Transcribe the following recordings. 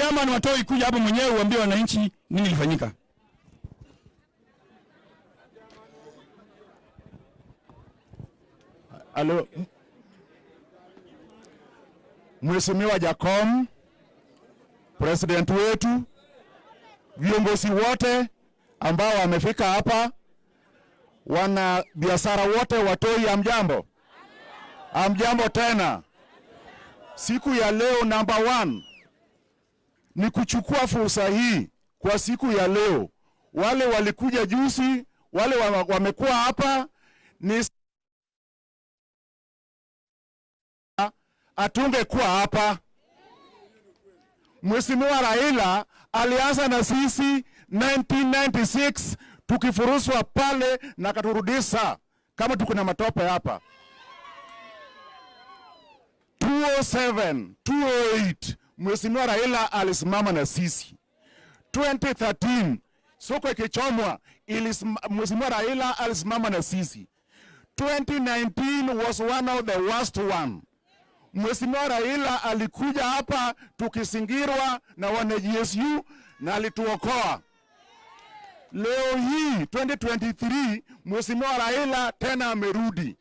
Chairman wa Toi, kuja hapa mwenyewe uambie wananchi nini ilifanyika. Halo. Mheshimiwa Jakom, president wetu, viongozi wote ambao wamefika hapa, wana biashara wote wa Toi, amjambo? Amjambo tena. Siku ya leo, number 1 ni kuchukua fursa hii kwa siku ya leo. Wale walikuja juzi, wale wamekuwa hapa, ni atungekuwa hapa. Mheshimiwa Raila alianza na sisi 1996 tukifuruswa pale na katurudisha kama tuko na matope hapa. 2007, 2008 Mheshimiwa Raila alisimama na sisi. 2013 soko ikichomwa, Mheshimiwa Raila alisimama na sisi. 2019 was one of the worst one. Mheshimiwa Raila alikuja hapa tukisingirwa na wana GSU na alituokoa. Leo hii 2023 Mheshimiwa Raila tena amerudi.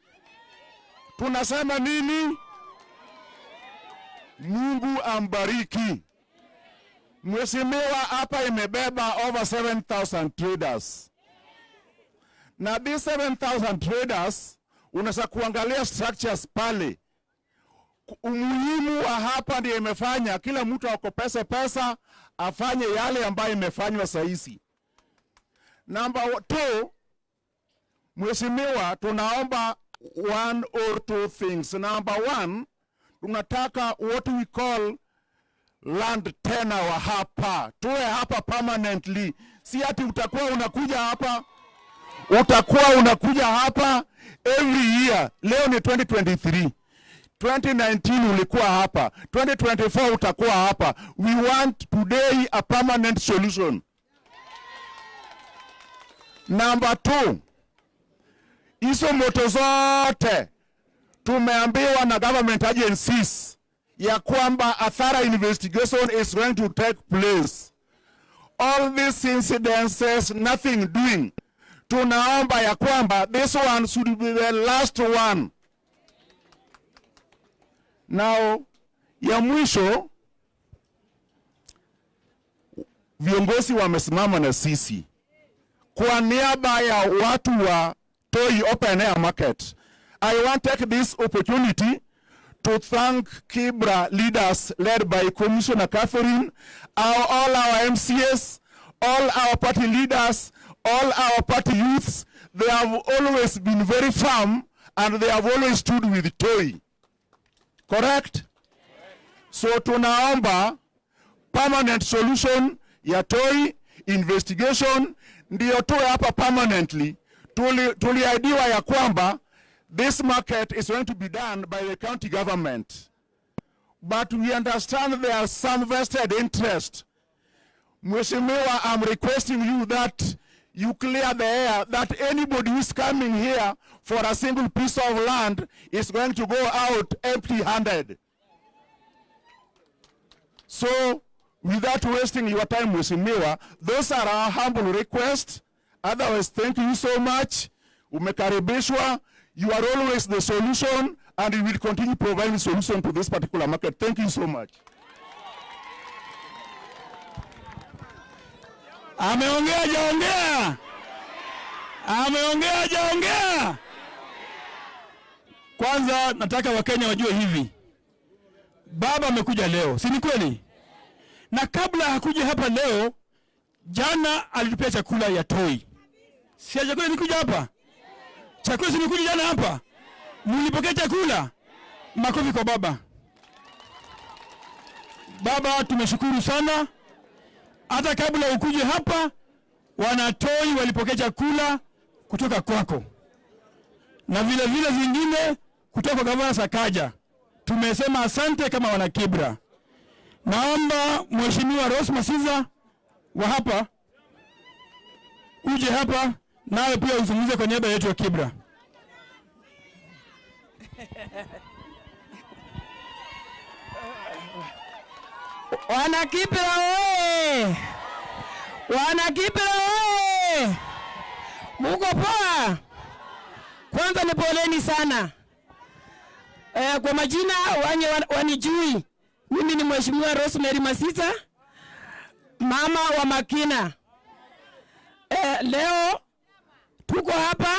Tunasema nini? Mungu ambariki. Mheshimiwa, hapa imebeba over 7,000 traders. Na these 7,000 traders unaweza kuangalia structures pale. Umuhimu wa hapa ndiyo imefanya kila mtu akopese pesa afanye yale ambayo imefanywa sahizi. Number 2, Mheshimiwa, tunaomba one or two things. Number 1, tunataka what we call land tenure wa hapa. Tuwe hapa permanently. Si ati utakuwa unakuja hapa. Utakuwa unakuja hapa every year. Leo ni 2023. 2019 ulikuwa hapa. 2024 utakuwa hapa. We want today a permanent solution. Number 2, hizo moto zote tumeambiwa na government agencies ya kwamba a thorough investigation is going to take place. All these incidences, nothing doing. Tunaomba ya kwamba this one should be the last one. Now, ya mwisho, viongozi wamesimama na sisi. Kwa niaba ya watu wa Toi Open Air Market, I want to take this opportunity to thank Kibra leaders led by Commissioner Catherine, all our MCAs, all our party leaders, all our party youths. They have always been very firm and they have always stood with Toi. Correct? So tunaomba permanent solution ya Toi investigation ndio tuwe hapa permanently. Tuliahidiwa ya kwamba this market is going to be done by the county government. But we understand there are some vested interest. Mheshimiwa, I'm requesting you that you clear the air that anybody who is coming here for a single piece of land is going to go out empty-handed. So, without wasting your time, Mheshimiwa, those are our humble requests. Otherwise, thank you so much. Umekaribishwa. You are always the solution, and we will continue providing solution to this particular market. Thank you so much. Ameongea jaongea. Ameongea jaongea. Kwanza nataka Wakenya wajue hivi. Baba amekuja leo, si ni kweli? Na kabla hakuja hapa leo, jana alitupea chakula ya Toi. Si chakula ilikuja hapa? Chakula simekuja jana hapa? Mlipokea chakula? Makofi kwa baba. Baba, tumeshukuru sana. Hata kabla ukuje hapa, wanatoi walipokea chakula kutoka kwako. Na vile vile zingine kutoka kwa Gavana Sakaja. Tumesema asante kama wana Kibra. Naomba Mheshimiwa Rose Masiza wa hapa uje hapa nawe pia uzungumze kwa niaba yetu ya Kibra. Wana Kibra oye! Wana Kibra oye! Muko poa? Kwanza ni poleni sana. Kwa majina wanye wanijui, mimi ni Mheshimiwa Rosemary Masita, mama wa Makina. Leo tuko hapa,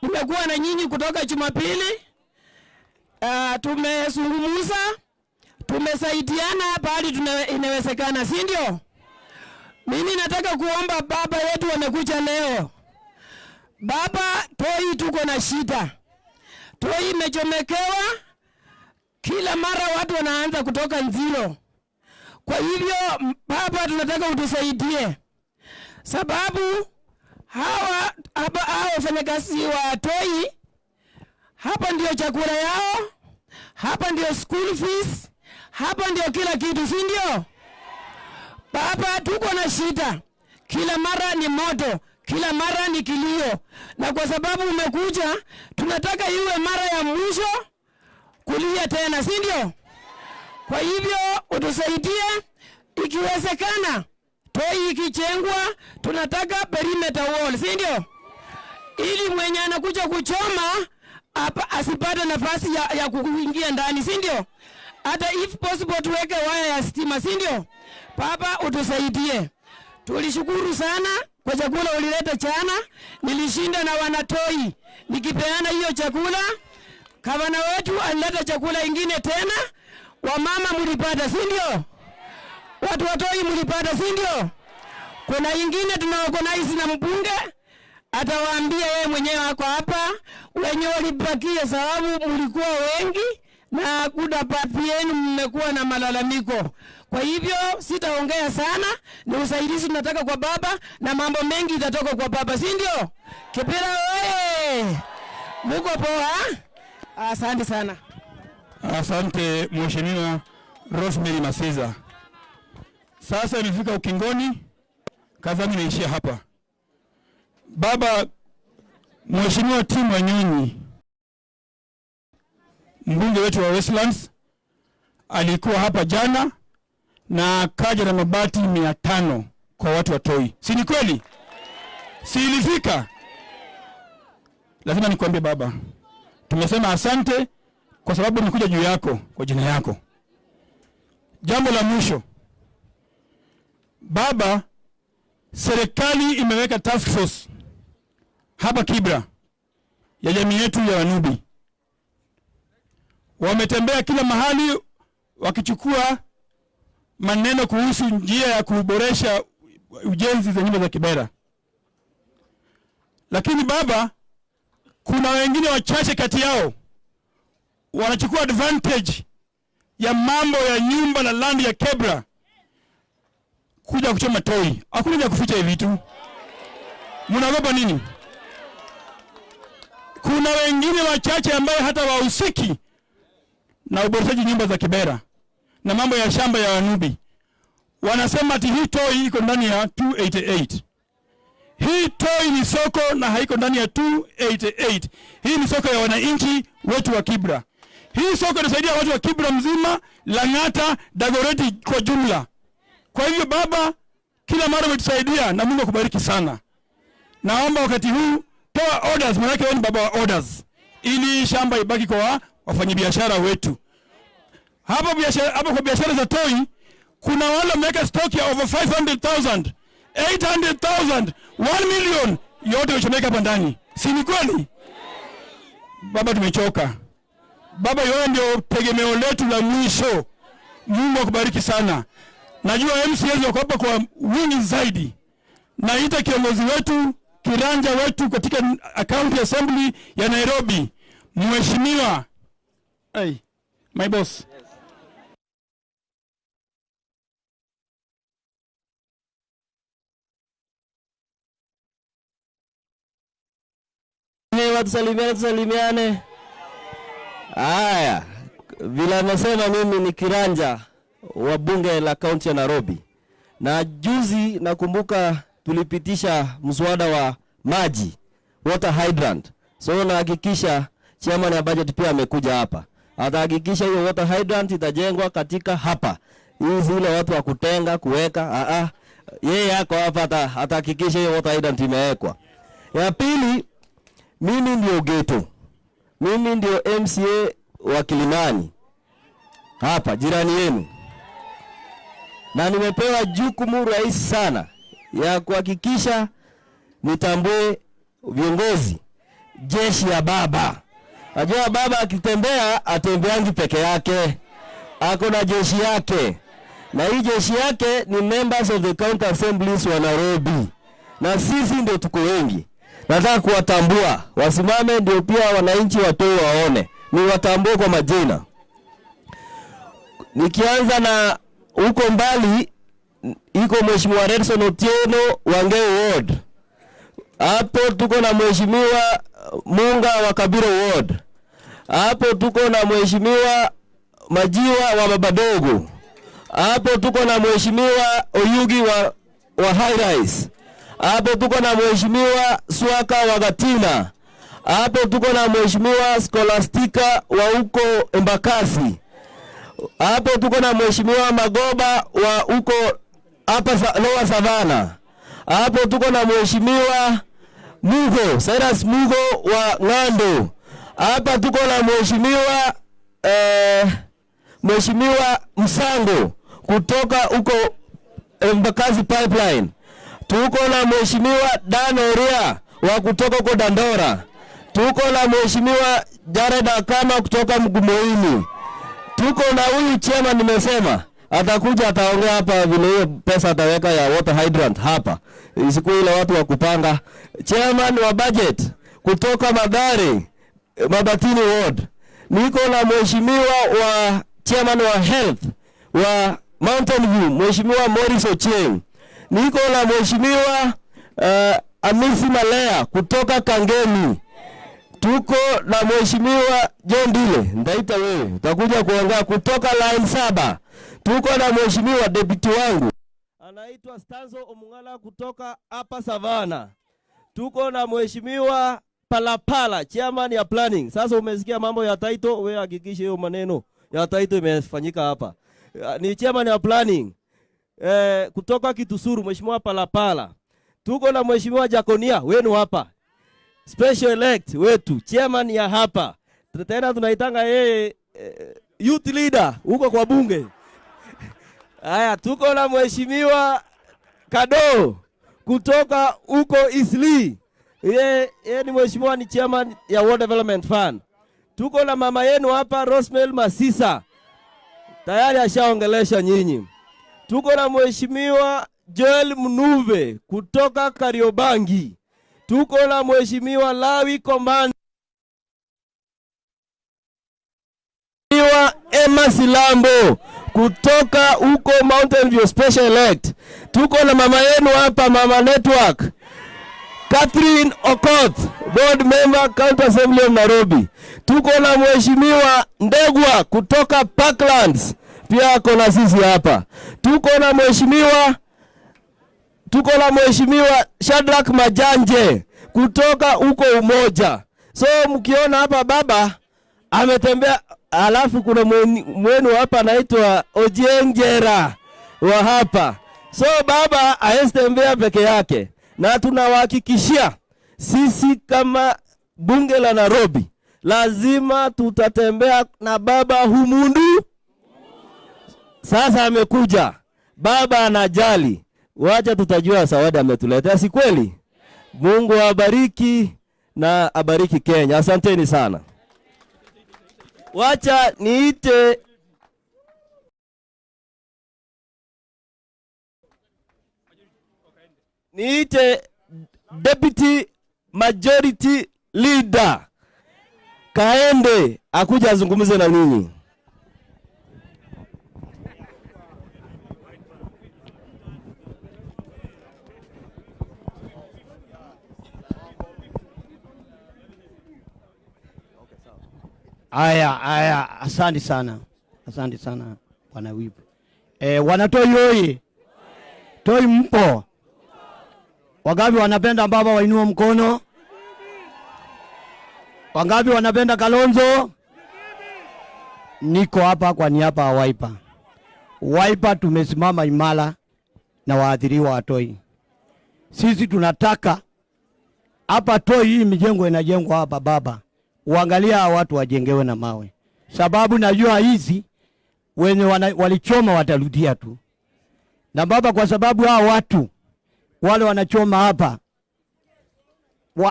nimekuwa na nyinyi kutoka Jumapili. Tumezungumza, tumesaidiana pahali inawezekana, si ndio? Mimi nataka kuomba baba yetu wamekuja leo. Baba, Toi tuko na shida. Toi imechomekewa, kila mara watu wanaanza kutoka Nzilo. Kwa hivyo baba, tunataka utusaidie. Sababu hawa wafanyakazi wa Toi, hapa ndio chakula yao, hapa ndio school fees, hapa ndio kila kitu, si ndio? Baba, tuko na shida. Kila mara ni moto, kila mara ni kilio. Na kwa sababu umekuja, tunataka iwe mara ya mwisho kulia tena, si ndio? Kwa hivyo utusaidie, ikiwezekana Toi ikichengwa, tunataka perimeter wall, si ndio? Ili mwenye anakuja kuchoma asipate nafasi ya kuingia ndani, si ndio? Hata if possible tuweke waya ya stima, si ndio? Baba, utusaidie. Tulishukuru sana kwa chakula ulileta jana. Nilishinda na wanatoi nikipeana hiyo chakula. Gavana wetu alileta chakula ingine tena. Wamama mlipata, si ndio? Watu wa Toi mlipata, si ndio? Kuna ingine tunaorganize na mbunge, atawaambia yeye mwenyewe ako hapa. Wenye walibakia sababu mlikuwa wengi na kuda papi yenu mmekuwa na malalamiko. Kwa hivyo sitaongea sana, ni usaidizi tunataka kwa baba na mambo mengi itatoka kwa baba, si ndio? Kibra oye! Muko poa? Asante sana. Asante Mheshimiwa Rosemary Masiza. Sasa imefika ukingoni, kazi yangu inaishia hapa. Baba, Mheshimiwa Tim Wanyonyi, mbunge wetu wa Westlands, alikuwa hapa jana na akaja na mabati 500 kwa watu wa Toi. Si ni kweli? Si ilifika? Lazima nikwambie baba, tumesema asante kwa sababu nikuja juu yako, kwa jina yako. Jambo la mwisho, baba, serikali imeweka task force hapa Kibra ya jamii yetu ya Wanubi. Wametembea kila mahali wakichukua maneno kuhusu njia ya kuboresha ujenzi za nyumba za Kibera. Lakini baba, kuna wengine wachache kati yao wanachukua advantage ya mambo ya nyumba na land ya Kibra kuja kuchoma Toi. Hakuna haja kuficha hivi vitu. Mnaogopa nini? Kuna wengine wachache ambao hata wahusiki na uboreshaji nyumba za Kibera na mambo ya shamba ya Wanubi. Wanasema ati hii Toi iko ndani ya 288. Hii Toi ni soko na haiko ndani ya 288. Hii ni soko ya wananchi wetu wa Kibra. Hii soko inasaidia watu wa Kibra mzima, Lang'ata, Dagoretti kwa jumla. Kwa hivyo baba, kila mara umetusaidia na Mungu akubariki sana. Naomba wakati huu toa orders, maana wewe ni baba wa orders, ili shamba ibaki kwa wafanyabiashara wetu. Hapa biashara, hapa kwa biashara za Toi kuna wale wameweka stock ya over 500,000, 800,000, 1 million yote imechomeka hapa ndani. Si ni kweli? Baba, tumechoka. Baba, wewe ndio tegemeo letu la mwisho. Mungu akubariki sana. Najua MCAs wako hapa kwa wingi zaidi. Naita kiongozi wetu, kiranja wetu katika County Assembly ya Nairobi, Mheshimiwa, hey, my boss. Tusalimiane, tusalimiane. Haya, vile amesema, mimi ni kiranja wa bunge la kaunti ya Nairobi. Na juzi nakumbuka tulipitisha mswada wa maji, water hydrant. So nahakikisha chairman ya budget pia amekuja hapa. Atahakikisha hiyo water hydrant itajengwa katika hapa. Hii si ile watu wa kutenga kuweka, yeye yako hapa atahakikisha hiyo water hydrant imewekwa. Ya pili, mimi ndio Geto. Mimi ndio MCA wa Kilimani hapa jirani yenu, na nimepewa jukumu rahisi sana ya kuhakikisha nitambue viongozi jeshi ya baba. Najua baba akitembea atembeangi peke yake, ako na jeshi yake, na hii jeshi yake ni members of the county assemblies wa Nairobi, na sisi ndio tuko wengi. Nataka kuwatambua wasimame, ndio pia wananchi watoe waone, ni watambue kwa majina. Nikianza na huko mbali, iko Mheshimiwa Redson Otieno wa Ngei Ward. Hapo tuko na Mheshimiwa Munga wa Kabiro Ward. Hapo tuko na Mheshimiwa Majiwa wa Babadogo. Hapo tuko na Mheshimiwa Oyugi wa High Rise. Hapo tuko na Mheshimiwa Swaka wa Gatina. Hapo tuko na Mheshimiwa Scholastica wa huko Embakasi. Hapo tuko na Mheshimiwa Magoba wa huko hapa Lower Savannah. Hapo tuko na Mheshimiwa Mugo, Cyrus Mugo wa Ng'ando. Hapa tuko na Mheshimiwa Mheshimiwa Msango kutoka huko Embakasi Pipeline. Tuko na Mheshimiwa Dan Oria wa kutoka huko Dandora. Tuko na Mheshimiwa Jared Akama kutoka Mgumoini. Tuko na huyu chairman nimesema atakuja ataongea hapa vile hiyo pesa ataweka ya water hydrant hapa. Siku ile watu wa kupanga. Chairman wa budget kutoka Mathare, Mabatini Ward. Niko na Mheshimiwa wa chairman wa health wa Mountain View, Mheshimiwa Morris Ochieng. Niko na Mheshimiwa Amisi Malea kutoka Kangemi. Tuko na Mheshimiwa John Dile, nitaita wewe, utakuja kuongea kutoka line 7. Tuko na Mheshimiwa deputy wangu anaitwa Stanzo Omungala kutoka hapa Savannah. Tuko na Mheshimiwa Palapala, chairman ya planning. Sasa umesikia mambo ya title, wewe hakikisha hiyo maneno ya title imefanyika hapa. Ni chairman ya planning kutoka Kitusuru, Mheshimiwa Palapala. Tuko na Mheshimiwa Jaconia wenu hapa, special elect wetu, chairman ya hapa. Tena tunaitanga yeye youth leader huko kwa bunge. Haya, tuko na Mheshimiwa Kado kutoka huko Isli. Yeye ni mheshimiwa, ni chairman ya World Development Fund. Tuko na mama yenu hapa Rosemary Masisa, tayari ashaongelesha nyinyi. Tuko na Mheshimiwa Joel Mnuve kutoka Kariobangi. Tuko na Mheshimiwa Lawi Komanda, Emma Silambo kutoka huko Mountain View Special Elect. Tuko na mama yenu hapa, Mama Network, Catherine Okoth, Board Member, County Assembly of Nairobi. Tuko na Mheshimiwa Ndegwa kutoka Parklands, pia ako na sisi hapa. Tuko na Mheshimiwa Shadrack Majanje kutoka huko Umoja. So mkiona hapa baba ametembea, alafu kuna mwenu hapa anaitwa Ojiengera wa hapa. So baba hawezi tembea peke yake, na tunawahakikishia sisi kama bunge la Nairobi lazima tutatembea na baba humundu. Sasa amekuja baba, anajali. Wacha tutajua zawadi ametuletea, si kweli? Mungu abariki na abariki Kenya. Asanteni sana. Wacha niite Deputy Majority Leader Kaende akuja azungumze na ninyi. Aya, aya, asante sana. Asante sana bwana Wibu. Wanatoi oi. Toi mpo. Wangapi wanapenda baba wainua mkono? Wangapi wanapenda Kalonzo? Niko hapa kwa niaba ya Wiper. Wiper tumesimama imara na waathiriwa wa Toi. Sisi tunataka hapa Toi, hii mijengo inajengwa hapa baba, uangalia hawa watu wajengewe na mawe, sababu najua hizi wenye walichoma watarudia tu. Na baba, kwa sababu hawa watu wale wanachoma hapa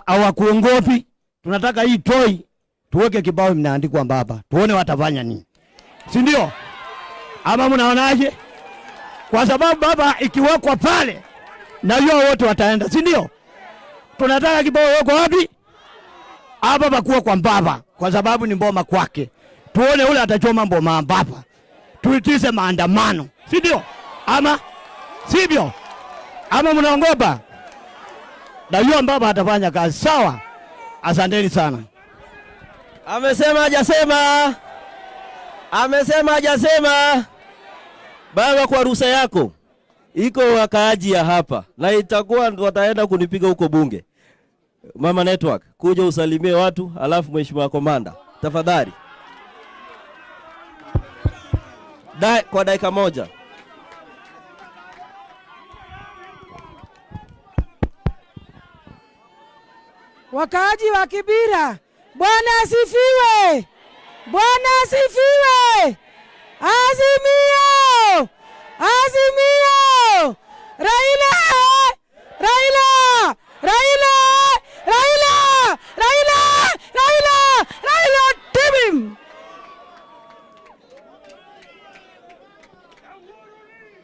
hawakuongopi, tunataka hii Toi tuweke kibao mnaandikwa baba, tuone watafanya nini, si ndio? Ama mnaonaje? Kwa sababu baba ikiwekwa pale najua wote wataenda, si ndio? Tunataka kibao weko wapi? Hapa pakuwa kwa baba, kwa sababu ni mboma kwake. Tuone ule atachoma mboma baba, tuitise maandamano, si ndio? Ama sivyo? Ama mnaongopa? Najua baba atafanya kazi sawa. Asanteni sana. Amesema hajasema? Amesema hajasema? Baba, kwa ruhusa yako, iko wakaaji ya hapa na itakuwa wataenda kunipiga huko bunge. Mama Network, kuja usalimie watu, alafu Mheshimiwa Komanda, tafadhali. Kwa dakika moja. Wakaaji wa Kibera, Bwana asifiwe. Bwana asifiwe. Azimio! Azimio! Raila! Raila! Raila! Raila! Raila! Raila! Raila Tibim!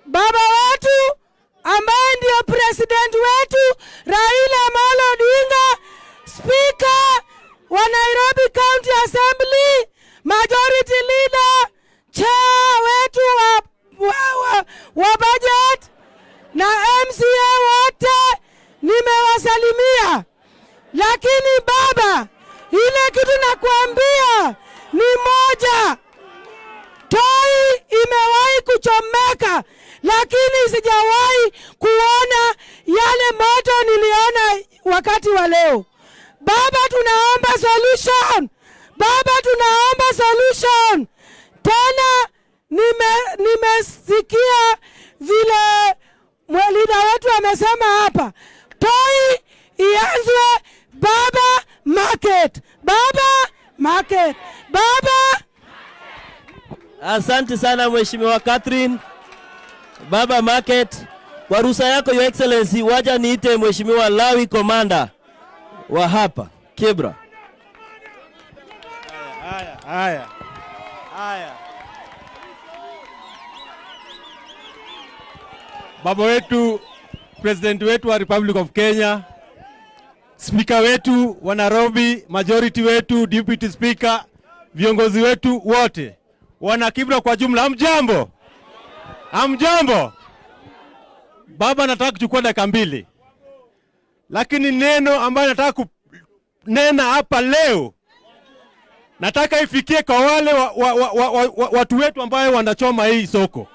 Baba wetu ambaye ndio president wetu Raila Amolo Odinga, Speaker wa Nairobi County Assembly, Majority Leader, Chair wetu wa budget na MCA wote nimewasalimia. Lakini baba, ile kitu nakuambia ni moja. Toi imewahi kuchomeka, lakini sijawahi kuona yale moto niliona wakati wa leo. Baba, tunaomba solution. Baba, tunaomba solution. Tena nimesikia vile leader wetu amesema hapa, Toi ianzwe baba market. Baba market. Baba. Asante sana Mheshimiwa Catherine. Baba market. Kwa ruhusa yako Your Excellency, waja niite Mheshimiwa Lawi Komanda wa hapa Kibra. Haya, haya. Haya. Baba wetu, President wetu wa Republic of Kenya, Speaker wetu wa Nairobi, Majority wetu, Deputy Speaker, viongozi wetu wote, wana Kibra kwa jumla, hamjambo? Hamjambo? Baba, nataka kuchukua dakika mbili. Lakini neno ambayo nataka kunena hapa leo, nataka ifikie kwa wale watu wetu ambayo wanachoma hii soko.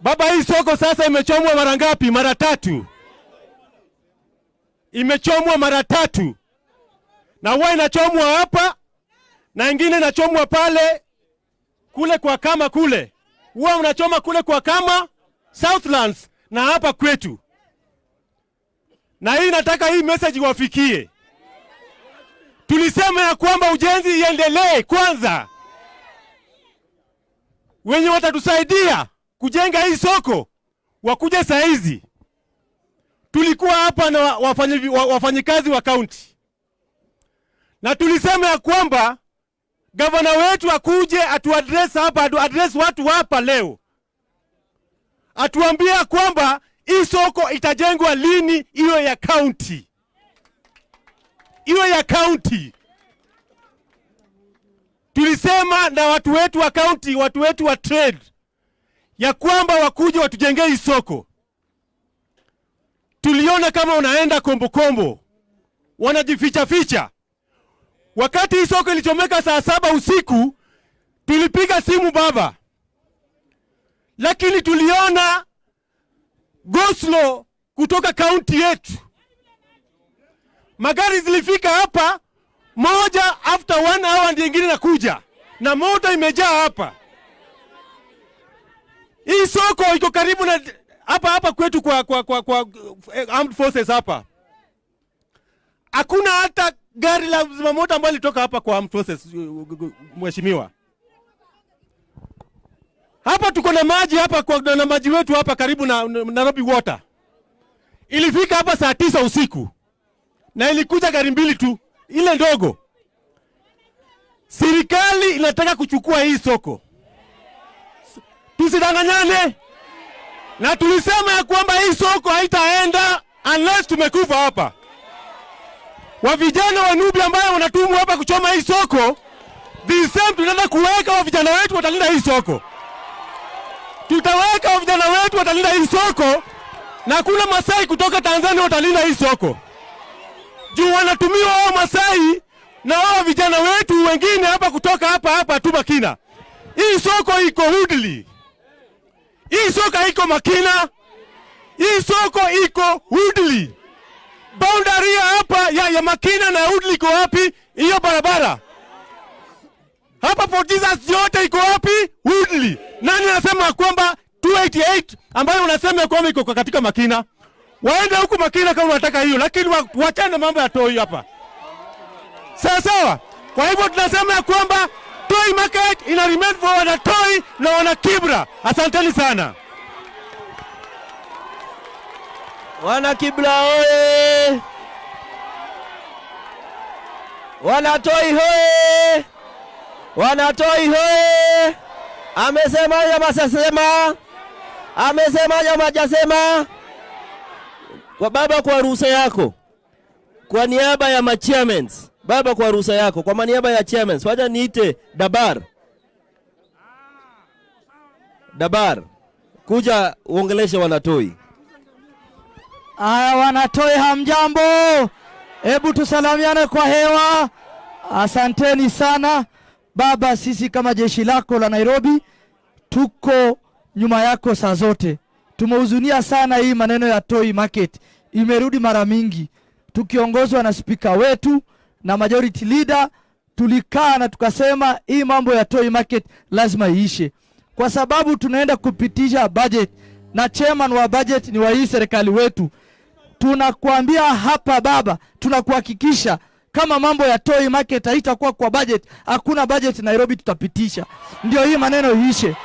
Baba, hii soko sasa imechomwa mara ngapi? Mara tatu. Imechomwa mara tatu. Na huwa inachomwa hapa na ingine inachomwa pale kule kwa kama kule. Huwa unachoma kule kwa kama Southlands na hapa kwetu. Na hii nataka hii message iwafikie. Tulisema ya kwamba ujenzi iendelee kwanza. Wenye watatusaidia kujenga hii soko wakuje saa hizi. Tulikuwa hapa na wafanyikazi wa county. Na tulisema ya kwamba gavana wetu akuje atuaddress hapa, atuaddress watu hapa leo. Atuambie kwamba hii soko itajengwa lini, iwe ya county. Iwe ya county. Tulisema na watu wetu wa county, watu wetu wa trade, ya kwamba wakuje watujengee hii soko. Tuliona kama unaenda kombo kombo, wanajificha ficha. Wakati hii soko ilichomeka saa 7 usiku, tulipiga simu baba. Lakini tuliona Goslo kutoka county yetu. Magari zilifika hapa moja after 1 hour ndiyo ingine nakuja. Na moto imejaa hapa. Hii soko iko karibu na hapa hapa kwetu kwa Armed Forces hapa. Hakuna hata gari la zimamoto ambalo litoka hapa kwa Armed Forces, mheshimiwa. Hapa tuko na maji hapa, kwa na maji wetu hapa karibu na Nairobi Water. Ilifika hapa saa 9 usiku. Na ilikuja gari mbili tu, ile ndogo. Serikali inataka kuchukua hii soko. Tusidanganyane. Na tulisema ya kwamba hii soko haitaenda unless tumekufa hapa. Wa vijana wa Nubia ambao wanatumwa hapa kuchoma hii soko, the same tunaenda kuweka wa vijana wetu watalinda hii soko. Tutaweka wa vijana wetu watalinda hii soko, na kuna Masai kutoka Tanzania watalinda hii soko. Juu wanatumiwa wao Masai na wao vijana wetu wengine hapa kutoka hapa hapa tu Makina. Hii soko iko Woodley. Hii soko iko Makina. Hii soko iko Woodley. Boundary hapa ya Makina na Woodley iko wapi? Hiyo barabara. Hapa Fort Jesus yote iko wapi? Woodley. Nani anasema kwamba 288 ambayo unasema kwamba iko katika Makina? Waende huku Makina kama unataka hiyo, lakini wachane mambo ya Toi hapa. Sawa sawa. Kwa hivyo tunasema ya kwamba Toi Market ina remain for wana Toi na wana Kibra. Asanteni sana. Wana Kibra oye! Wana Toi hoye! Wana Toi hoye! Amesema ama hajasema? Amesema ama hajasema? Kwa baba, kwa ruhusa yako, kwa niaba ya machairmans, baba, kwa ruhusa yako, kwa niaba ya chairmans, wacha niite Dabar. Dabar, kuja uongeleshe wanatoi. Aya, wanatoi hamjambo. Hebu tusalamiane kwa hewa. Asanteni sana baba, sisi kama jeshi lako la Nairobi tuko nyuma yako saa zote. Tumehuzunia sana hii maneno ya Toi Market. Imerudi mara mingi. Tukiongozwa na speaker wetu na majority leader, tulikaa na tukasema hii mambo ya Toi Market lazima iishe. Kwa sababu tunaenda kupitisha budget na chairman wa budget ni wa hii serikali wetu. Tunakuambia hapa baba, tunakuhakikisha kama mambo ya Toi Market haitakuwa kwa budget, hakuna budget Nairobi tutapitisha. Ndio hii maneno iishe.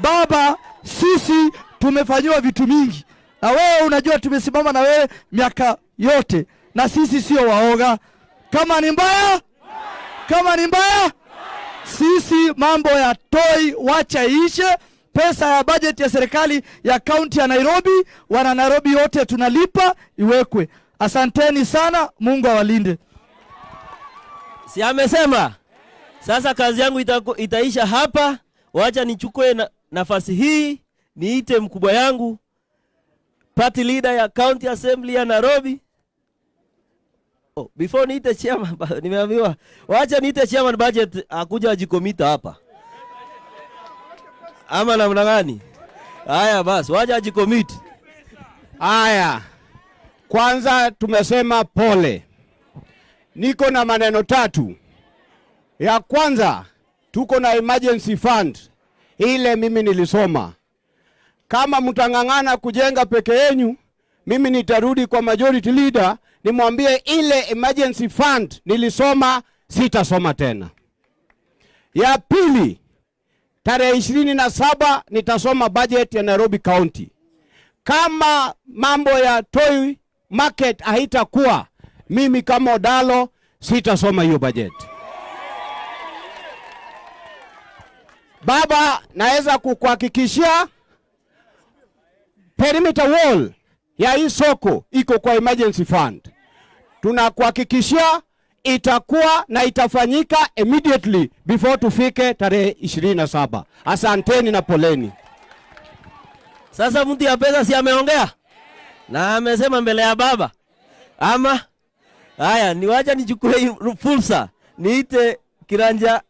Baba, sisi tumefanyiwa vitu mingi. Na wewe unajua tumesimama na wewe miaka yote. Na sisi sio waoga. Kama ni mbaya, kama ni mbaya, sisi mambo ya Toi wacha iishe. Pesa ya budget ya serikali ya county ya Nairobi, wana Nairobi yote tunalipa, iwekwe. Asanteni sana, Mungu awalinde. Si amesema? Sasa kazi yangu itaisha hapa. Wacha nichukue nafasi hii, niite mkubwa yangu, party leader ya County Assembly ya Nairobi. Oh, before niite chairman, nimeambiwa wacha niite chairman budget akuja ajikomita hapa. Ama namna gani? Haya basi, wacha ajikomit. Haya. Kwanza tumesema pole. Niko na maneno tatu. Ya kwanza, tuko na emergency fund. Ile mimi nilisoma. Kama mtangangana kujenga peke yenu, mimi nitarudi kwa majority leader nimwambie ile emergency fund nilisoma, sitasoma tena. Ya pili, tarehe 27 nitasoma budget ya Nairobi County. Kama mambo ya Toi Market haitakuwa, mimi kama Odalo sitasoma hiyo budget. Baba, naweza kukuhakikishia perimeter wall ya hii soko iko kwa emergency fund. Tunakuhakikishia itakuwa na itafanyika immediately before tufike tarehe 27. Asanteni na poleni. Sasa mtu ya pesa si ameongea? Na amesema mbele ya baba. Ama haya, niwacha nichukue fursa niite Kiranja.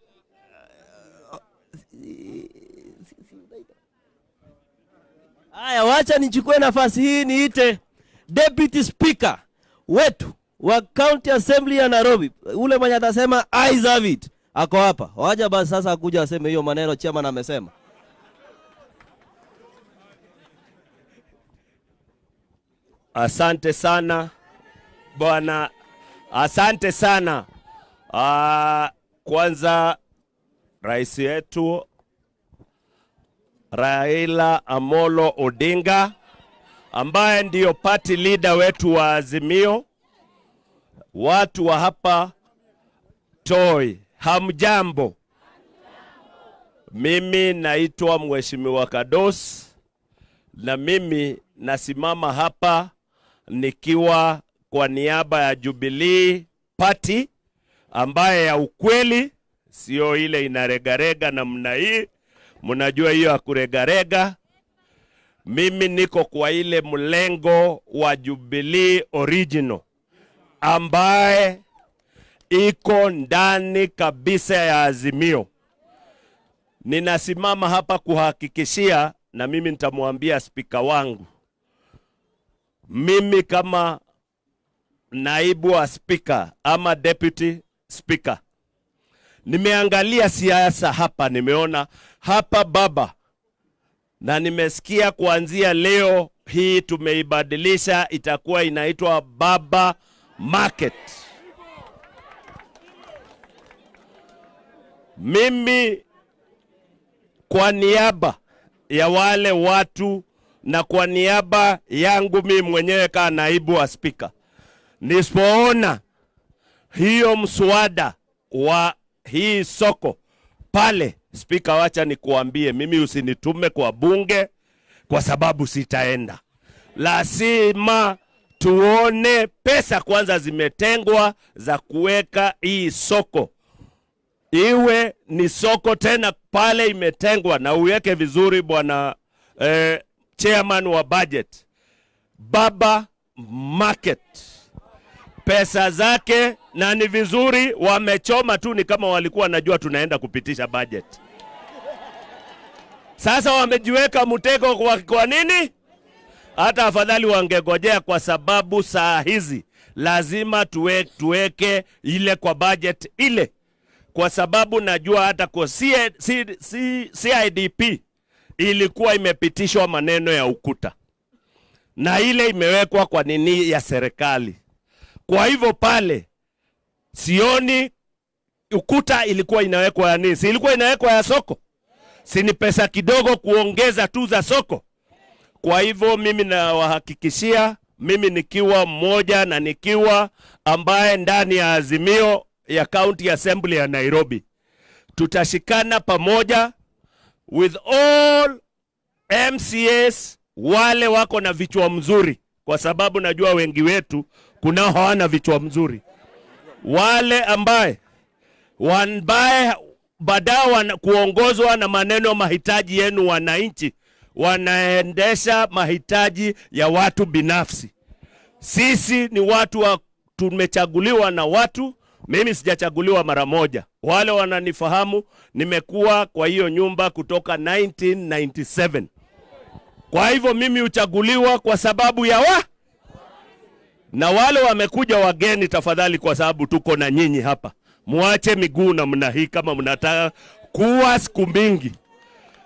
Haya, wacha nichukue nafasi hii niite Deputy Speaker wetu wa County Assembly ya Nairobi. Ule mwenye atasema I have it. Ako hapa. Wacha basi sasa kuja aseme hiyo maneno chairman amesema. Asante sana bwana, asante sana. Kwanza rais wetu Raila Amolo Odinga ambaye ndiyo party leader wetu wa Azimio. Watu wa hapa Toi, hamjambo. Mimi naitwa Mheshimiwa Kados na mimi nasimama hapa nikiwa kwa niaba ya Jubilee Party ambaye ya ukweli, sio ile inaregarega namna hii. Mnajua hiyo ya kuregarega. Mimi niko kwa ile mlengo wa Jubilee Original ambaye iko ndani kabisa ya Azimio. Ninasimama hapa kuhakikishia, na mimi nitamwambia spika wangu, mimi kama naibu wa spika ama deputy speaker, nimeangalia siasa hapa, nimeona hapa baba, na nimesikia kuanzia leo hii tumeibadilisha, itakuwa inaitwa Baba Market. Mimi kwa niaba ya wale watu na kwa niaba yangu mimi mwenyewe kama naibu wa spika, nisipoona hiyo mswada wa hii soko pale, spika, wacha nikuambie, mimi usinitume kwa bunge kwa sababu sitaenda. Lazima tuone pesa kwanza zimetengwa za kuweka hii soko iwe ni soko tena pale imetengwa, na uweke vizuri bwana chairman wa budget. Baba Market pesa zake, na ni vizuri wamechoma tu, ni kama walikuwa wanajua tunaenda kupitisha budget. Sasa wamejiweka mtego kwa nini? Hata afadhali wangegojea, kwa sababu saa hizi lazima tuweke ile kwa budget ile, kwa sababu najua hata kwa CIDP ilikuwa imepitishwa maneno ya ukuta, na ile imewekwa kwa nini ya serikali. Kwa hivyo pale sioni ukuta ilikuwa inawekwa ya nini? Si ilikuwa inawekwa ya soko? Si ni pesa kidogo kuongeza tu za soko? Kwa hivyo mimi nawahakikishia, mimi nikiwa mmoja na nikiwa ambaye ndani ya Azimio ya County Assembly ya Nairobi, tutashikana pamoja with all MCAs wale wako na vichwa mzuri, kwa sababu najua wengi wetu kuna hawana vichwa mzuri. Wale ambaye badala kuongozwa na maneno mahitaji yenu wananchi, wanaendesha mahitaji ya watu binafsi. Sisi ni watu wa tumechaguliwa na watu. Mimi sijachaguliwa mara moja. Wale wananifahamu, nimekuwa kwa hiyo nyumba kutoka 1997. Kwa hivyo mimi huchaguliwa kwa sababu ya wa na wale wamekuja wageni, tafadhali, kwa sababu tuko na nyinyi hapa, muache miguu namna hii kama mnataka kuwa siku mingi.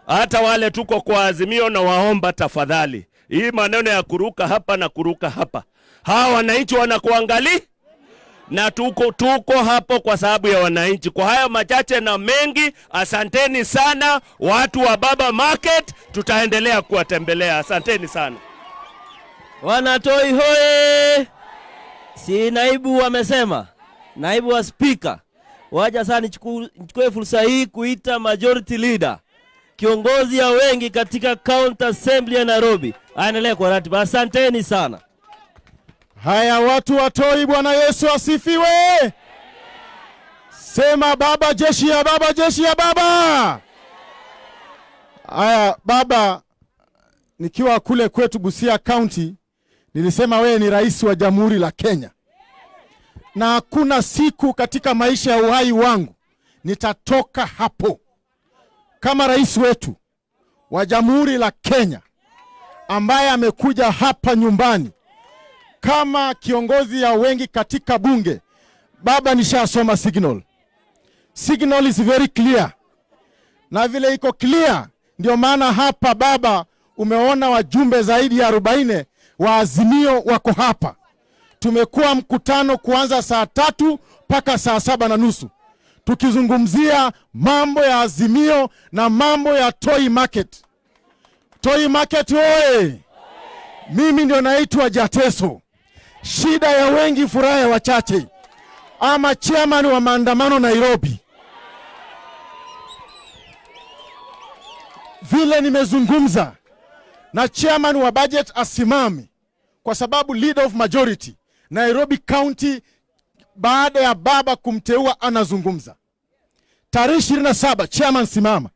Hata wale tuko kwa Azimio na waomba tafadhali, hii maneno ya kuruka hapa na kuruka hapa, hawa wananchi wanakuangalia, na tuko hapo kwa sababu ya wananchi. Kwa haya machache na mengi, asanteni sana watu wa Baba Market, tutaendelea kuwatembelea. Asanteni sana. Wanatoi hoye! Si naibu wamesema, naibu wa spika. Waja sana nichukue fursa hii kuita majority leader, kiongozi ya wengi katika County Assembly ya Nairobi, aendelee kwa ratiba. Asanteni sana. Haya watu wa Toi, Bwana Yesu asifiwe. Sema baba, jeshi ya baba, jeshi ya baba. Haya baba, nikiwa kule kwetu Busia County, nilisema wewe ni rais wa Jamhuri la Kenya. Na hakuna siku katika maisha ya uhai wangu nitatoka hapo kama rais wetu wa Jamhuri la Kenya ambaye amekuja hapa nyumbani kama kiongozi ya wengi katika bunge. Baba, nishasoma signal. Signal is very clear. Na vile iko clear, ndio maana hapa baba umeona wajumbe zaidi ya 40 wa Azimio wako hapa. Tumekuwa mkutano kuanza saa 3 mpaka saa 7:30 tukizungumzia mambo ya Azimio na mambo ya Toi Market. Toi Market oye! Mimi ndio naitwa Jateso. Shida ya wengi furaha ya wachache. Ama chairman wa maandamano Nairobi. Vile nimezungumza na chairman wa budget asimame, kwa sababu leader of majority Nairobi County baada ya baba kumteua anazungumza. Tarehe 27 chairman simama.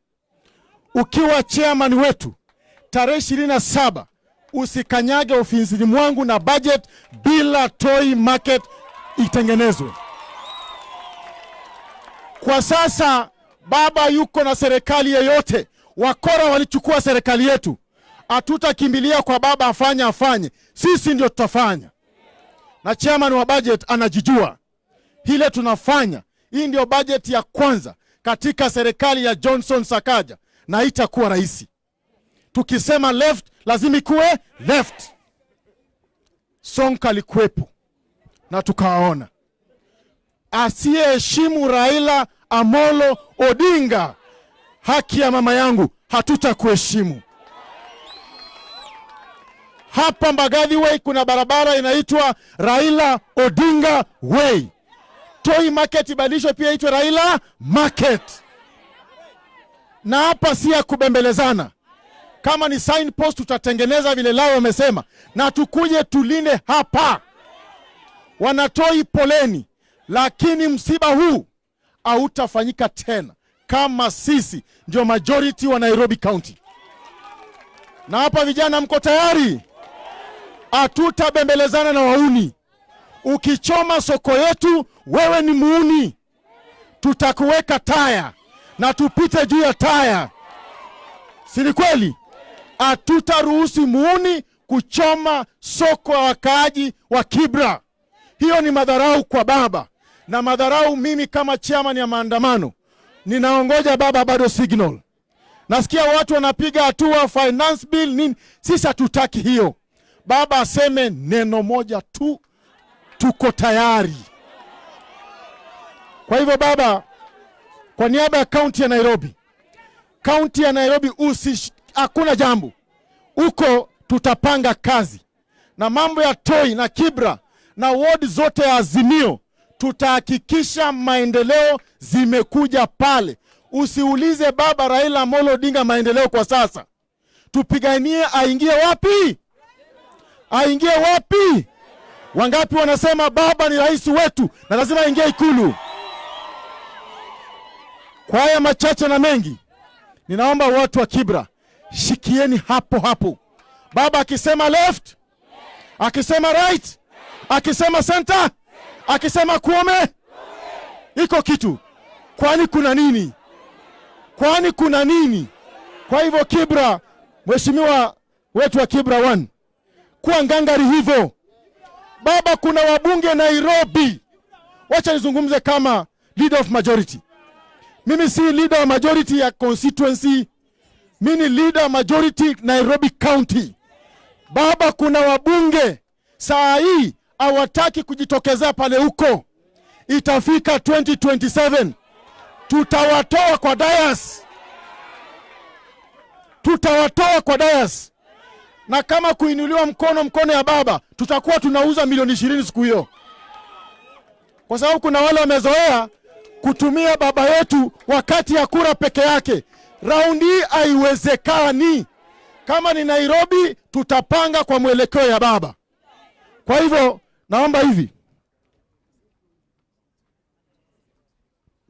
Ukiwa chairman wetu tarehe 27 usikanyage ofisini mwangu na budget bila Toi Market itengenezwe. Kwa sasa baba yuko na serikali yeyote. Wakora walichukua serikali yetu. Hatutakimbilia kwa baba afanye afanye. Sisi ndio tutafanya. Na chairman wa budget anajijua. Hile tunafanya. Hii ndio budget ya kwanza katika serikali ya Johnson Sakaja, na itakuwa rahisi. Tukisema left lazima ikuwe left. Sonko alikuwepo na tukaona. Asiyeheshimu Raila Amolo Odinga, haki ya mama yangu, hatutakuheshimu. Hapa Mbagathi Way kuna barabara inaitwa Raila Odinga Way. Toi Market ibadilishwe pia itwe Raila Market. Na hapa si ya kubembelezana. Kama ni signpost tutatengeneza vile lao wamesema, na tukuje tulinde hapa. Wanatoi poleni, lakini msiba huu hautafanyika tena kama sisi ndio majority wa Nairobi County. Na hapa vijana mko tayari? Hatutabembelezana na wauni. Ukichoma soko yetu wewe ni muuni. Tutakuweka taya na tupite juu ya taya. Si ni kweli? Hatutaruhusu muuni kuchoma soko ya wakaaji wa Kibra. Hiyo ni madharau kwa baba. Na madharau mimi kama chairman ya maandamano. Ninaongoja baba bado signal. Nasikia watu wanapiga hatua finance bill nini. Sisi hatutaki hiyo. Baba aseme neno moja tu, tuko tayari. Kwa hivyo baba, kwa niaba ya kaunti ya Nairobi, kaunti ya Nairobi hakuna jambo huko, tutapanga kazi. Na mambo ya Toi na Kibra na ward zote ya Azimio, tutahakikisha maendeleo zimekuja pale. Usiulize baba Raila Amolo Odinga maendeleo kwa sasa. Tupiganie aingie wapi? Aingie wapi? Wangapi wanasema baba ni rais wetu na lazima aingie Ikulu? Kwa haya machache na mengi, ninaomba watu wa Kibra, shikieni hapo hapo. Baba akisema left, akisema right, akisema center, akisema kuome, iko kitu. Kwani kuna nini? Kwani kuna nini? Kwa hivyo Kibra, mheshimiwa wetu wa Kibra 1, kuwa ngangari hivyo. Baba, kuna wabunge Nairobi. Wacha nizungumze kama leader of majority. Mimi si leader of majority ya constituency. Mimi ni leader majority Nairobi County. Baba, kuna wabunge saa hii hawataki kujitokezea pale huko. Itafika 2027 tutawatoa kwa dais. Tutawatoa kwa dais. Na kama kuinuliwa mkono ya baba, tutakuwa tunauza milioni 20 siku hiyo. Kwa sababu kuna wale wamezoea kutumia baba yetu wakati ya kura peke yake. Raundi hii haiwezekani. Kama ni Nairobi, tutapanga kwa mwelekeo ya baba. Kwa hivyo naomba hivi.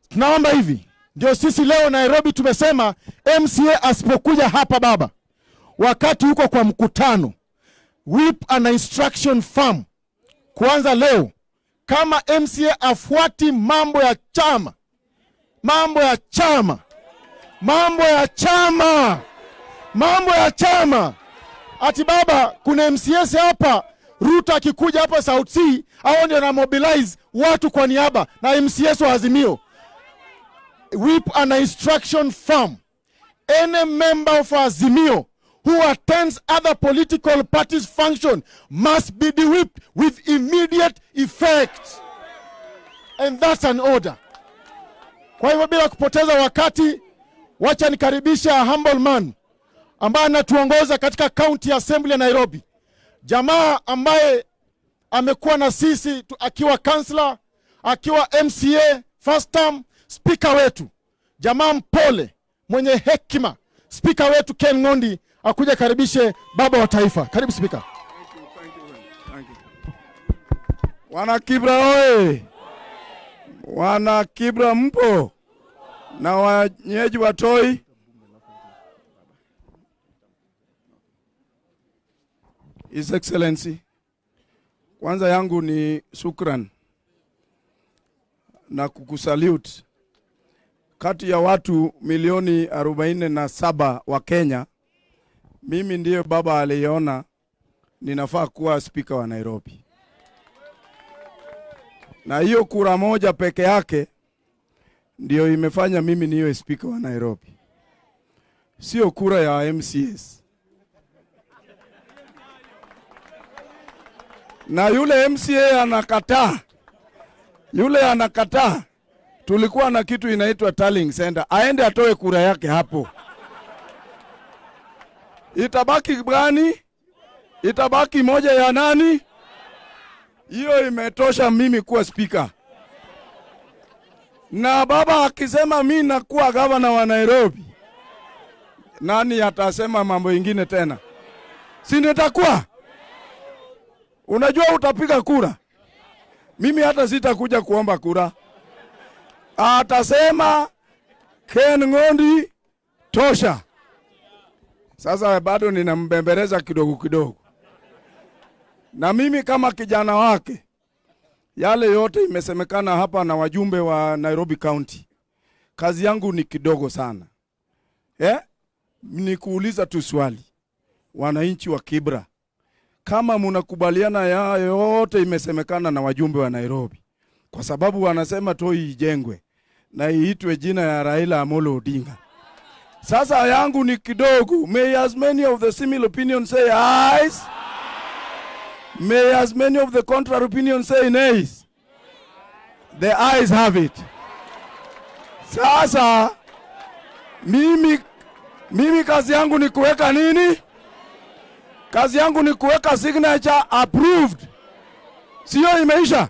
Tunaomba hivi. Ndio sisi leo Nairobi tumesema MCA asipokuja hapa baba, wakati huko kwa mkutano, whip an instruction firm kuanza leo, kama MCA afuati mambo ya chama, mambo ya chama, mambo ya chama, mambo ya chama. Ati baba, kuna MCS hapa, Ruto akikuja hapa South C, hao ndio na mobilize watu kwa niaba na MCS wa Azimio. Whip an instruction firm. Any member of Azimio who attends other political parties' function must be whipped with immediate effect. And that's an order. Kwa hivyo bila kupoteza wakati, wacha nikaribisha humble man ambaye anatuongoza katika County Assembly ya Nairobi. Jamaa ambaye amekuwa na sisi akiwa councillor, akiwa MCA first term, speaker wetu. Jamaa mpole, mwenye hekima, speaker wetu Ken Ng'ondi akuja karibishe baba wa taifa. Karibu speaker. Thank you, thank you, thank you. Wana Kibra oye! Wana Kibra mpo? Na wenyeji wa Toi? His Excellency, kwanza yangu ni shukran na kukusalute. Kati ya watu milioni 47 wa Kenya, mimi ndiye baba aliona ninafaa kuwa speaker wa Nairobi. Na hiyo kura moja peke yake ndio imefanya mimi niwe speaker wa Nairobi. Sio kura ya MCS. Na yule MCA anakataa. Yule anakataa. Tulikuwa na kitu inaitwa tallying center. Aende atoe kura yake hapo. Itabaki gani? Itabaki moja ya nani? Hiyo imetosha mimi kuwa speaker. Na baba akisema mimi nakuwa governor wa Nairobi, nani atasema mambo ingine tena? Si nitakuwa? Unajua utapiga kura. Mimi hata sitakuja kuomba kura. Atasema Ken Ng'ondi tosha. Sasa bado ninambembeleza kidogo kidogo. Na mimi kama kijana wake, yale yote imesemekana hapa na wajumbe wa Nairobi County, kazi yangu ni kidogo sana. Ni kuuliza tu swali. Wananchi wa Kibra, kama mnakubaliana ya yote imesemekana na wajumbe wa Nairobi, kwa sababu wanasema Toi ijengwe na iitwe jina ya Raila Amolo Odinga. Sasa yangu ni kidogo. May as many of the similar opinions say ayes. May as many of the contrary opinions say nays. The ayes have it. Sasa mimi kazi yangu ni kuweka nini? Kazi yangu ni kuweka signature approved. Sio imeisha?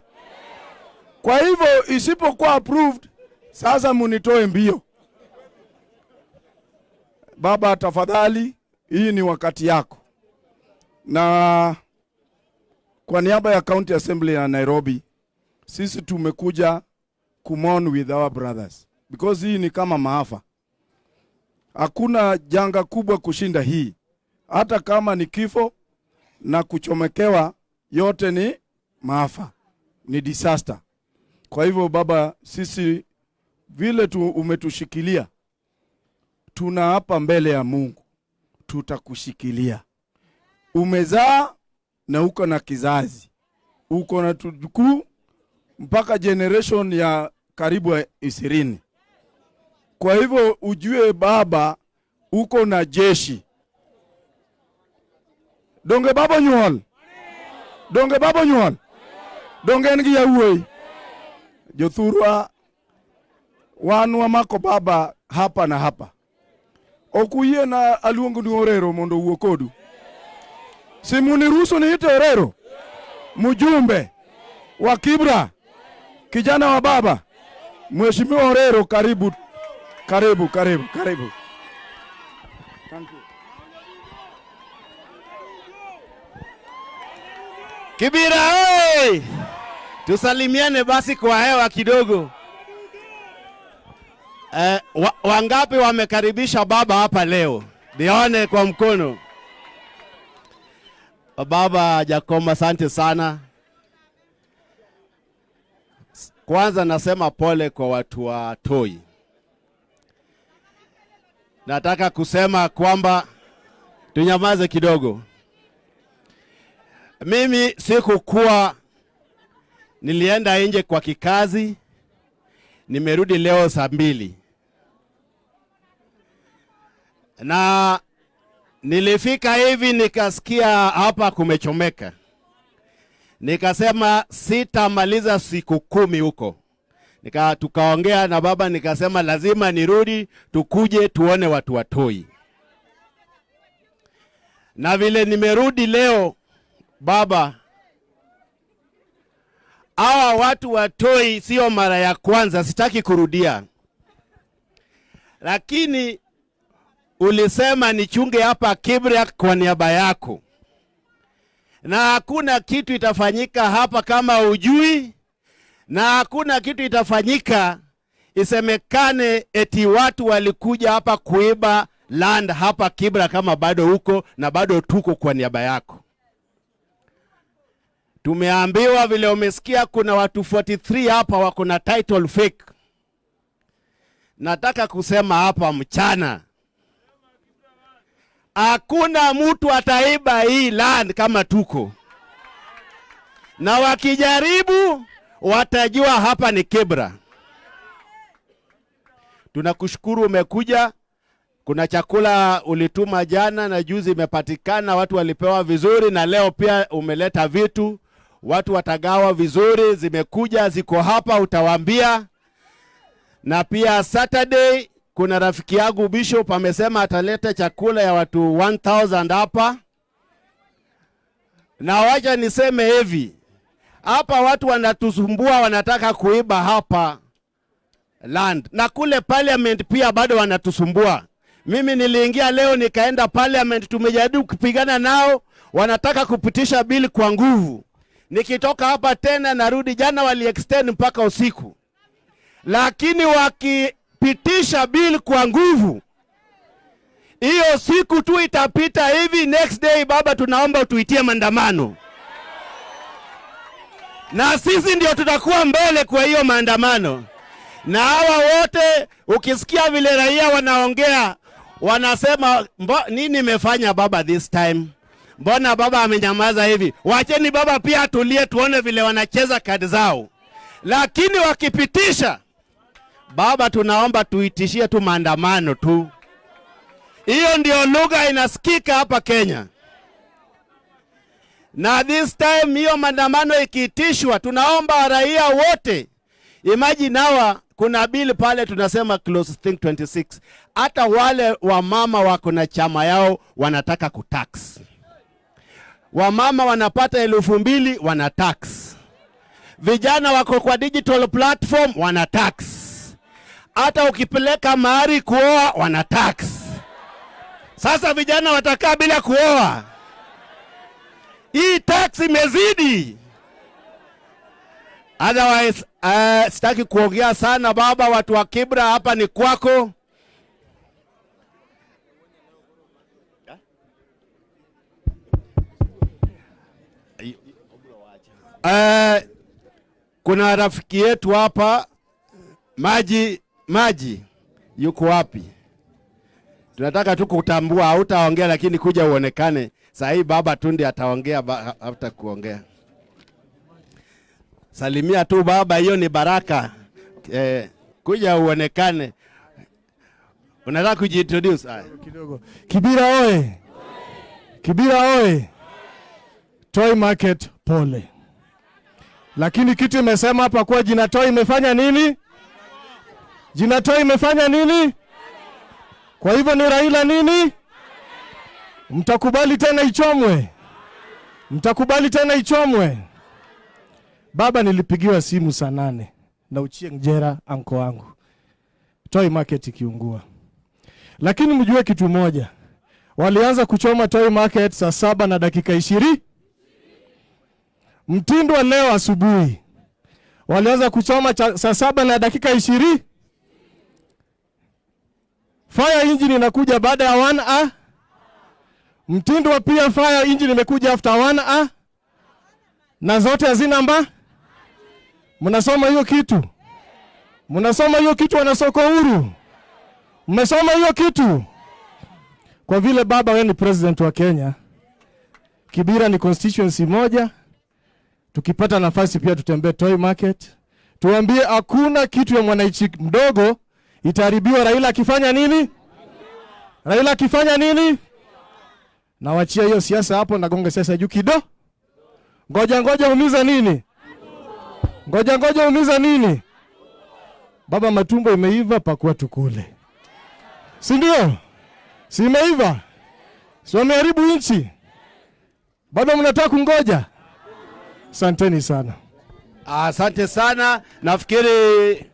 Kwa hivyo isipokuwa approved, sasa munitoe mbio. Baba tafadhali, hii ni wakati yako. Na kwa niaba ya County Assembly ya Nairobi, sisi tumekuja kumourn with our brothers. Because hii ni kama maafa. Hakuna janga kubwa kushinda hii. Hata kama ni kifo na kuchomekewa, yote ni maafa, ni disaster. Kwa hivyo baba, sisi vile tu umetushikilia, tunaapa mbele ya Mungu, tutakushikilia. Umezaa na uko na kizazi, uko na tujukuu mpaka generation ya karibu 20. Kwa hivyo ujue baba, uko na jeshi. Donge baba nyuol. Donge baba nyuol. Donge ngi ya uwe. Jothurwa wanu wamako baba hapa na hapa. Okuyie na aluongo ni Orero mondo uo kodu. Simuniruhusu niite Orero. Mjumbe wa Kibra, kijana wa baba, Mheshimiwa Orero, karibu, karibu, karibu, karibu. Thank you. Kibra oi! Tusalimiane basi kwa hewa kidogo. Wangapi wamekaribisha baba hapa leo? Nione kwa mkono. Baba Jakom, asante sana. Kwanza nasema pole kwa watu wa Toi. Nataka kusema kwamba tunyamaze kidogo. Mimi sikukuwa, nilienda nje kwa kikazi, nimerudi leo saa 2. Na Nilifika hivi nikasikia hapa kumechomeka. Nikasema sitamaliza siku 10 huko. Tukaongea na baba, nikasema lazima nirudi tukuje tuone watu wa Toi. Na vile nimerudi leo baba, hawa watu wa Toi sio mara ya kwanza, sitaki kurudia. Lakini ulisema nichunge hapa Kibra kwa niaba yako. Na hakuna kitu itafanyika hapa kama ujui, na hakuna kitu itafanyika isemekane eti watu walikuja hapa kuiba land hapa Kibra kama bado huko na bado tuko kwa niaba yako. Tumeambiwa vile umesikia kuna watu 43 hapa wako na title fake. Nataka kusema hapa mchana, hakuna mtu ataiba hii land kama tuko. Na wakijaribu watajua hapa ni Kibra. Tunakushukuru umekuja. Kuna chakula ulituma jana na juzi imepatikana, watu walipewa vizuri, na leo pia umeleta vitu, watu watagawa vizuri, zimekuja ziko hapa, utawaambia. Na pia Saturday kuna rafiki yangu Bishop amesema ataleta chakula ya watu 1000 hapa. Na wacha niseme hivi, hapa watu wanatusumbua, wanataka kuiba hapa land. Na kule parliament pia bado wanatusumbua. Mimi niliingia leo nikaenda parliament, tumejaribu kupigana nao, wanataka kupitisha bill kwa nguvu. Nikitoka hapa tena narudi, jana wali extend mpaka usiku. Lakini wakipitisha bill kwa nguvu, hiyo siku tu itapita hivi, next day baba tunaomba tuitie maandamano. Na sisi ndio tutakuwa mbele kwa hiyo maandamano. Na hawa wote ukisikia vile raia wanaongea, wanasema nini imefanya baba this time? Mbona baba amenyamaza hivi? Wacheni baba pia atulie tuone vile wanacheza kadi zao. Lakini wakipitisha, baba tunaomba tuitishie tu maandamano tu. Hiyo ndio lugha inasikika hapa Kenya. Na this time hiyo maandamano ikiitishwa, tunaomba raia wote. Imagine hawa, kuna bill pale tunasema clause 26. Hata wale wamama wako na chama yao wanataka kutax. Wamama wanapata 2000 wana tax. Vijana wako kwa digital platform wana tax. Hata ukipeleka mahari kuoa wana tax. Sasa vijana watakaa bila kuoa. Hii tax imezidi. Otherwise, sitaki kuongea sana baba, watu wa Kibra hapa ni kwako. Kuna rafiki yetu hapa Maji yuko wapi? Tunataka tu kutambua, hautaongea lakini kuja uonekane. Sasa hii baba Tundi ataongea after kuongea. Salimia tu baba, hiyo ni baraka. Kuja uonekane. Unataka kujiintroduce? Kidogo. Kibra oe. Kibra oe. Toi Market pole. Lakini kitu imesema hapa kwa jina Toi imefanya nini? Jina Toi imefanya nini? Kwa hivyo ni Raila nini? Mtakubali tena ichomwe? Mtakubali tena ichomwe? Baba, nilipigiwa simu saa 8 na Ochieng Jera anko wangu. Toi Market ikiungua. Lakini mjue kitu moja. Walianza kuchoma Toi Market saa 7:20. Mtindwa leo asubuhi. Walianza kuchoma saa 7:20. Fire engine inakuja baada ya 1A. Mtindwa pia fire engine imekuja after 1A. Na zote hazina mba. Mnasoma hiyo kitu? Mnasoma hiyo kitu wana soko huru? Mmesoma hiyo kitu? Kwa vile baba wewe ni president wa Kenya, Kibra ni constituency moja. Tukipata nafasi pia tutembee Toi Market. Tuambie hakuna kitu ya mwananchi mdogo itaharibiwa Raila akifanya nini? Raila akifanya nini? Nawachia hiyo siasa hapo, nagonga siasa juu kidogo. Ngoja ngoja umiza nini? Ngoja ngoja umiza nini? Baba, matumbo imeiva, pakua tukule. Si ndio? Si imeiva? Si wameharibu nchi? Bado mnataka kungoja? Asanteni sana. Asante sana. Nafikiri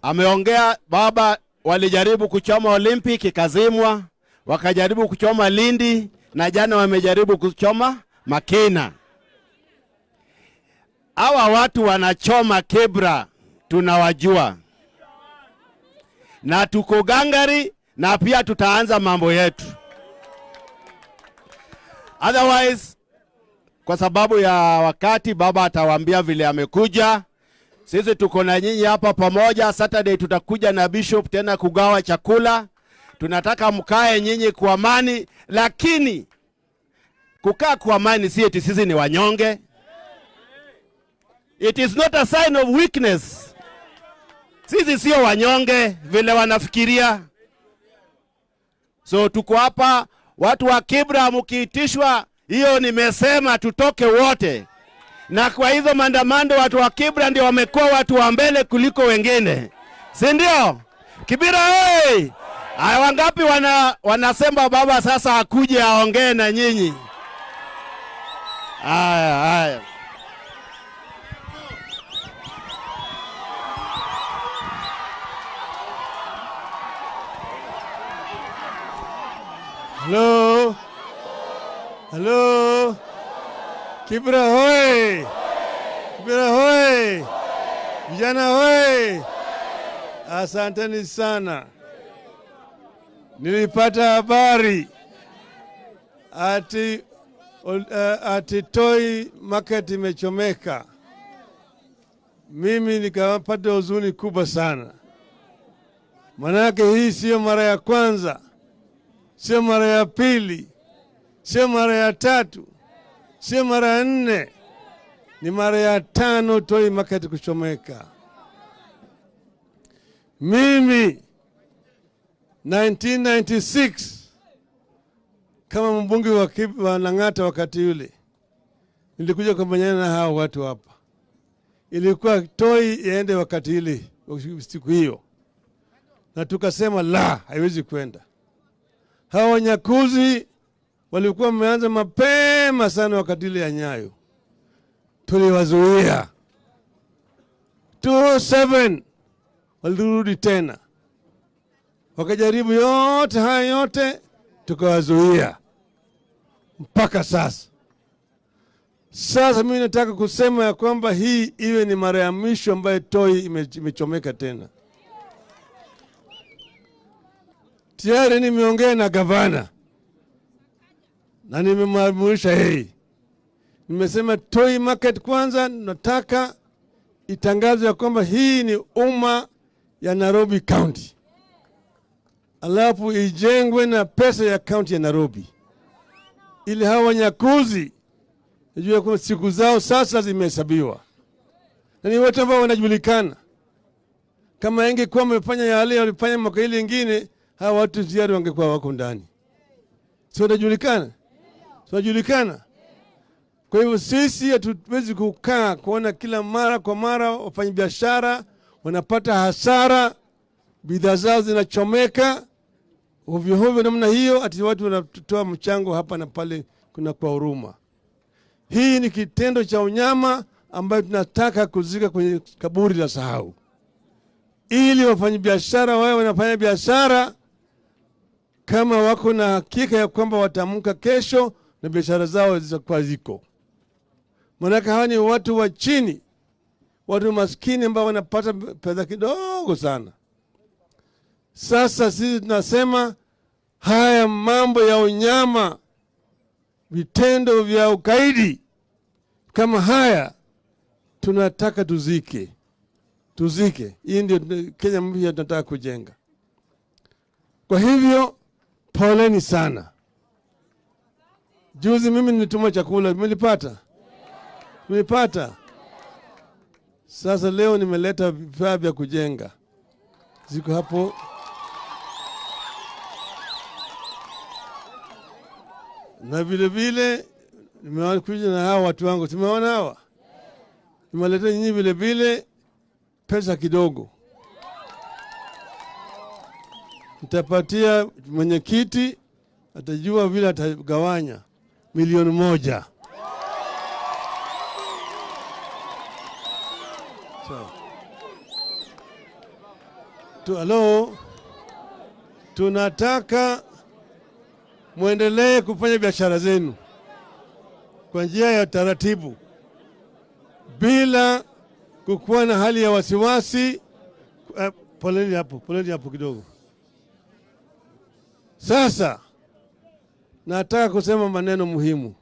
ameongea baba. Walijaribu kuchoma Olympic ikazimwa, wakajaribu kuchoma Lindi, na jana wamejaribu kuchoma Makina. Hawa watu wanachoma Kibra, tunawajua. Na tuko gangari, na pia tutaanza mambo yetu. Otherwise, kwa sababu ya wakati, baba atawaambia vile amekuja. Sisi tuko na nyinyi hapa pamoja. Saturday tutakuja na bishop tena kugawa chakula. Tunataka mkae nyinyi kwa amani, lakini kukaa kwa amani si eti sisi ni wanyonge. It is not a sign of weakness. Sisi sio wanyonge vile wanafikiria. So tuko hapa, watu wa Kibra mkiitishwa, hiyo nimesema tutoke wote. Na kwa hizo maandamano watu wa Kibra ndio wamekuwa watu wa mbele kuliko wengine. Si ndio? Kibra hey! Aya, wangapi wanasema baba sasa akuje aongee na nyinyi? Aya, aya. Hello. Hello. Kibra hoi. Kibra hoi. Vijana hoi. Asanteni sana. Nilipata habari ati Toi Market imechomeka. Mimi nikapata huzuni kubwa sana. Manake hii sio mara ya kwanza, sio mara ya pili, sio mara ya tatu, sio mara ya nne, ni mara ya tano Toi Market kuchomeka. Mimi 1996 kama mbunge wa Lang'ata wakati yule, nilikuja kupambana na hao watu hapa. Ilikuwa Toi iende wakati ile, siku hiyo, na tukasema la, haiwezi kwenda. Hao wanyakuzi walikuwa wameanza mapema sana wakati ile ya Nyayo, tuliwazuia. 2007 walirudi tena, wakajaribu yote haya yote, tukawazuia mpaka sasa. Sasa mimi nataka kusema ya kwamba hii iwe ni mara ya mwisho ambayo Toi imechomeka tena. Tayari nimeongea na gavana na nimemwamurisha yeye. Nimesema Toi Market kwanza nataka itangazwe ya kwamba hii ni umma ya Nairobi County. Alafu ijengwe na pesa ya county ya Nairobi, ili hawa wanyakuzi wajue kwamba siku zao sasa zimehesabiwa. Na ni watu ambao wanajulikana. Kama ingekuwa wamefanya yale walifanya mwaka ile nyingine, hawa watu tayari wangekuwa wako ndani. Sio wanajulikana? Sio wanajulikana? Kwa hivyo sisi hatuwezi kukaa kuona kila mara kwa mara wafanyabiashara wanapata hasara, bidhaa zao zinachomeka ovyo ovyo namna hiyo, ati watu wanatoa mchango hapa na pale, kuna kwa huruma. Hii ni kitendo cha unyama ambayo tunataka kuzika kwenye kaburi la sahau, ili wafanyabiashara wao wanafanya biashara kama wako na hakika ya kwamba wataamka kesho na biashara zao zitakuwa ziko. Maana hawa ni watu wa chini, watu maskini ambao wanapata pesa kidogo sana. Sasa sisi tunasema haya mambo ya unyama, vitendo vya ukaidi kama haya tunataka tuzike. Tuzike. Hii ndio Kenya mpya tunataka kujenga. Kwa hivyo poleni sana. Juzi mimi nilituma chakula, mlipata? Mlipata? Sasa leo nimeleta vifaa vya kujenga. Ziko hapo. Na vile vile nimekuja na hawa watu wangu, tumeona hawa, nimewaletea nyinyi vile vile pesa kidogo. Nitapatia mwenyekiti, atajua vile atagawanya 1,000,000. So, halo, tunataka muendelee kufanya biashara zenu kwa njia ya taratibu bila kukuwa na hali ya wasiwasi. Poleni hapo, poleni hapo kidogo. Sasa nataka kusema maneno muhimu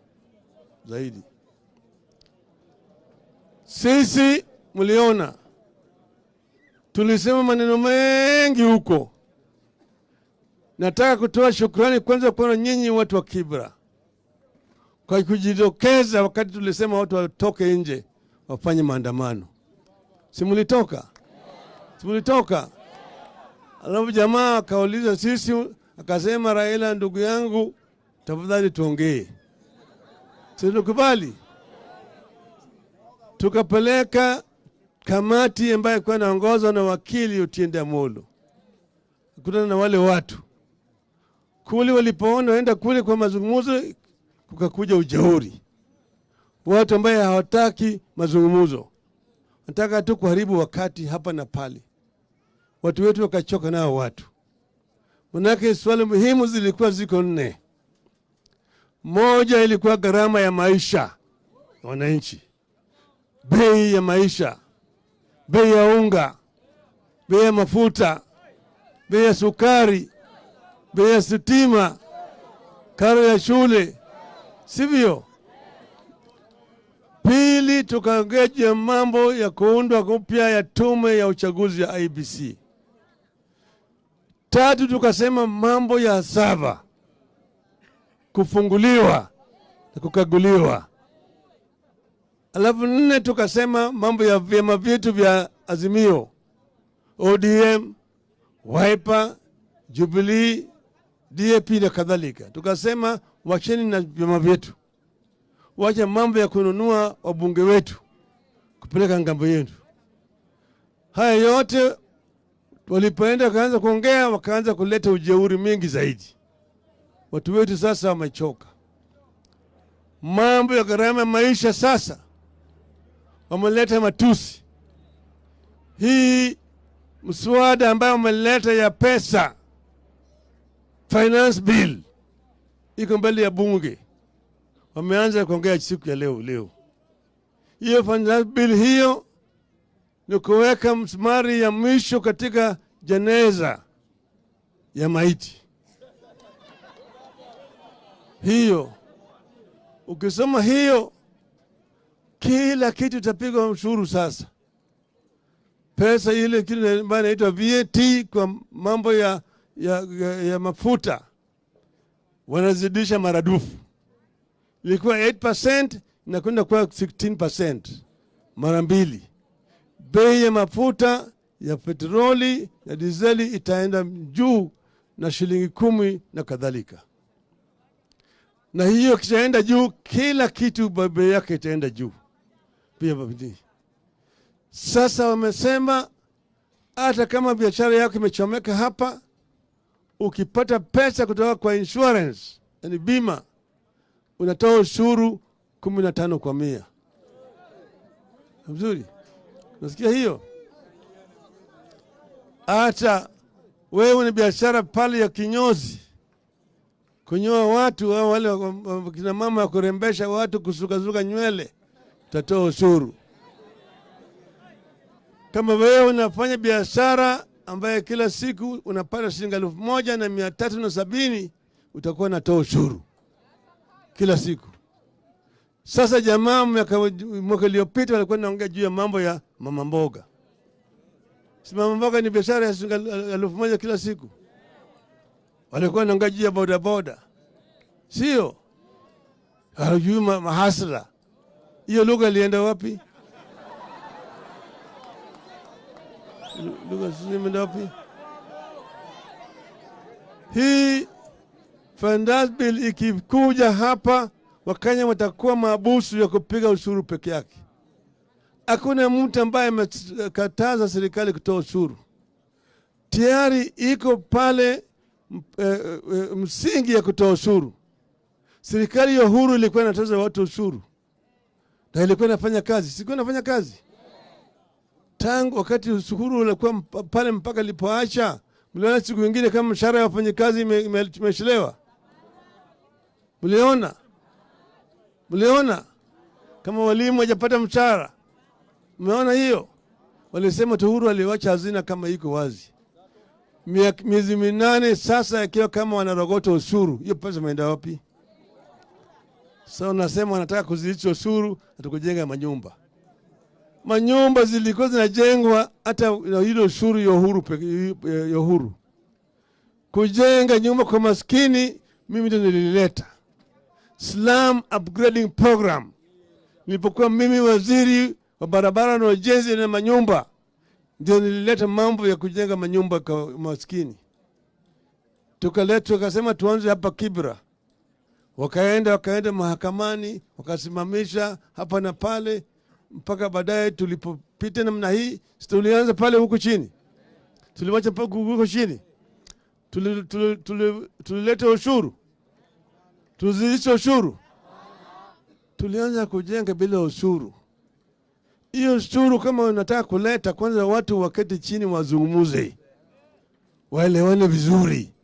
zaidi. Sisi mliona tulisema maneno mengi huko. Nataka kutoa shukrani kwanza kwa nyinyi watu wa Kibra kwa kujitokeza wakati tulisema watu watoke nje wafanye maandamano. Si mlitoka? Si mlitoka? Alafu jamaa akauliza sisi, akasema Raila ndugu yangu, tafadhali tuongee. Tulikubali. Tukapeleka kamati ambayo ilikuwa inaongozwa na wakili Otiende Amollo. Kukutana na wale watu. Kule walipoona waenda kule kwa mazungumzo, kukakuja ujeuri. Watu ambao hawataki mazungumzo, wanataka tu kuharibu wakati hapa na pale. Watu wetu wakachoka nao watu. Manake swali muhimu zilikuwa ziko 4. Moja ilikuwa gharama ya maisha ya wananchi, bei ya maisha, bei ya unga, bei ya mafuta, bei ya sukari, bei ya stima, karo ya shule, sivyo? Pili, tukaongea mambo ya kuundwa upya ya tume ya uchaguzi ya IEBC. Tatu, tukasema mambo ya saba kufunguliwa na kukaguliwa. Alafu 4, tukasema mambo ya vyama vyetu vya Azimio, ODM, Wiper, Jubilee, DAP na kadhalika. Tukasema wacheni na vyama vyetu, wacha mambo ya kununua wabunge wetu kupeleka ngambo yetu. Haya yote walipoenda wakaanza kuongea, wakaanza kuleta ujeuri mingi zaidi. Watu wetu sasa wamechoka. Mambo ya gharama ya maisha sasa wameleta matusi. Hii mswada ambayo wameleta ya pesa, finance bill, iko mbele ya bunge. Wameanza kuongea siku ya leo. Hiyo finance bill hiyo ni kuweka msumari ya mwisho katika jeneza ya maiti. Hiyo ukisoma hiyo, kila kitu itapigwa ushuru sasa. Pesa ile kile ambayo inaitwa VAT kwa mambo ya mafuta wanazidisha maradufu. Ilikuwa 8% na kwenda kwa 16%, mara mbili. Bei ya mafuta ya petroli na dizeli itaenda juu na shilingi 10 na kadhalika. Na hiyo kishaenda juu, kila kitu bei yake itaenda juu pia. Sasa wamesema hata kama biashara yako imechomeka hapa, ukipata pesa kutoka kwa insurance, yani bima, unatoa ushuru 15 kwa 100. Mzuri? Nasikia hiyo? Hata wewe ni biashara pale ya kinyozi, kunyoa watu au wale kina mama kurembesha watu, kusuka nywele, utatoa ushuru. Kama wewe unafanya biashara ambaye kila siku unapata shilingi 1,370, utakuwa unatoa ushuru kila siku. Sasa jamaa mwaka uliopita walikuwa wanaongea juu ya mambo ya mama mboga. Si mama mboga ni biashara ya shilingi 1,000 kila siku. Walikuwa wanaongea juu ya boda boda. Sio? Hawajui mahasla. Hiyo lugha ilienda wapi? Lugha imeenda wapi? Hii Finance Bill ikikuja hapa, Wakenya watakuwa mabusu ya kupiga ushuru peke yake. Hakuna mtu ambaye amekataza serikali kutoa ushuru. Tayari iko pale msingi ya kutoa ushuru. Serikali ya Uhuru ilikuwa inatoza watu ushuru na ilikuwa inafanya kazi. Sikuwa inafanya kazi tangu wakati ushuru ulikuwa pale mpaka ilipoacha. Mliona siku nyingine kama mshahara ya wafanyikazi imechelewa? Mliona? Mliona kama walimu hawajapata mshahara? Mmeona hiyo? Walisema Uhuru aliwacha hazina kama iko wazi. Miezi 8 sasa ikiwa kama wanarogota ushuru, hiyo pesa imeenda wapi? Sasa unasema wanataka kuzidisha ushuru na tukujenga manyumba. Manyumba zilikuwa zinajengwa hata ile ushuru ya Uhuru ya Uhuru. Kujenga nyumba kwa maskini mimi ndio nilileta. Slum upgrading program. Nilipokuwa mimi waziri wa barabara na ujenzi na manyumba, ndio nilileta mambo ya kujenga manyumba kwa maskini. Tukaleta, tukasema tuanze hapa Kibra. Wakaenda mahakamani, wakasimamisha hapa na pale mpaka baadaye tulipopita namna hii, tulianza pale huku chini. Tuliwacha pale huku chini. Tulileta ushuru. Tulizidisha ushuru. Tulianza kujenga bila ushuru. Hiyo ushuru kama unataka kuleta, kwanza watu waketi chini wazungumze, waelewane vizuri.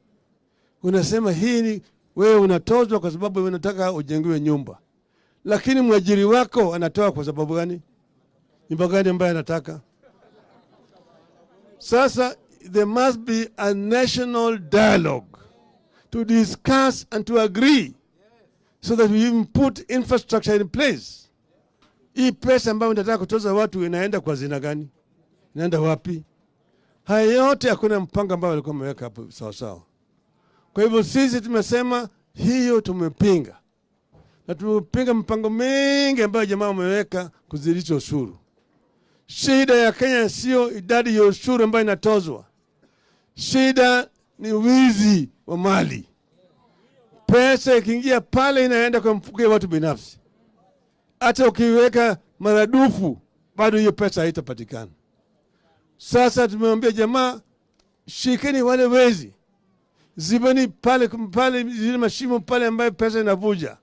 Unasema hii ni wewe unatozwa kwa sababu unataka ujengiwe nyumba, lakini mwajiri wako anatoa kwa sababu gani? Nyumba gani ambayo anataka? Sasa there must be a national dialogue to discuss and to agree so that we even put infrastructure in place. Hii pesa ambayo unataka kutoza watu inaenda kwa zina gani? Inaenda wapi? Haya yote hakuna mpango ambao walikuwa wameweka hapo sawa sawa. Kwa hivyo sisi tumesema hiyo tumepinga. Na tumepinga mpango mingi ambayo jamaa wameweka kuzidisha ushuru. Shida ya Kenya sio idadi ya ushuru ambayo inatozwa. Shida ni wizi wa mali. Pesa ikiingia pale inaenda kwa mfuko ya watu binafsi. Hata ukiweka maradufu bado hiyo pesa haitapatikana. Sasa tumemwambia jamaa, shikeni wale wezi. Zibeni pale pale zile mashimo pale ambayo pesa inavuja,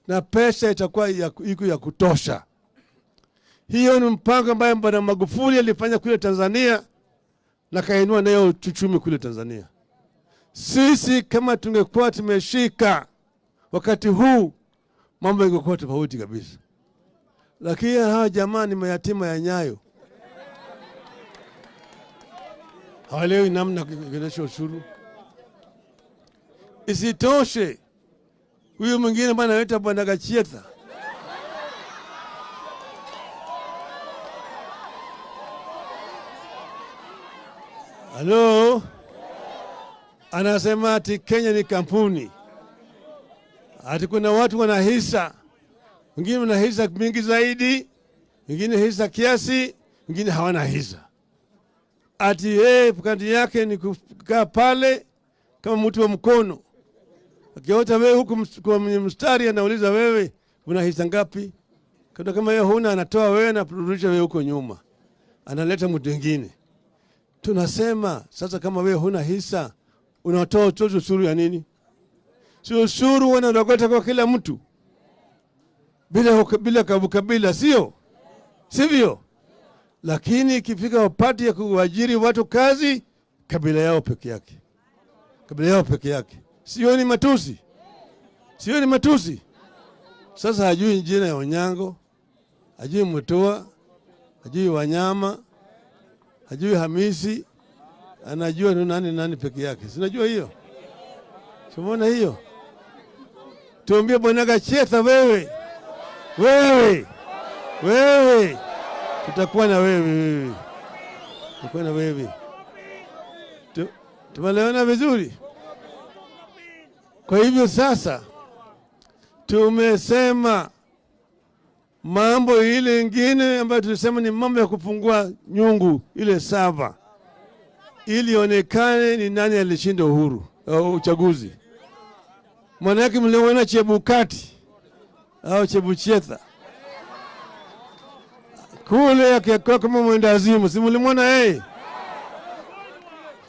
na pesa itakuwa iko ya kutosha. Hiyo ni mpango ambayo Bwana Magufuli alifanya kule Tanzania na kainua nayo uchumi kule Tanzania. Sisi kama tungekuwa tumeshika wakati huu, mambo ingekuwa tofauti kabisa. Lakini hawa jamaa ni mayatima ya Nyayo. Hawaelewi namna kuendesha ushuru. Isitoshe, huyu mwingine bwana anaitwa Bwana Gachietha. Halo, anasema ati Kenya ni kampuni. Ati kuna watu wana hisa. Wengine wana hisa mingi zaidi, wengine hisa kiasi, wengine hawana hisa. Ati yeye kati yake ni kukaa pale kama mtu wa mkono. Akiota wewe huku kwa mstari anauliza wewe una hisa ngapi? Kama yeye huna anatoa wewe na kurudisha wewe huko nyuma. Analeta mtu mwingine. Tunasema sasa kama wewe huna hisa unatoa ushuru ya nini? Sio ushuru wanaogota kwa kila mtu. Bila kabila, sio? Sivyo? Lakini ikifika wakati ya kuajiri watu kazi, kabila yao peke yake. Kabila yao peke yake. Sio ni matusi? Sio ni matusi? Sasa hajui jina ya Onyango, hajui Mutua, hajui Wanyama, hajui Hamisi, anajua ni nani nani peke yake. Sinajua hiyo. Tumeona hiyo. Tuambie Bwana Gachietha, wewe. Wewe. Wewe. Tutakuwa na wewe. Tutakuwa na wewe. Tumelewana vizuri. Kwa hivyo sasa tumesema mambo ile nyingine ambayo tulisema ni mambo ya kufungua nyungu ile saba, ili onekane ni nani alishinda uhuru uchaguzi. Maana mliona Chebukati au Chebuchetha kule akikuwa kama mwendawazimu, si mlimwona yeye?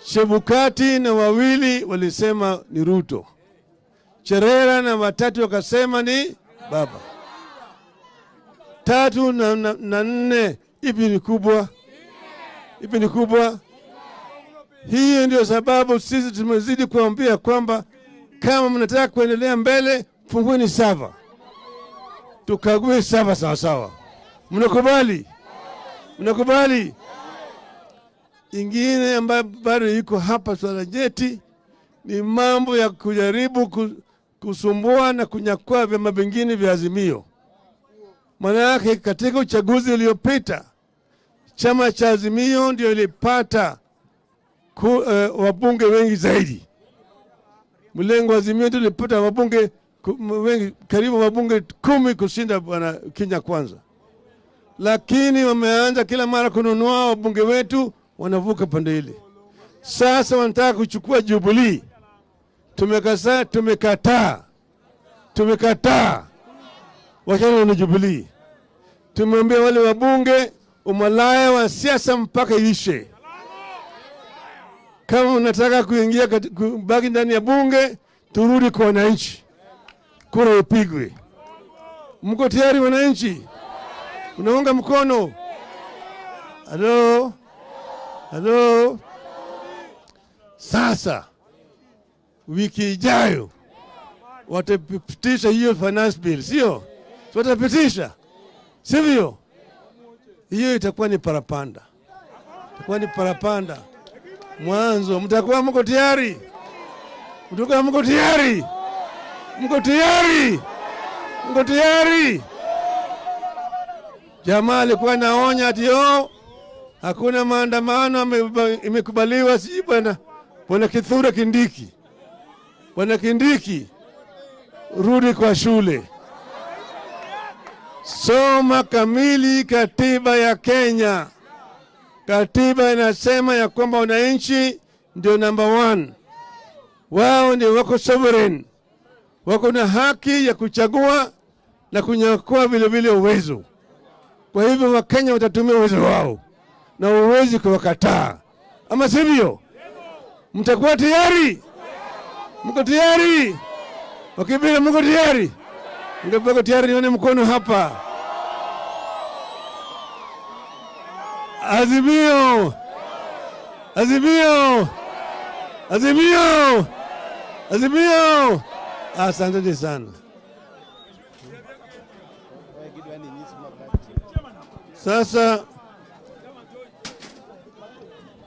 Chebukati na wawili walisema ni Ruto, Cherera na watatu wakasema ni baba. 3 na 4, ipi ni kubwa? Ipi ni kubwa? Hiyo ndio sababu sisi tumezidi kuambia kwamba kama mnataka kuendelea mbele, fungueni sava, tukague sava sawa sawa. Mnakubali? Mnakubali? Ingine ambayo bado iko hapa swala jeti ni mambo ya kujaribu kusumbua na kunyakua vyama vingine vya Azimio. Maana yake katika uchaguzi uliopita chama cha Azimio ndio ilipata wabunge wengi zaidi. Mlengo wa Azimio ndio ilipata wabunge wengi, karibu wabunge 10 kushinda bwana Kenya Kwanza. Lakini wameanza kila mara kununua wabunge wetu, wanavuka pande ile. Sasa wanataka kuchukua Jubilee. Tumekataa, tumekataa. Tumekataa. Wachana na Jubilee. Tumeambia wale wabunge umalaya wa siasa mpaka ishe. Kama unataka kuingia kubaki ndani ya bunge, turudi kwa wananchi. Kura ipigwe. Mko tayari wananchi? Unaunga mkono? Halo? Halo? Sasa wiki ijayo watapitisha hiyo finance bill, sio? Watapitisha, sivyo? Hiyo itakuwa ni parapanda. Itakuwa ni parapanda. Mwanzo mtakuwa mko tayari? Mtakuwa mko tayari? Mko tayari? Mko tayari? Jamaa alikuwa naonya ati hakuna maandamano imekubaliwa, si bwana. Bwana Kithure Kindiki. Bwana Kindiki, rudi kwa shule. Soma kamili katiba ya Kenya. Katiba inasema ya kwamba wananchi ndio number 1. Wao ndio wako sovereign. Wako na haki ya kuchagua na kunyakua vile vile uwezo. Kwa hivyo Wakenya watatumia uwezo wao na uwezi kuwakataa. Ama sivyo? Mtakuwa tayari? Mko tayari? Wakibila mko tayari? Mko tayari nione mkono hapa. Azimio! Azimio! Azimio! Azimio! Asante sana. Sasa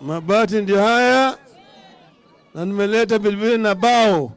mabati ndio haya, na nimeleta bilibili na bao.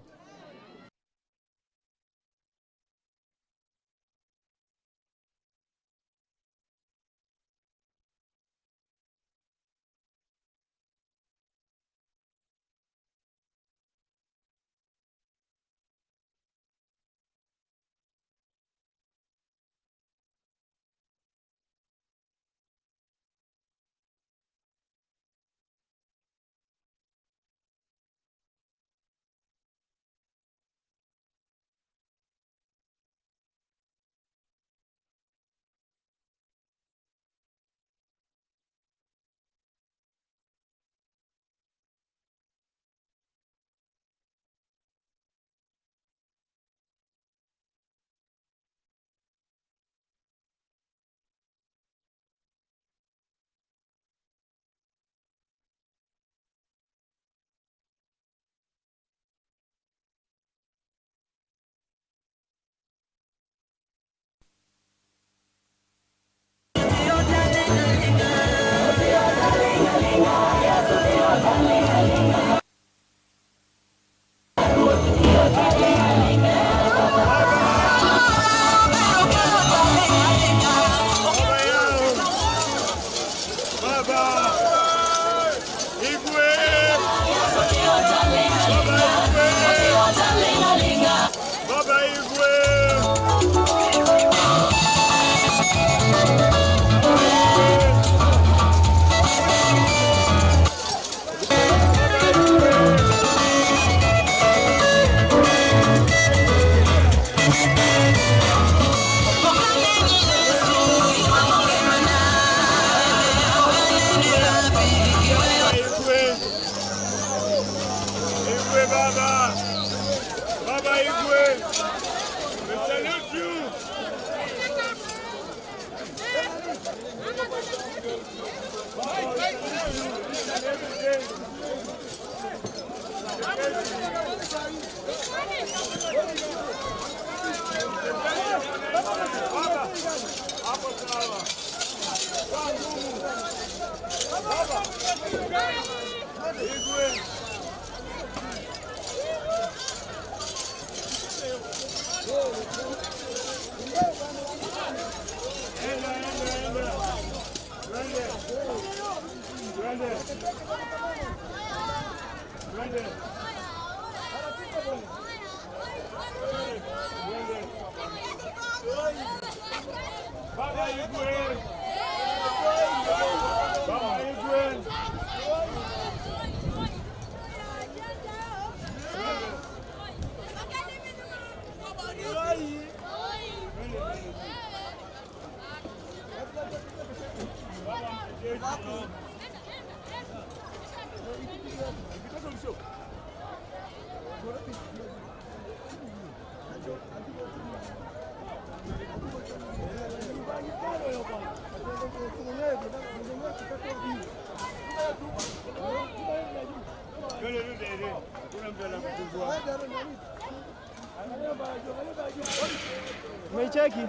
Umeicheki?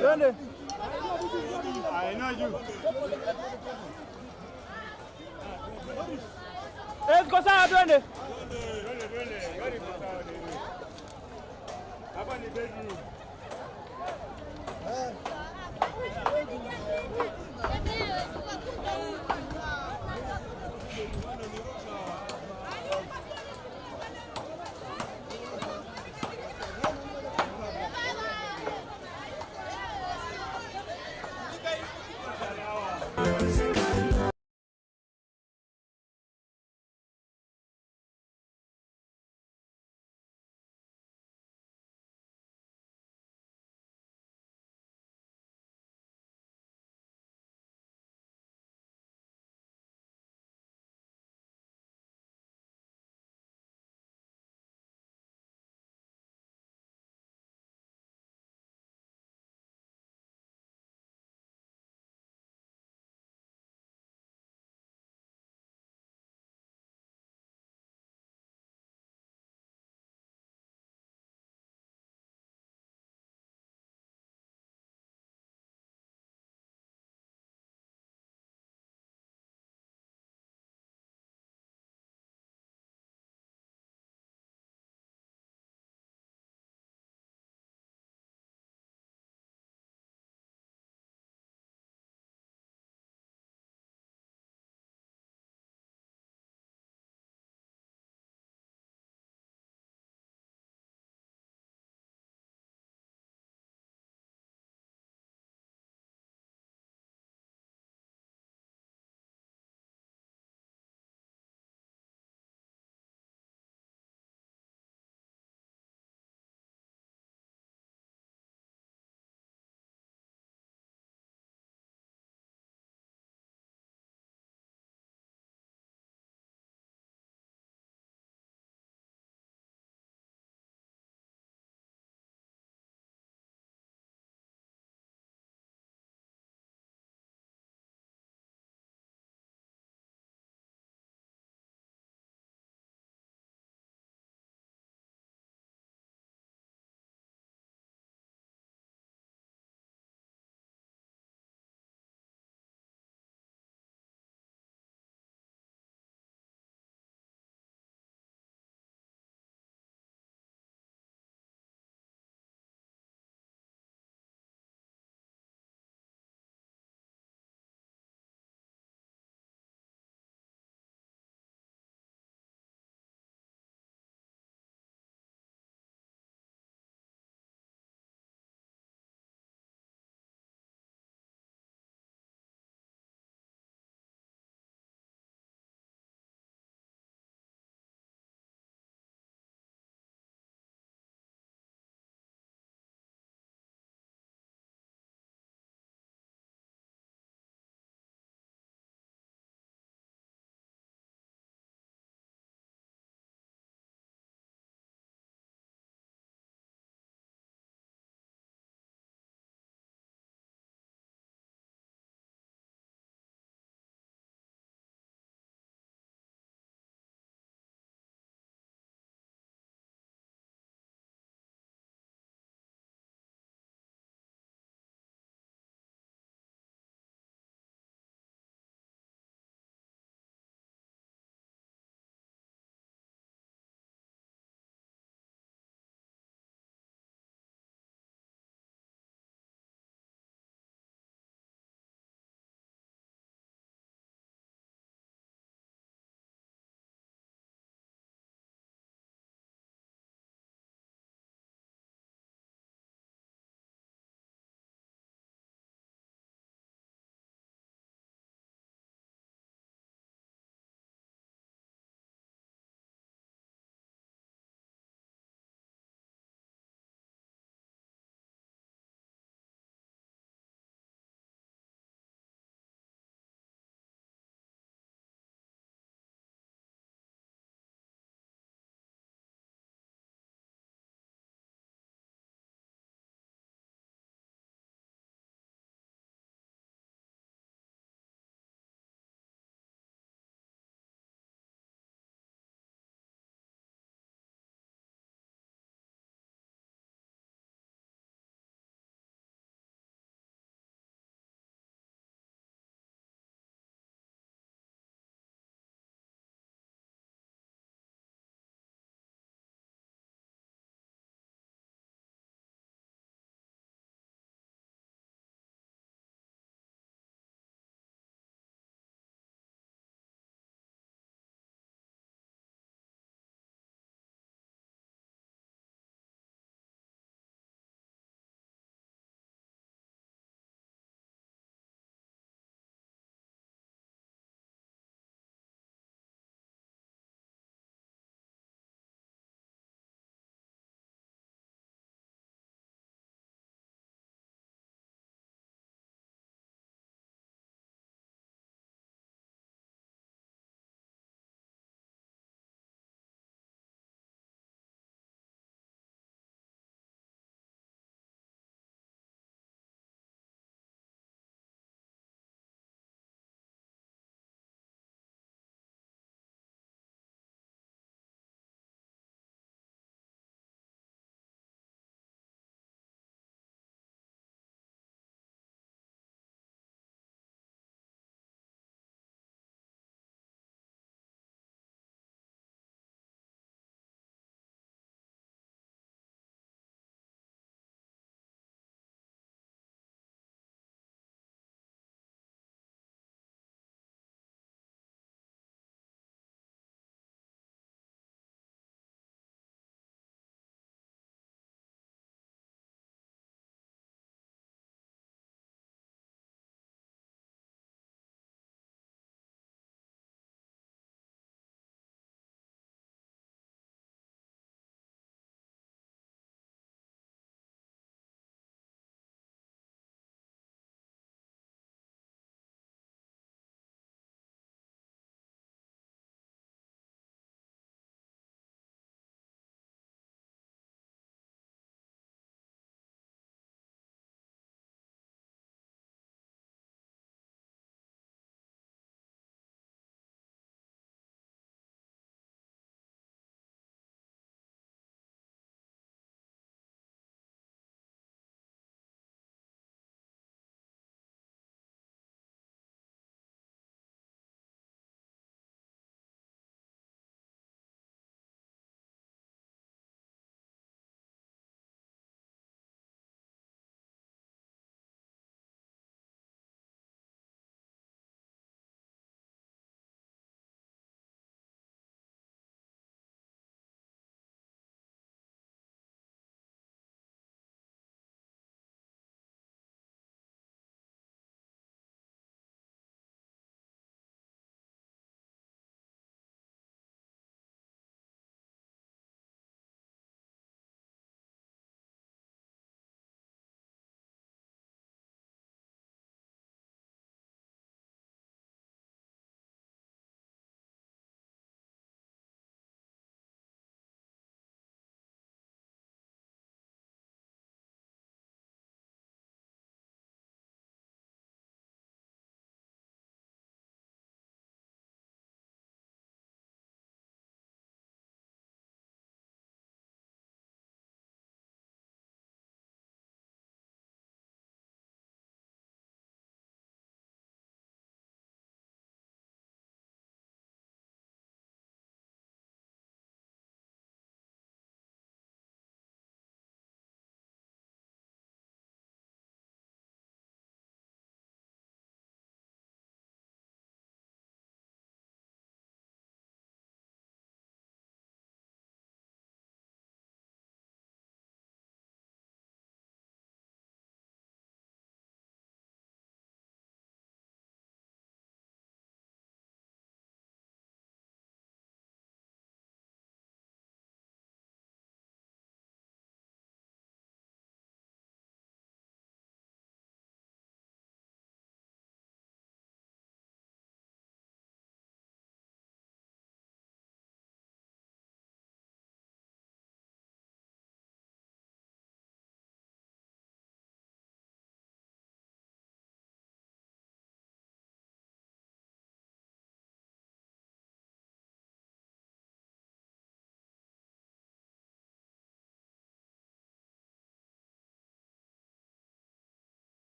Twende. Eh, tuko sawa, twende. Hapa ni bedroom.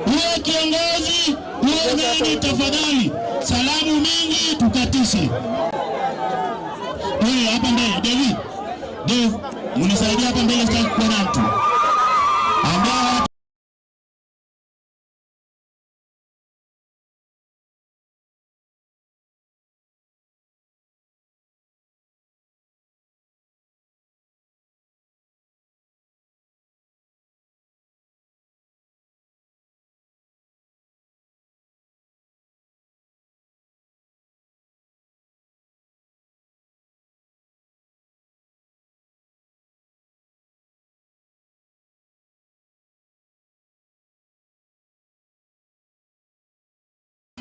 Huyo kiongozi, huyo nani, tafadhali, salamu mingi tukatishe. Wewe hapa mbele, David. Dave, mnisaidie hapa mbele, sitaki kuona mtu. Ambao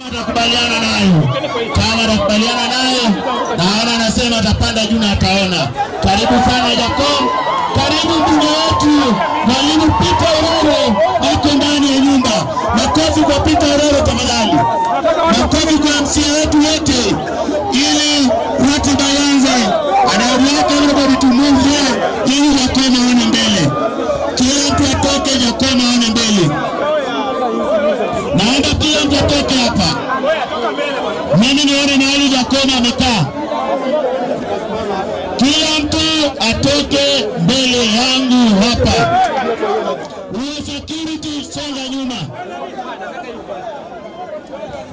atakubaliana nayo, kama atakubaliana nayo, naona anasema atapanda juu na ataona. Karibu sana Jacob, karibu mbunge wetu Mwalimu Peter Ororo yuko ndani ya nyumba. Makofi kwa Peter Ororo tafadhali, makofi kwa MCA wetu wote, ili ratiba ianze. Anaamua everybody to move here ili Jacob aone mbele, kila mtu atoke, Jacob aone mbele. Naomba kila mtu atoke hapa. Mimi nione mahali Jacob amekaa. Kila mtu atoke mbele yangu hapa. Huyo security songa nyuma.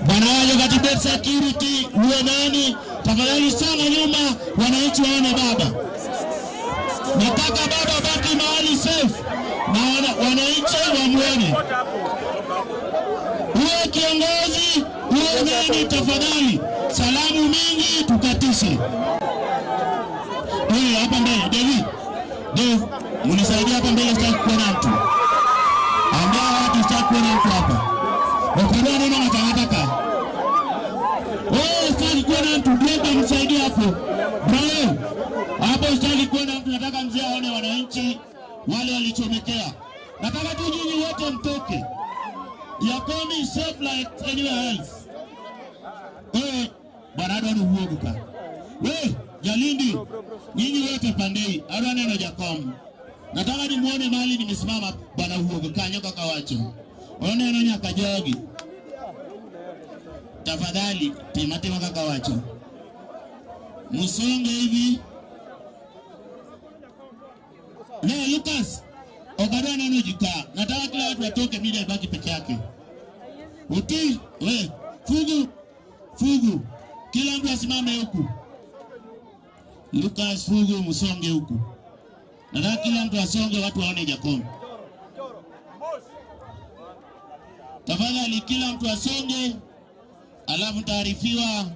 Bwana waje katika security, huyo nani? Tafadhali songa nyuma, wananchi waone baba. Nataka baba baki mahali safe na wananchi wamuone. Huyo kiongozi, huyo nani, tafadhali, salamu mingi tukatishe. Wewe hapa mbele, David. Dave, mnisaidie hapa mbele, sitaki kuona mtu. Ambao watu sitaki kuona mtu hapa. Wakiwa neno nataka. Wewe sitaki kuona mtu, Dave msaidie hapo. Bro, hapo sitaki kuona mtu, nataka mzee aone wananchi wale walichomekea. Nataka tu nyinyi wote mtoke. Yakomi safe like anywhere else. Eh, bwana adwaro wuogo ka. We, Jalindi, nyinyi wote pandei, adwa neno Jakom. Nataka nimuone mahali nimesimama bwana wuogo kanyo kaka wacho. Oneno nyaka jogi. Tafadhali, tima tima kaka wacho. Musonge hivi. Leo Lucas, okadwa neno jika. Nataka kila watu watoke, media ibaki peke yake. Uti, we, fugu, fugu. Kila mtu asimame huku. Lucas, fugu, musonge huku. Nataka kila mtu asonge, watu waone Jacob. Tafadhali kila mtu asonge, alafu taarifiwa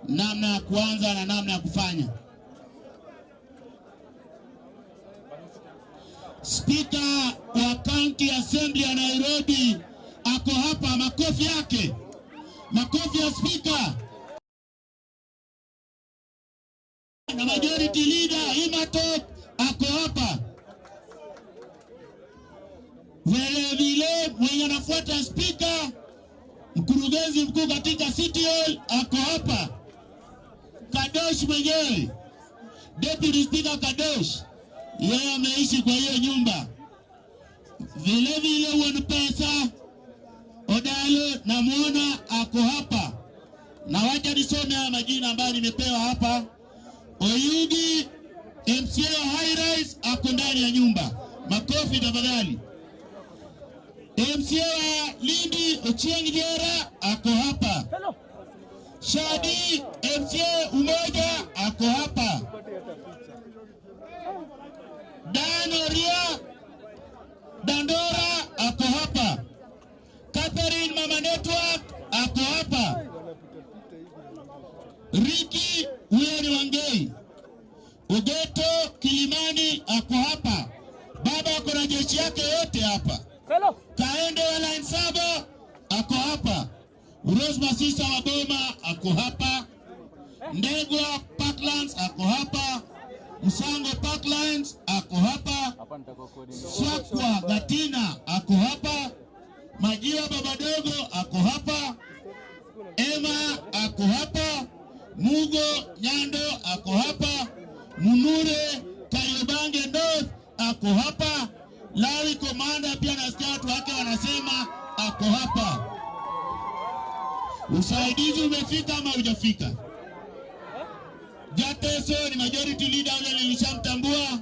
namna ya kuanza na namna ya kufanya. Speaker wa County Assembly ya Nairobi ako hapa, makofi yake. Makofi ya speaker. Na majority leader Imatok ako hapa. Vile vile mwenye anafuata speaker, mkurugenzi mkuu katika City Hall ako hapa. Kadosh mwenyewe, Deputy Speaker Kadosh, yeye ameishi kwa hiyo nyumba. Vile vile Wuon Pesa Odalo namuona ako hapa. Na wacha nisome haya majina ambayo nimepewa hapa. Oyugi MCA High Rise ako ndani ya nyumba. Makofi tafadhali. MCA wa Lindi Ochieng Jera ako hapa. Shadi MCA Umoja ako hapa. Danoria Dandora ako hapa. Catherine Mama Network ako hapa. Ricky huyo ni Wangei. Ugeto Kilimani ako hapa. Baba ako na jeshi yake yote hapa. Kaende wa line 7 ako hapa. Rose Masisa wa Boma ako hapa. Ndegwa Parklands ako hapa. Msango Parklands ako hapa. Swakwa Gatina ako hapa. Majiwa Babadogo ako hapa. Emma ako hapa. Mugo Nyando ako hapa. Munure Kariobange North ako hapa. Lawi Komanda pia nasikia watu wake wanasema ako hapa. Usaidizi umefika ama hujafika? Jateso ni majority leader yule nilishamtambua.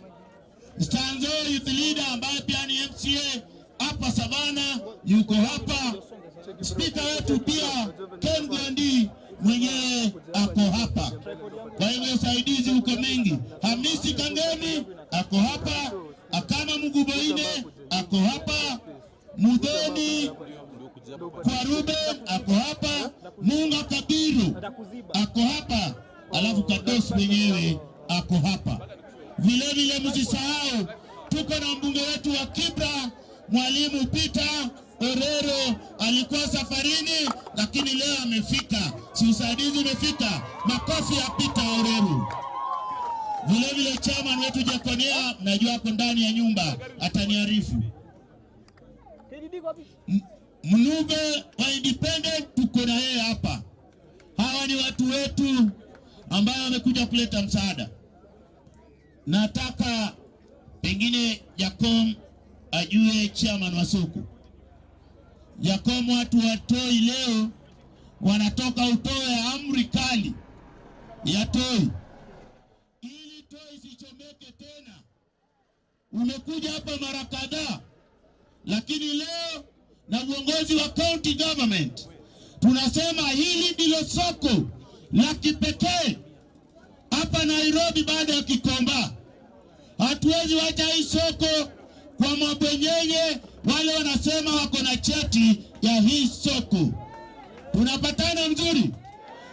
Stanzo youth leader ambaye pia ni MCA hapa Savana yuko hapa. Spika wetu pia Ken Gondi mwenyewe ako hapa. Kwa hivyo usaidizi uko mingi. Hamisi Kangemi ako hapa, Akama Muguboine ako hapa, Mudhoni kwa Ruben ako hapa, Munga Kabiru ako hapa, alafu Kados mwenyewe ako hapa. Vile vile msisahau tuko na mbunge wetu wa Kibra Mwalimu Peter Orero, alikuwa safarini lakini leo amefika. Si usaidizi umefika? Makofi ya Peter Orero. Vile vile chairman wetu Jaconia, najua ako ndani ya nyumba, ataniarifu. Mnube wa Independent tuko na yeye hapa. Hawa ni watu wetu ambao wamekuja kuleta msaada. Nataka pengine Jacom ajue chairman wa soko. Jacom, watu wa Toi leo wanatoka utoe amri kali ya Toi ili Toi isichomeke tena. Umekuja hapa mara kadhaa, lakini leo na uongozi wa county government tunasema hili ndilo soko la kipekee hapa Nairobi baada ya Kikomba. Hatuwezi wacha hii soko kwa mabwenyenye wale wanasema wako na cheti ya hii soko. Tunapatana mzuri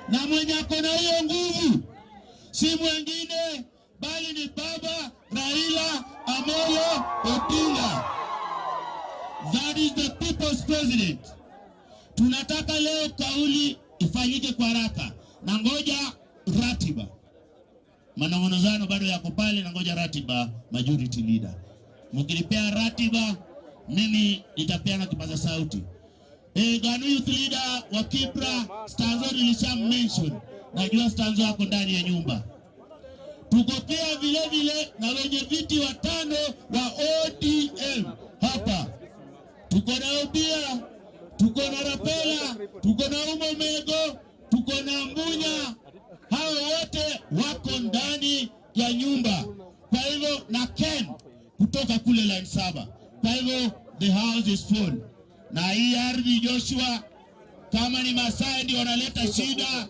na mwenye ako na hiyo nguvu si mwingine bali ni Baba Raila Amolo Odinga. That is the people's president. Tunataka leo kauli ifanyike kwa haraka. Na ngoja ratiba. Manong'onozano bado yako pale, na ngoja ratiba majority leader. Mkinipea ratiba mimi nitapeana kipaza sauti. Ganu youth leader wa Kibra Stanzo nilisha mention. Najua Stanzo yako ndani ya nyumba. Tuko pia vile vile na wenye viti watano wa ODM hapa. Tuko na Obia, tuko na Rapela, tuko na Umo Mego, tuko na Mbunya. Hao wote wako ndani ya nyumba. Kwa hivyo na Ken kutoka kule line 7. Kwa hivyo the house is full. Na hii ardhi Joshua, kama ni Masai ndio wanaleta shida,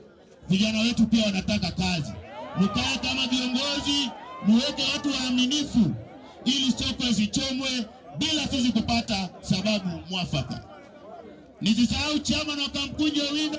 vijana wetu pia wanataka kazi. Mkae kama viongozi, muweke watu waaminifu ili soko isichomwe bila sisi kupata sababu mwafaka. Nisisahau chama na Kamkunji Owino.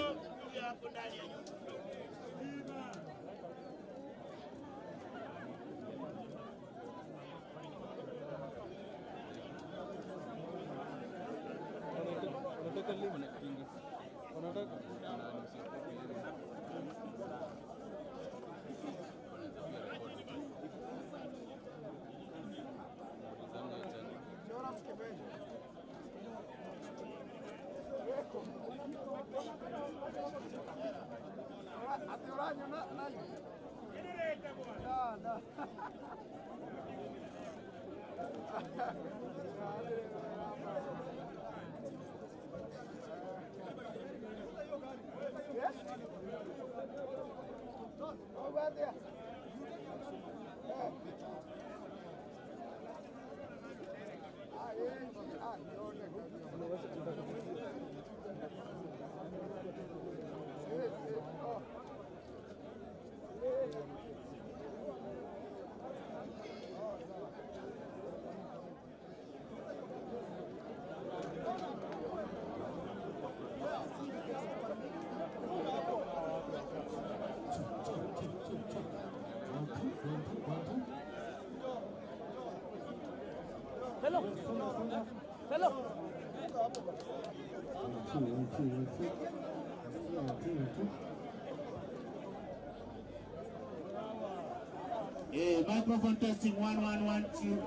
Microphone testing 1 1 1 2.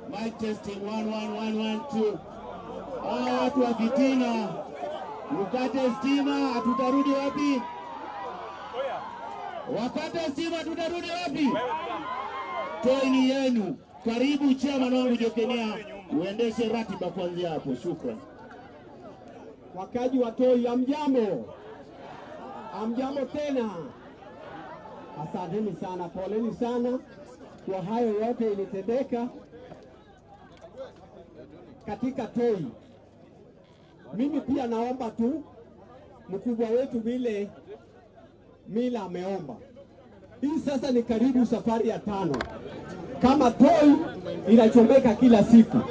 Mic testing 1 1 1 1 2. Hawa watu wa fitina, ukate stima, hatutarudi wapi? Wakate stima, tutarudi wapi? Toi ni yenu. Karibu chairman wangu Jokenia, Uendeshe ratiba kuanzia hapo. Shukran. Wakaji wa Toi, hamjambo? Hamjambo tena. Asanteni sana, poleni sana kwa hayo yote ilitendeka katika Toi. Mimi pia naomba tu mkubwa wetu vile Mila ameomba. Hii sasa ni karibu safari ya 5. Kama Toi inachomeka kila siku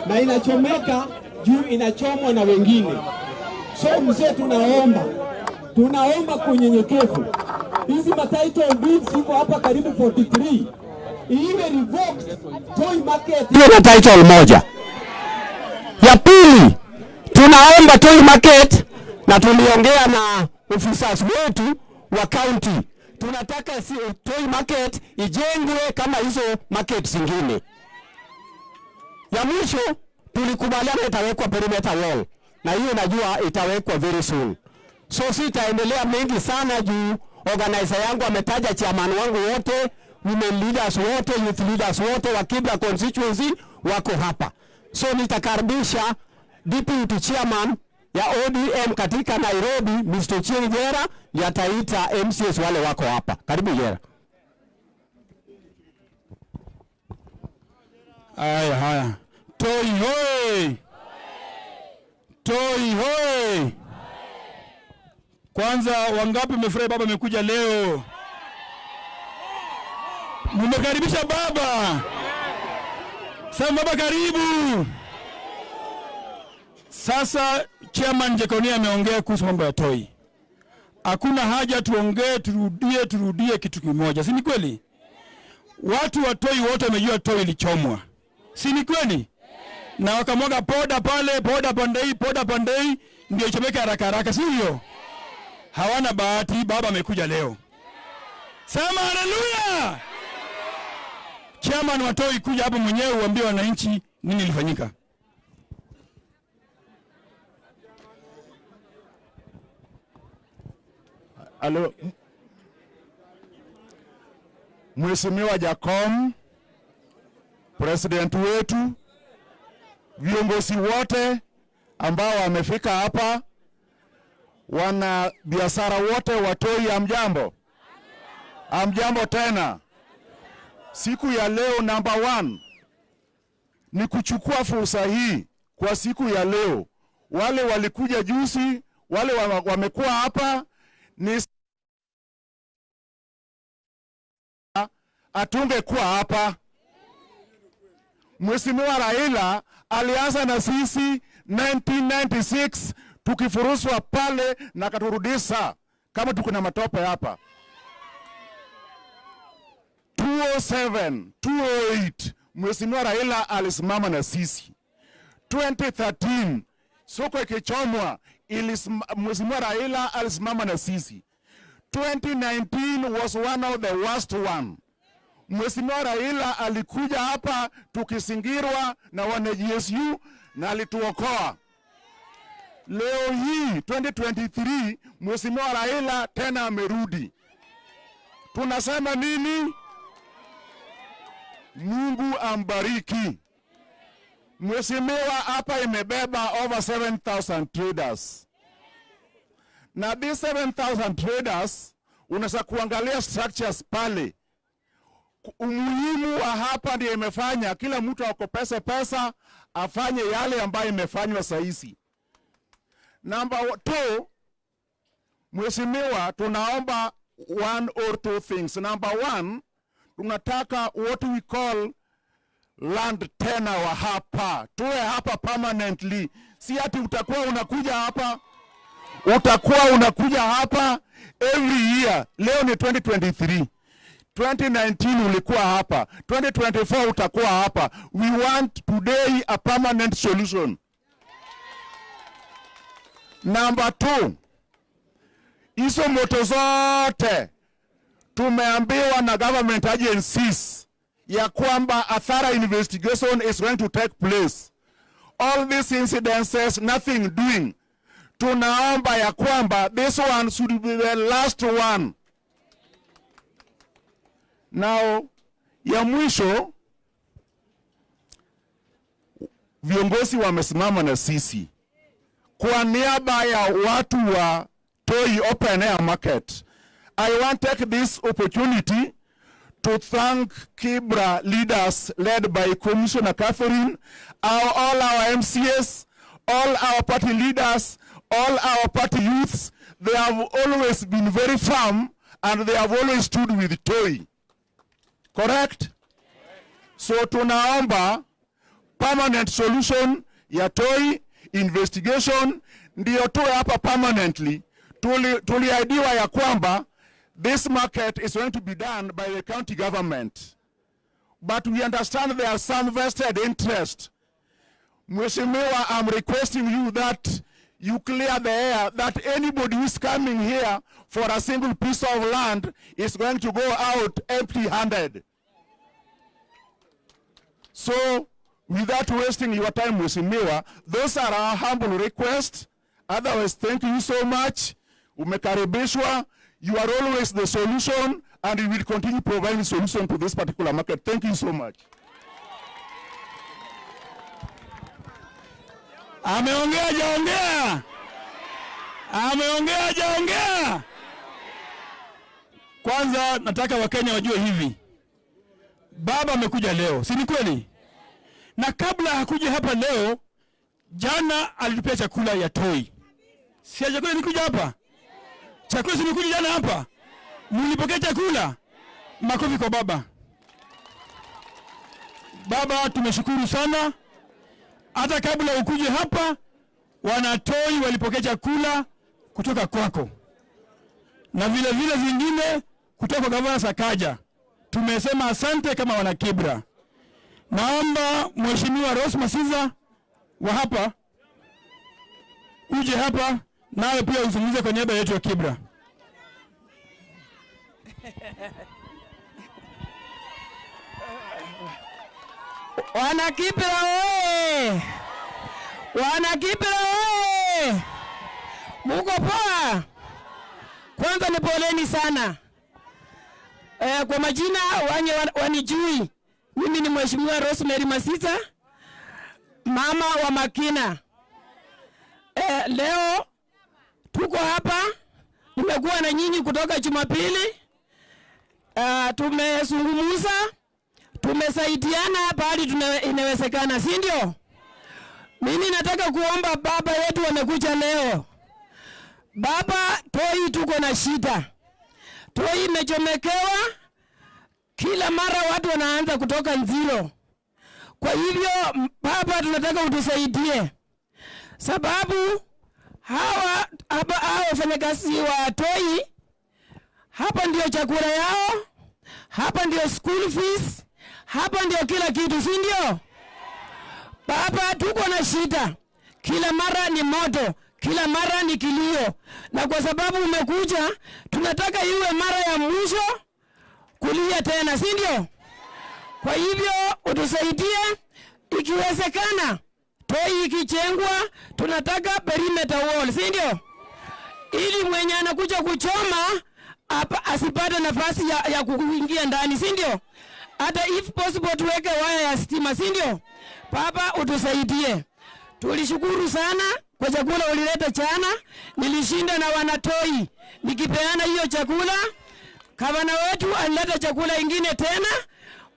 na inachomeka juu inachomwa na wengine. So mzee, tunaomba kwa unyenyekevu. Hizi title deeds ziko hapa karibu 43. Iwe revoked Toi Market. Hiyo na title moja. Ya pili, tunaomba Toi Market, na tuliongea na officers wetu wa county. Tunataka Toi Market ijengwe kama hizo market zingine. Ya mwisho tulikubaliana itawekwa perimeter wall, na hiyo najua itawekwa very soon. So sitaendelea mengi sana juu organizer yangu ametaja chairman wangu wote, women leaders wote, youth leaders wote wa Kibra constituency wako hapa. So nitakaribisha deputy chairman ya ODM katika Nairobi, Mr. Chieng Jera, ndiye ataita MCS wale wako hapa. Karibu Jera. Haya haya. Toi hoi. Toi hoi. Kwanza wangapi mmefurahi baba amekuja leo? Mmekaribisha baba. Sema baba karibu. Sasa Chairman Jekonia ameongea kuhusu mambo ya Toi. Hakuna haja tuongee, turudie kitu kimoja. Si ni kweli? Watu wa Toi wote wamejua Toi ilichomwa. Si ni kweli? Na wakamwaga poda pale, poda pandei, poda pandei, ndio ichomeke haraka haraka, si hivyo? Hawana bahati, baba amekuja leo. Sema haleluya! Chairman wa Toi kuja hapo mwenyewe uambie wananchi nini ilifanyika. Alo. Mheshimiwa Jakom, president wetu, viongozi wote ambao wamefika hapa, wana biashara wote wa Toi, hamjambo? Hamjambo tena. Siku ya leo number 1 ni kuchukua fursa hii kwa siku ya leo. Wale walikuja juzi, wale wamekuwa hapa, ni atungekuwa hapa. Mheshimiwa Raila alianza na sisi 1996 tukifuruswa pale na katurudisha kama tuko na matope hapa. 2007, 2008 Mheshimiwa Raila alisimama na sisi. 2013 soko ikichomwa, Mheshimiwa Raila alisimama na sisi. 2019 was one of the worst one. Mheshimiwa Raila alikuja hapa tukisingirwa na wana GSU na alituokoa. Leo hii 2023 Mheshimiwa Raila tena amerudi. Tunasema nini? Mungu ambariki. Mheshimiwa hapa imebeba over 7,000 traders. Na these 7,000 traders unaweza kuangalia structures pale. Umuhimu wa hapa ndiye imefanya kila mtu akopese pesa afanye yale ambayo imefanywa sahizi. Number 2, Mheshimiwa, tunaomba one or two things. Number 1, tunataka what we call land tena wa hapa. Tuwe hapa permanently. Si ati utakuwa unakuja hapa. Utakuwa unakuja hapa every year. Leo ni 2023. 2019 ulikuwa hapa. 2024 utakuwa hapa. We want today a permanent solution. Number 2, hizo moto zote tumeambiwa na government agencies ya kwamba a thorough investigation is going to take place. All these incidences, nothing doing. Tunaomba ya kwamba this one should be the last one. Now, ya mwisho, viongozi wamesimama na sisi. Kwa niaba ya watu wa Toi Open Air Market, I want to take this opportunity to thank Kibra leaders led by Commissioner Catherine, all our MCAs, all our party leaders, all our party youths. They have always been very firm and they have always stood with Toi. Correct? So tunaomba permanent solution ya Toi investigation ndio tuwe hapa permanently. Tuliahidiwa ya kwamba this market is going to be done by the county government. But we understand there are some vested interest. Mheshimiwa, I'm requesting you that you clear the air that anybody who is coming here for a single piece of land is going to go out empty-handed. So, without wasting your time, Mheshimiwa, those are our humble requests. Otherwise, thank you so much. Umekaribishwa. You are always the solution, and we will continue providing solution to this particular market. Thank you so much. Ameongea jaongea. Ameongea jaongea. Kwanza nataka Wakenya wajue hivi. Baba amekuja leo, si ni kweli? Na kabla hakuja hapa leo, jana alitupia chakula ya Toi. Si chakula ilikuja hapa? Chakula simekuja jana hapa? Mlipokea chakula? Makofi kwa baba. Baba, tumeshukuru sana. Hata kabla ukuje hapa, wanatoi walipokea chakula kutoka kwako. Na vile vile zingine kutoka kwa Gavana Sakaja. Tumesema asante kama wana Kibra. Naomba Mheshimiwa Rose Masiza wa hapa uje hapa nawe pia uzungumze kwa niaba yetu ya Kibra. Wana Kibra oye! Wana Kibra oye! Muko poa? Kwanza ni poleni sana. Kwa majina wanye wanijui, mimi ni Mheshimiwa Rosemary Masita, mama wa Makina. Leo tuko hapa, nimekuwa na nyinyi kutoka Jumapili. Tumezungumza, tumesaidiana pahali inawezekana, si ndio? Mimi nataka kuomba baba yetu wamekuja leo. Baba, Toi tuko na shida. Toi imechomekewa, kila mara watu wanaanza kutoka nziro. Kwa hivyo baba, tunataka utusaidie. Sababu hawa wafanyakazi wa Toi, hapa ndio chakula yao, hapa ndio school fees, hapa ndio kila kitu, si ndio? Baba, tuko na shida. Kila mara ni moto, kila mara ni kilio. Na kwa sababu umekuja, tunataka iwe mara ya mwisho kulia tena, si ndio? Kwa hivyo utusaidie, ikiwezekana Toi ikichengwa, tunataka perimeter wall, si ndio? Ili mwenye anakuja kuchoma asipate nafasi ya kuingia ndani, si ndio? Hata if possible tuweke waya ya stima, si ndio? Baba, utusaidie. Tulishukuru sana kwa chakula ulileta jana. Nilishinda na wanatoi nikipeana hiyo chakula. Gavana wetu alileta chakula ingine tena.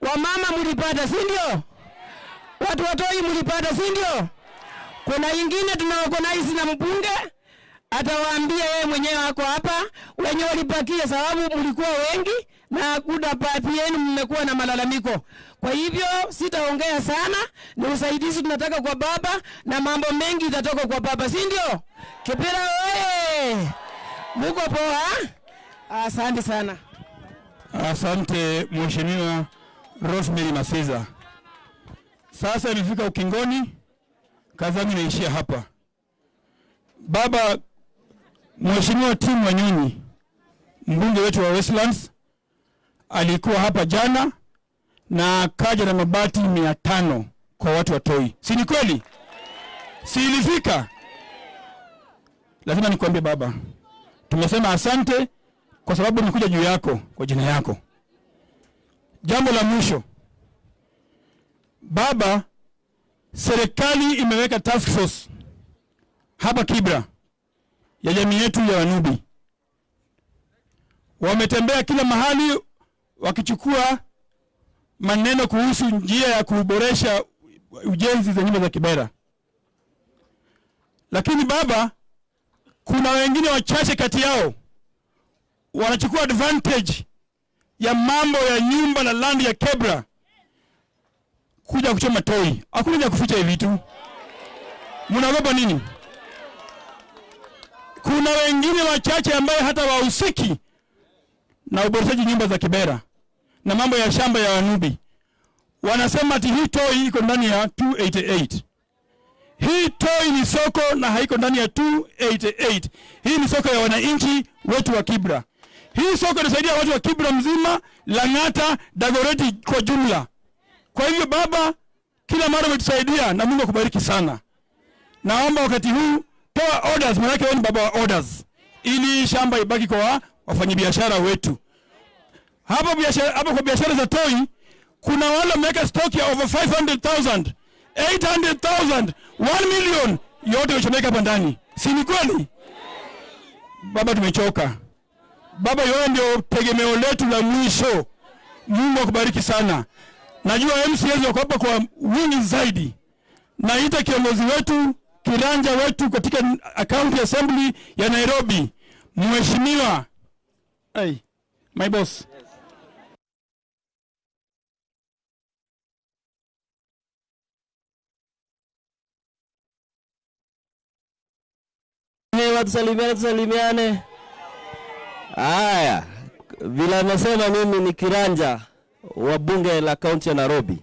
Wamama mlipata, si ndio? Watu wa Toi mlipata, si ndio? Kuna ingine tunaorganize na mbunge, atawaambia yeye mwenyewe ako hapa wenye walipakia, sababu mlikuwa wengi na kuda baadhi yenu mmekuwa na malalamiko. Kwa hivyo sitaongea sana, ni usaidizi tunataka kwa baba na mambo mengi itatoka kwa baba, si ndio? Kibra oye! Muko poa? Asante sana. Asante Mheshimiwa Rosemary Masiza. Sasa imefika ukingoni, kazi yangu inaishia hapa. Baba, Mheshimiwa Tim Wanyonyi, mbunge wetu wa Westlands, alikuwa hapa jana na akaja na mabati 500 kwa watu wa Toi. Si ni kweli? Si ilifika? Lazima nikwambie baba, tumesema asante kwa sababu nimekuja juu yako, kwa jina yako. Jambo la mwisho, baba, Serikali imeweka task force hapa Kibra ya jamii yetu ya Wanubi. Wametembea kila mahali wakichukua maneno kuhusu njia ya kuboresha ujenzi za nyumba za Kibera. Lakini baba, kuna wengine wachache kati yao wanachukua advantage ya mambo ya nyumba na land ya Kibra kuja kuchoma Toi. Hakuna haja kuficha hivi vitu. Mnaogopa nini? Kuna wengine wachache ambaye hata wahusiki na uboreshaji nyumba za Kibera na mambo ya shamba ya Wanubi. Wanasema ati hii Toi iko ndani ya 288. Hii Toi ni soko na haiko ndani ya 288. Hii ni soko ya wananchi wetu wa Kibra. Hii soko inasaidia watu wa Kibra mzima, Lang'ata, Dagoretti kwa jumla. Kwa hivyo baba, kila mara umetusaidia na Mungu akubariki sana. Naomba wakati huu toa orders, maana wewe ni baba wa orders, ili shamba ibaki kwa wafanyabiashara wetu. Hapo biashara, hapo kwa biashara za Toi kuna wale wameweka stock ya over 500,000, 800,000, 1 million yote wamechomeka hapa ndani. Si ni kweli? Baba, tumechoka. Baba, wewe ndio tegemeo letu la mwisho. Mungu akubariki sana. Najua MCAs wako hapa kwa wingi zaidi. Naita kiongozi wetu, kiranja wetu katika County Assembly ya Nairobi, Mheshimiwa, hey, my boss. Hewa, tusalimiane, tusalimiane. Haya, vile amesema mimi ni kiranja wa bunge la kaunti ya Nairobi.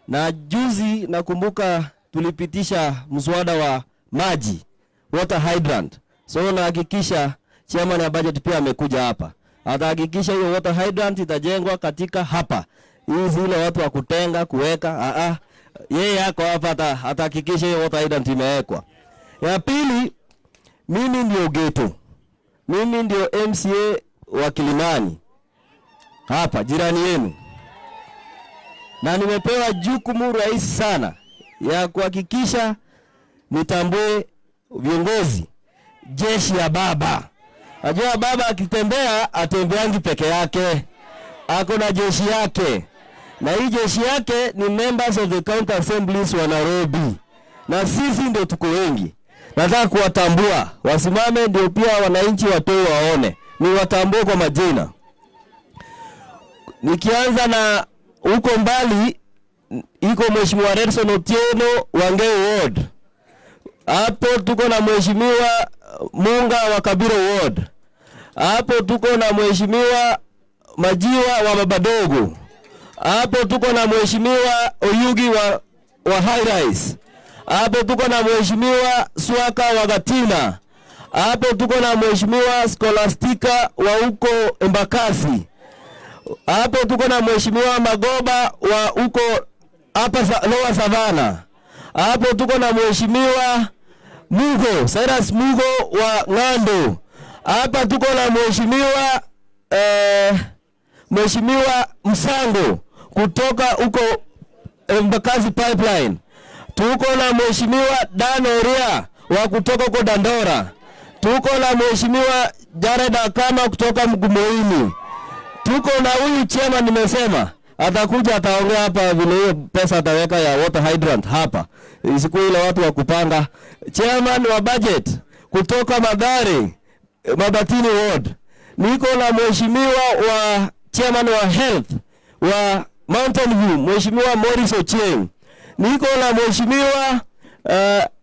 Na juzi nakumbuka tulipitisha mswada wa maji, water hydrant. So nahakikisha chairman ya budget pia amekuja hapa. Atahakikisha hiyo water hydrant itajengwa katika hapa. Hii zile watu wa kutenga, kuweka, yeye yako hapa atahakikisha hiyo water hydrant imewekwa. Ya pili, mimi ndio Geto. Mimi ndio MCA wa Kilimani. Hapa jirani yenu. Na nimepewa jukumu rahisi sana ya kuhakikisha nitambue viongozi, jeshi ya baba. Najua baba akitembea atembeangi peke yake, ako na jeshi yake. Na hii jeshi yake ni members of the county assemblies wa Nairobi. Na sisi ndio tuko wengi. Nataka kuwatambua, wasimame ndio pia wananchi watoe waone. Ni watambue kwa majina. Nikianza na huko mbali, iko Mheshimiwa Redson Otieno Wangeu Ward. Hapo tuko na Mheshimiwa Munga wa Kabiro Ward. Hapo tuko na Mheshimiwa Majiwa wa Babadogo. Hapo tuko na Mheshimiwa Oyugi wa High Rise. Hapo tuko na Mheshimiwa Swaka wa Gatina. Hapo tuko na Mheshimiwa Scholastica wa huko Embakasi. Hapo tuko na Mheshimiwa Magoba wa huko hapa Lower Savannah. Hapo tuko na Mheshimiwa Mugo, Cyrus Mugo wa Ng'ando. Hapa tuko na Mheshimiwa Mheshimiwa Msango kutoka huko Embakasi Pipeline. Tuko na Mheshimiwa Dan Oria wa kutoka huko Dandora. Tuko na Mheshimiwa Jared Akama kutoka Mgumoini. Tuko na huyu chairman nimesema atakuja ataongea hapa vile hiyo pesa ataweka ya water hydrant hapa. Siku ile watu wa kupanga. Chairman wa budget kutoka Mathare, Mabatini Ward. Niko na Mheshimiwa wa chairman wa health wa Mountain View, Mheshimiwa Morris Ochieng. Niko na Mheshimiwa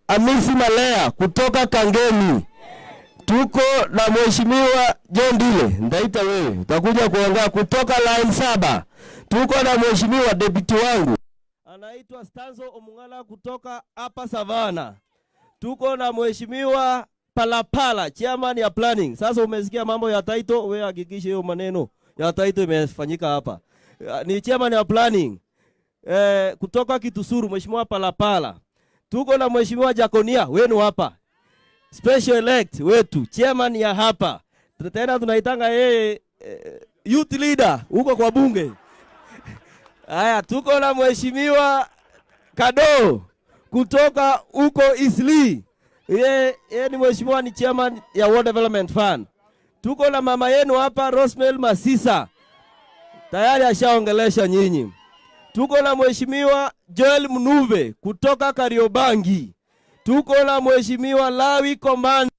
Amisi Malea kutoka Kangemi. Tuko na Mheshimiwa John Dile, nitaita wewe, utakuja kuongea kutoka line 7. Tuko na Mheshimiwa deputy wangu anaitwa Stanzo Omungala kutoka hapa Savannah. Tuko na Mheshimiwa Palapala, chairman ya planning. Sasa umesikia mambo ya title, wewe hakikisha hiyo maneno ya title imefanyika hapa. Ni chairman ya planning kutoka Kitusuru, Mheshimiwa Palapala. Tuko na Mheshimiwa Jaconia wenu hapa, special elect wetu, chairman ya hapa. Tena tunaitanga yeye youth leader huko kwa bunge. Haya, tuko na Mheshimiwa Kado kutoka huko Isli. Yeye ni mheshimiwa, ni chairman ya World Development Fund. Tuko na mama yenu hapa Rosemary Masisa, tayari ashaongelesha nyinyi. Tuko na mheshimiwa Joel Mnuve kutoka Kariobangi. Tuko na mheshimiwa Lawi Komanda,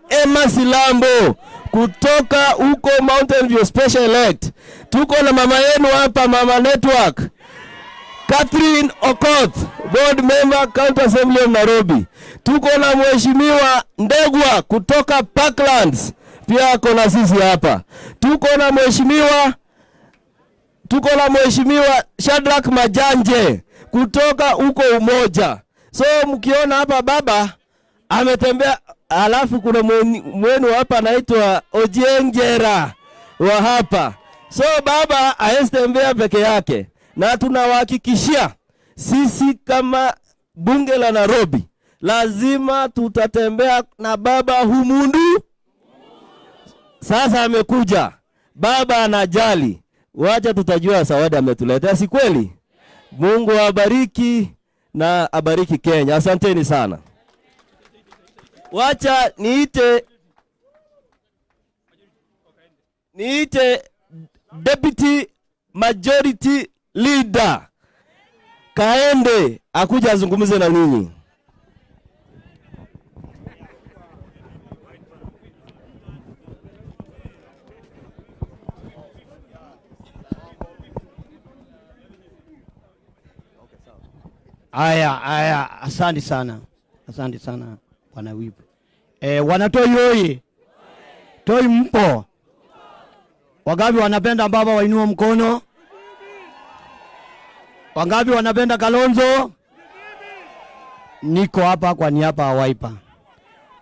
Emma Silambo kutoka huko Mountain View Special Elect. Tuko na mama yenu hapa, Mama Network, Catherine Okoth, board member County Assembly of Nairobi. Tuko na mheshimiwa Ndegwa kutoka Parklands, pia ako na sisi hapa. Tuko na mheshimiwa Shadrack Majanje kutoka huko Umoja. So mkiona hapa baba ametembea, alafu kuna mwenu hapa anaitwa Ojiengera wa hapa. So baba haezi tembea peke yake, na tunawahakikishia sisi kama bunge la Nairobi lazima tutatembea na baba humundu. Sasa amekuja baba, anajali. Wacha tutajua zawadi ametuletea, si kweli? Mungu awabariki na abariki Kenya. Asanteni sana. Wacha niite Deputy Majority Leader Kaende akuja azungumze na ninyi. Aya, asante sana. Asante sana bwana Wibu. Wanatoi oye. Toi mpo. Wangapi wanapenda baba wainua mkono? Wangapi wanapenda Kalonzo? Niko hapa kwa niaba ya Wiper.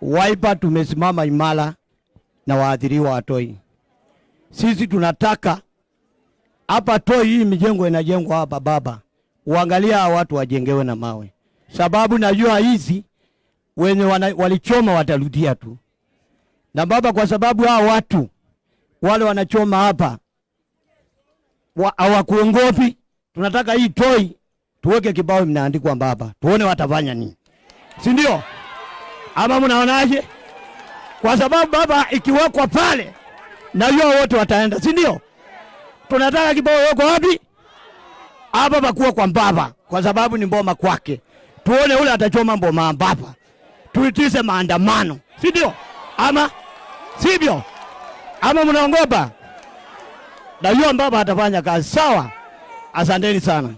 Wiper tumesimama imara na waathiriwa wa Toi. Sisi tunataka hapa Toi hii mijengo inajengwa hapa baba. Uangalia watu wajengewe na mawe. Sababu najua hizi wenye walichoma watarudia tu. Na baba, kwa sababu hao watu wale wanachoma hapa hawakuongopi, tunataka hii Toi tuweke kibao mnaandikwa baba, tuone watafanya nini. Si ndio? Ama mnaonaje? Kwa sababu baba ikiwekwa pale na hiyo wote wataenda, si ndio? Tunataka kibao weko wapi? Hapa pakuwa kwa baba, kwa sababu ni mboma kwake. Tuone ule atachoma mboma baba. Tuitise maandamano, si ndio? Ama sivyo? Ama mnaongopa? Na hiyo baba atafanya kazi sawa. Asanteni sana.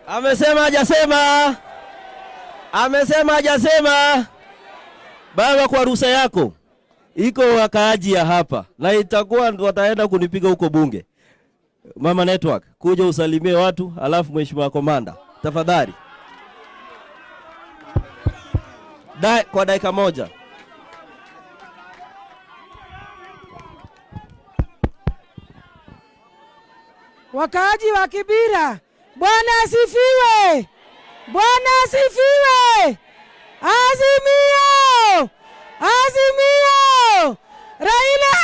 Amesema hajasema? Amesema hajasema? Baba, kwa ruhusa yako, iko wakaaji ya hapa na itakuwa wataenda kunipiga huko bunge. Mama Network, kuja usalimie watu, alafu mheshimiwa komanda, tafadhali. Kwa dakika moja. Wakaaji wa Kibera, Bwana asifiwe. Bwana asifiwe. Azimio! Azimio! Raila!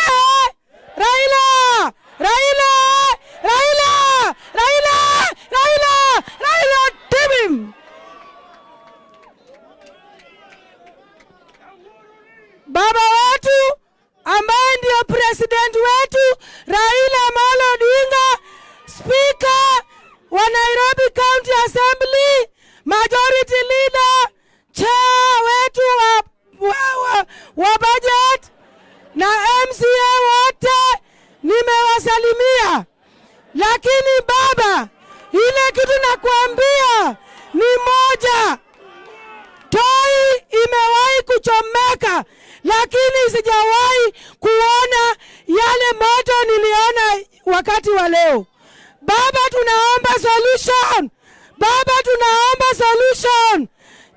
Raila! Raila! Raila! Raila! Raila! Raila Tibim! Baba wetu ambaye ndio president wetu Raila Amolo Odinga, Speaker wa Nairobi County Assembly, Majority Leader, Chair wetu wa budget na MCA wote nimewasalimia. Lakini baba, ile kitu nakuambia ni moja. Toi imewahi kuchomeka, lakini sijawahi kuona yale moto niliona wakati wa leo. Baba, tunaomba solution. Baba, tunaomba solution.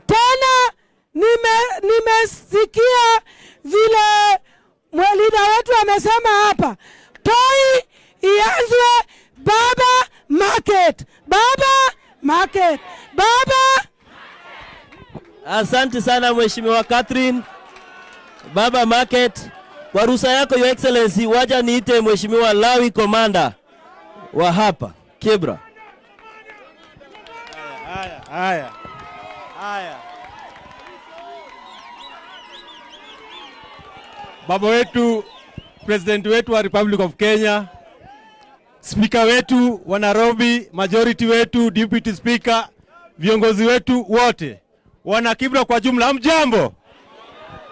Tena nimesikia vile leader wetu amesema hapa, Toi ianzwe baba market. Baba market. Baba. Asante sana Mheshimiwa Catherine. Baba market. Kwa ruhusa yako Your Excellency, waja niite Mheshimiwa Lawi Komanda wa hapa Kibra. Haya. Haya. Baba wetu, President wetu wa Republic of Kenya, Speaker wetu wa Nairobi, majority wetu, Deputy Speaker, viongozi wetu wote, wana Kibra kwa jumla, hamjambo?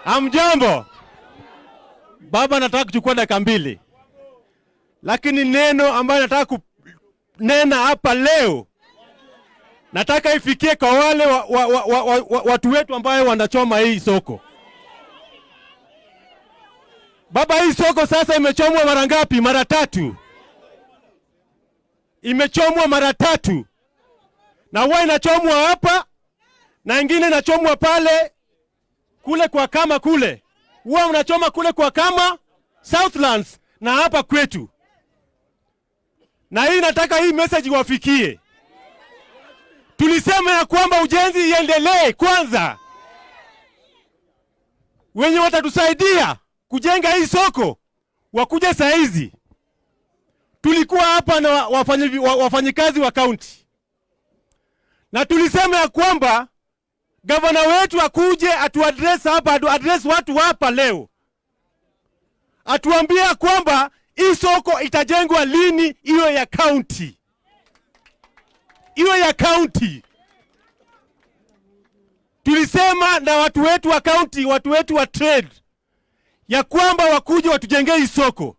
Hamjambo? Baba, nataka kuchukua dakika 2. Lakini neno ambayo nataka kunena hapa leo, nataka ifikie kwa wale watu wetu ambayo wanachoma hii soko. Baba, hii soko sasa imechomwa mara ngapi? Mara 3. Imechomwa mara 3. Na huwa inachomwa hapa na ingine inachomwa pale kule kwa kama kule. Huwa unachoma kule kwa kama Southlands na hapa kwetu. Na hii nataka hii message iwafikie. Tulisema ya kwamba ujenzi iendelee kwanza. Wenye watatusaidia kujenga hii soko wakuja saa hizi. Tulikuwa hapa na wafanyikazi wa county. Na tulisema ya kwamba gavana wetu akuje atuaddress hapa, atuaddress watu hapa leo. Atuambie kwamba hii soko itajengwa lini, iwe ya county. Iwe ya county. Tulisema na watu wetu wa county, watu wetu wa trade, ya kwamba wakuje watujengee hii soko.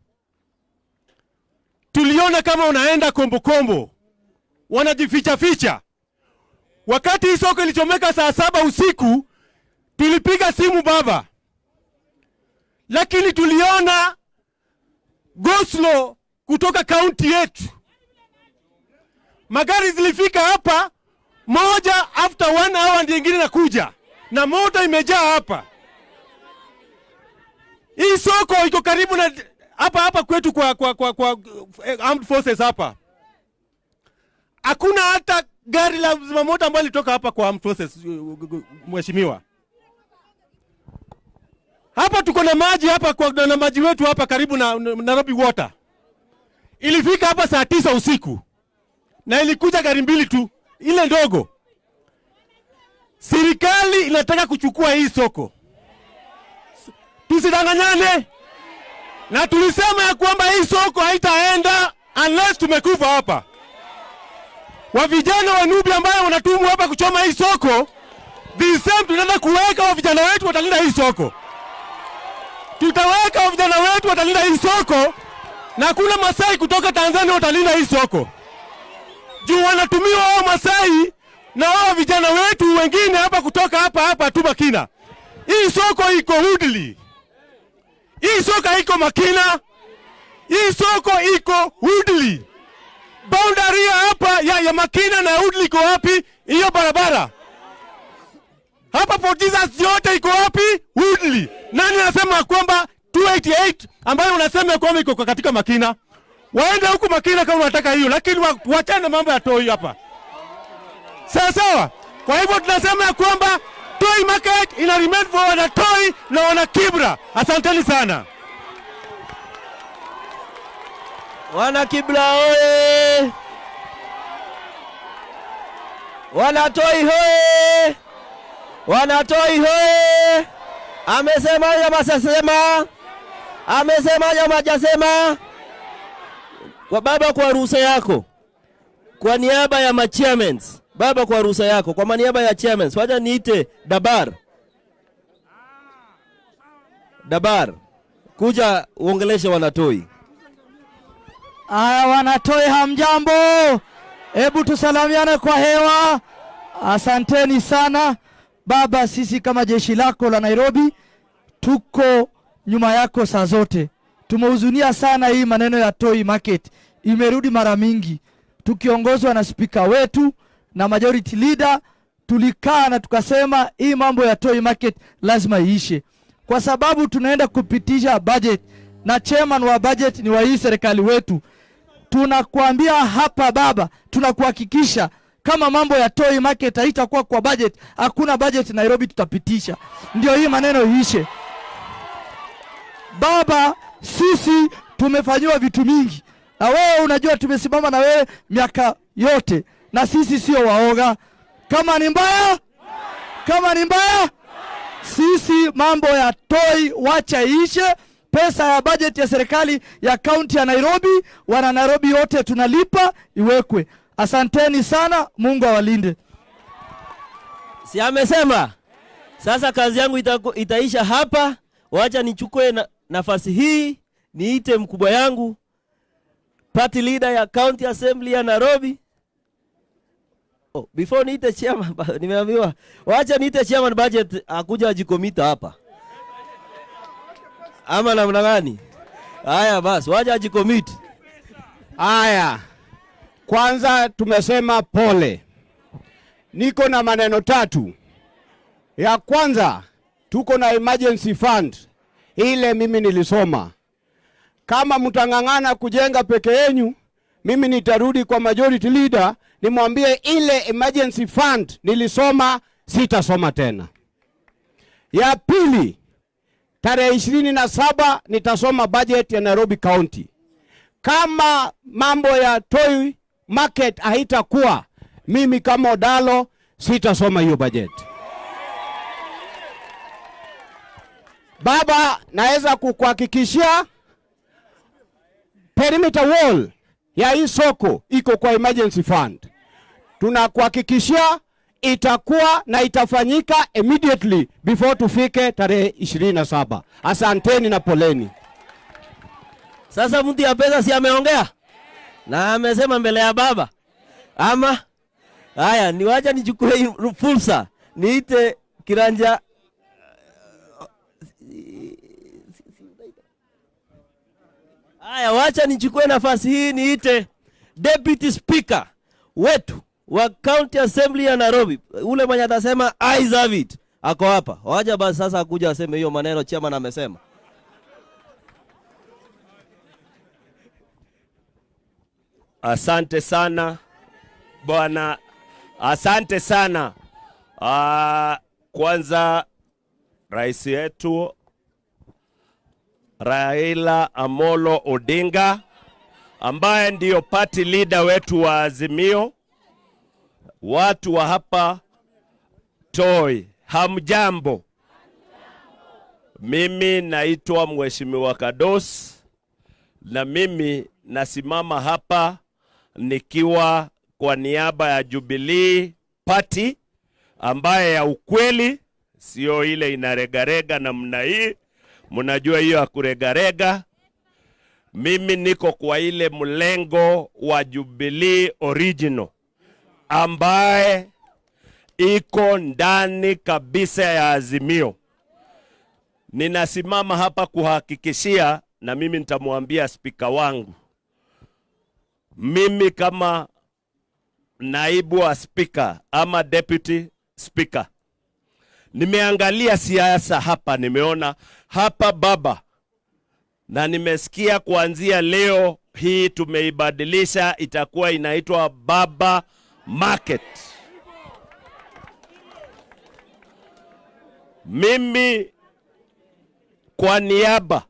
Tuliona kama unaenda kombo kombo, wanajificha ficha. Wakati hii soko ilichomeka saa 7 usiku, tulipiga simu baba. Lakini tuliona Goslo kutoka county yetu. Magari zilifika hapa, moja after 1 hour ndiyo ingine nakuja. Na moto imejaa hapa. Hii soko iko karibu na hapa hapa kwetu kwa Armed Forces hapa. Hakuna hata gari la zimamoto ambalo litoka hapa kwa Armed Forces, mheshimiwa. Hapa tuko na maji hapa, kwa na maji wetu hapa karibu na Nairobi Water. Ilifika hapa saa 9 usiku. Na ilikuja gari 2 tu, ile ndogo. Serikali inataka kuchukua hii soko. Tusidanganyane. Na tulisema ya kwamba hii soko haitaenda unless tumekufa hapa. Wa vijana wa Nubia ambao wanatumwa hapa kuchoma hii soko, the same tunaenda kuweka wa vijana wetu watalinda hii soko. Tutaweka wa vijana wetu watalinda hii soko, na kuna Masai kutoka Tanzania watalinda hii soko. Juu wanatumiwa wao Masai na wao vijana wetu wengine hapa kutoka hapa hapa tu Makina. Hii soko iko Woodley. Hii soko iko Makina. Hii soko iko Woodley. Boundary hapa ya Makina na Woodley iko wapi? Hiyo barabara. Hapa Fort Jesus yote iko wapi? Woodley. Nani anasema kwamba 288 ambayo unasema kwamba iko katika Makina? Waende huku Makina kama unataka hiyo, lakini waachane mambo ya Toi hapa. Sawa sawa. Kwa hivyo tunasema ya kwamba Toi Market ina remain for wana Toi na wana Kibra. Asanteni sana. Wana Kibra oye! Wana Toi hoye! Wana Toi hoye! Amesema ama hajasema? Amesema ama hajasema? Kwa baba, kwa ruhusa yako, kwa niaba ya machairmans, baba, kwa ruhusa yako, kwa niaba ya chairmans, wacha niite Dabar. Dabar, kuja uongeleshe wanatoi. Aya, wanatoi hamjambo. Hebu tusalamiane kwa hewa. Asanteni sana baba, sisi kama jeshi lako la Nairobi tuko nyuma yako saa zote. Tumehuzunia sana hii maneno ya Toi Market. Imerudi mara mingi. Tukiongozwa na speaker wetu na majority leader, tulikaa na tukasema hii mambo ya Toi Market lazima iishe. Kwa sababu tunaenda kupitisha budget na chairman wa budget ni wa hii serikali wetu. Tunakuambia hapa baba, tunakuhakikisha kama mambo ya Toi Market haitakuwa kwa budget, hakuna budget Nairobi tutapitisha. Ndio hii maneno iishe. Baba, sisi tumefanyiwa vitu mingi. Na wewe unajua tumesimama na wewe miaka yote. Na sisi sio waoga. Kama ni mbaya, kama ni mbaya, sisi mambo ya Toi wacha iishe. Pesa ya budget ya serikali ya kaunti ya Nairobi, wana Nairobi yote tunalipa, iwekwe. Asanteni sana, Mungu awalinde. Si amesema? Sasa kazi yangu itaisha hapa. Wacha nichukue nafasi hii niite mkubwa yangu, party leader ya County Assembly ya Nairobi. Oh, before niite chairman, nimeambiwa wacha niite chairman budget akuja ajikomita hapa. Ama namna gani? Haya basi, wacha ajikomit. Haya. Kwanza tumesema pole. Niko na maneno tatu. Ya kwanza, tuko na emergency fund. Ile mimi nilisoma. Kama mtang'ang'ana kujenga peke yenu, mimi nitarudi kwa majority leader nimwambie ile emergency fund nilisoma, sitasoma tena. Ya pili, tarehe 27 nitasoma budget ya Nairobi County. Kama mambo ya Toi Market haitakuwa, mimi kama Odalo sitasoma hiyo budget. Baba, naweza kukuhakikishia perimeter wall ya hii soko iko kwa emergency fund. Tunakuhakikishia itakuwa na itafanyika immediately before tufike tarehe 27. Asanteni na poleni. Sasa mtu ya pesa si ameongea? Na amesema mbele ya baba. Ama haya, niwacha nichukue fursa niite Kiranja. Haya, wacha nichukue nafasi hii niite Deputy Speaker wetu wa County Assembly ya Nairobi, ule mwenye atasema I have it, ako hapa. Wacha basi sasa akuja aseme hiyo maneno chairman amesema. Asante sana bwana, asante sana. Kwanza rais yetu Raila Amolo Odinga ambaye ndiyo party leader wetu wa Azimio. Watu wa hapa Toi, hamjambo. Mimi naitwa Mheshimiwa Kados na mimi nasimama hapa nikiwa kwa niaba ya Jubilee Party ambaye ya ukweli, sio ile inaregarega namna hii. Mnajua hiyo ya kuregarega. Mimi niko kwa ile mlengo wa Jubilee original ambaye iko ndani kabisa ya Azimio. Ninasimama hapa kuhakikishia, na mimi nitamwambia spika wangu, mimi kama naibu wa spika ama deputy speaker, nimeangalia siasa hapa, nimeona hapa baba, na nimesikia kuanzia leo hii tumeibadilisha, itakuwa inaitwa Baba Market. Mimi kwa niaba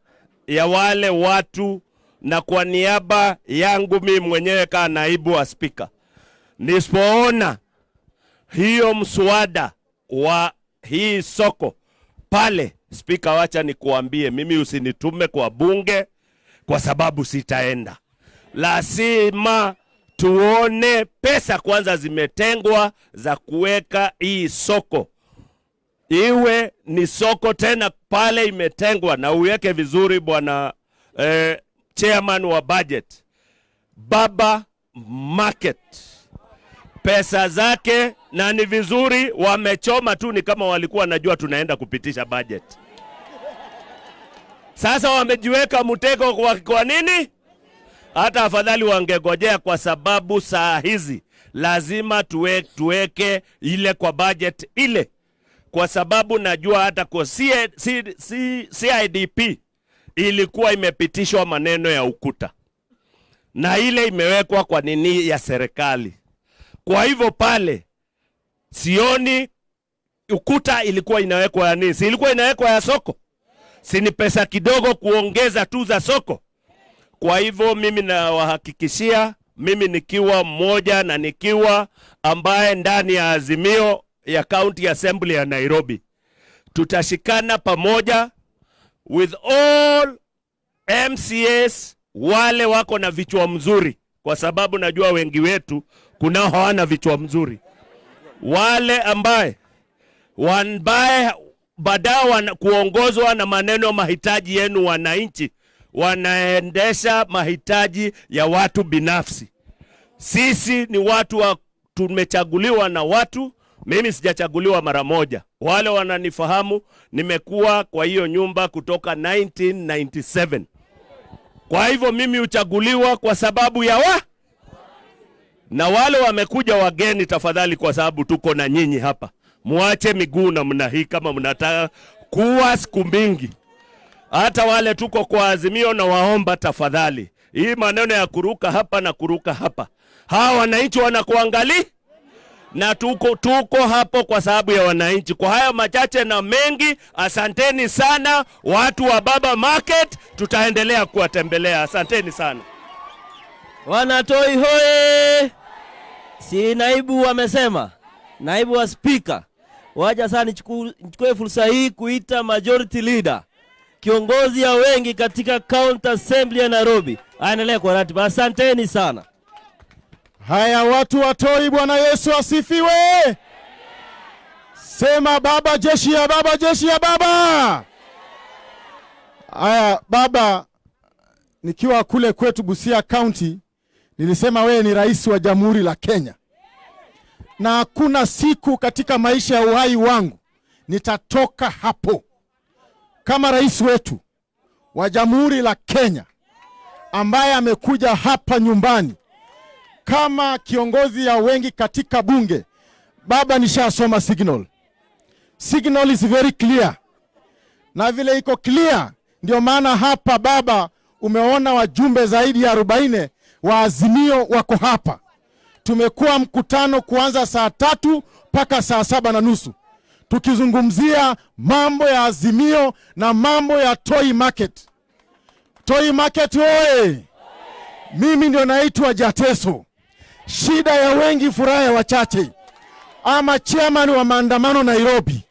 ya wale watu na kwa niaba yangu mimi mwenyewe kama naibu wa spika, nisipoona hiyo mswada wa hii soko pale, spika, wacha nikuambie, mimi usinitume kwa bunge kwa sababu sitaenda. Lazima tuone pesa kwanza zimetengwa za kuweka hii soko. Iwe ni soko tena pale imetengwa, na uweke vizuri bwana chairman wa budget. Baba Market pesa zake, na ni vizuri wamechoma tu, ni kama walikuwa wanajua tunaenda kupitisha budget. Sasa wamejiweka mtego kwa nini? Hata afadhali wangegojea, kwa sababu saa hizi lazima tuweke ile kwa budget ile. Kwa sababu najua hata kwa CIDP ilikuwa imepitishwa maneno ya ukuta, na ile imewekwa kwa nini ya serikali. Kwa hivyo pale sioni ukuta ilikuwa inawekwa ya nini? Si ilikuwa inawekwa ya soko? Si ni pesa kidogo kuongeza tu za soko? Kwa hivyo mimi nawahakikishia, mimi nikiwa mmoja na nikiwa ambaye ndani ya Azimio ya County Assembly ya Nairobi tutashikana pamoja with all MCAs wale wako na vichwa mzuri, kwa sababu najua wengi wetu kunao hawana vichwa mzuri, wale ambaye badala kuongozwa na maneno mahitaji yenu wananchi, wanaendesha mahitaji ya watu binafsi. Sisi ni watu wa tumechaguliwa na watu. Mimi sijachaguliwa mara moja. Wale wananifahamu, nimekuwa kwa hiyo nyumba kutoka 1997. Kwa hivyo mimi huchaguliwa kwa sababu ya wa na wale wamekuja wageni, tafadhali, kwa sababu tuko na nyinyi hapa, muache miguu namna hii kama mnataka kuwa siku mingi. Hata wale tuko kwa Azimio na waomba tafadhali, hii maneno ya kuruka hapa na kuruka hapa, hawa wananchi wanakuangalia, na tuko hapo kwa sababu ya wananchi. Kwa haya machache na mengi, asanteni sana watu wa Baba Market, tutaendelea kuwatembelea. Asanteni sana. Wanatoi hoye! Si naibu wamesema, naibu wa speaker. Waja sana nichukue fursa hii kuita majority leader, kiongozi ya wengi katika County Assembly ya Nairobi, aendelee kwa ratiba. Asanteni sana. Haya watu wa Toi, Bwana Yesu asifiwe. Sema baba, jeshi ya baba, jeshi ya baba. Haya baba, nikiwa kule kwetu Busia County nilisema wewe ni rais wa Jamhuri la Kenya, na hakuna siku katika maisha ya uhai wangu nitatoka hapo kama rais wetu wa Jamhuri la Kenya ambaye amekuja hapa nyumbani kama kiongozi ya wengi katika bunge. Baba, nishasoma signal. Signal is very clear. Na vile iko clear, ndio maana hapa baba umeona wajumbe zaidi ya 40 wa Azimio wako hapa. Tumekuwa mkutano kuanza saa 3 mpaka saa 7:30 tukizungumzia mambo ya Azimio na mambo ya Toi Market. Toi Market oye! Mimi ndio naitwa Jateso. Shida ya wengi furaha ya wachache. Ama chairman wa maandamano Nairobi.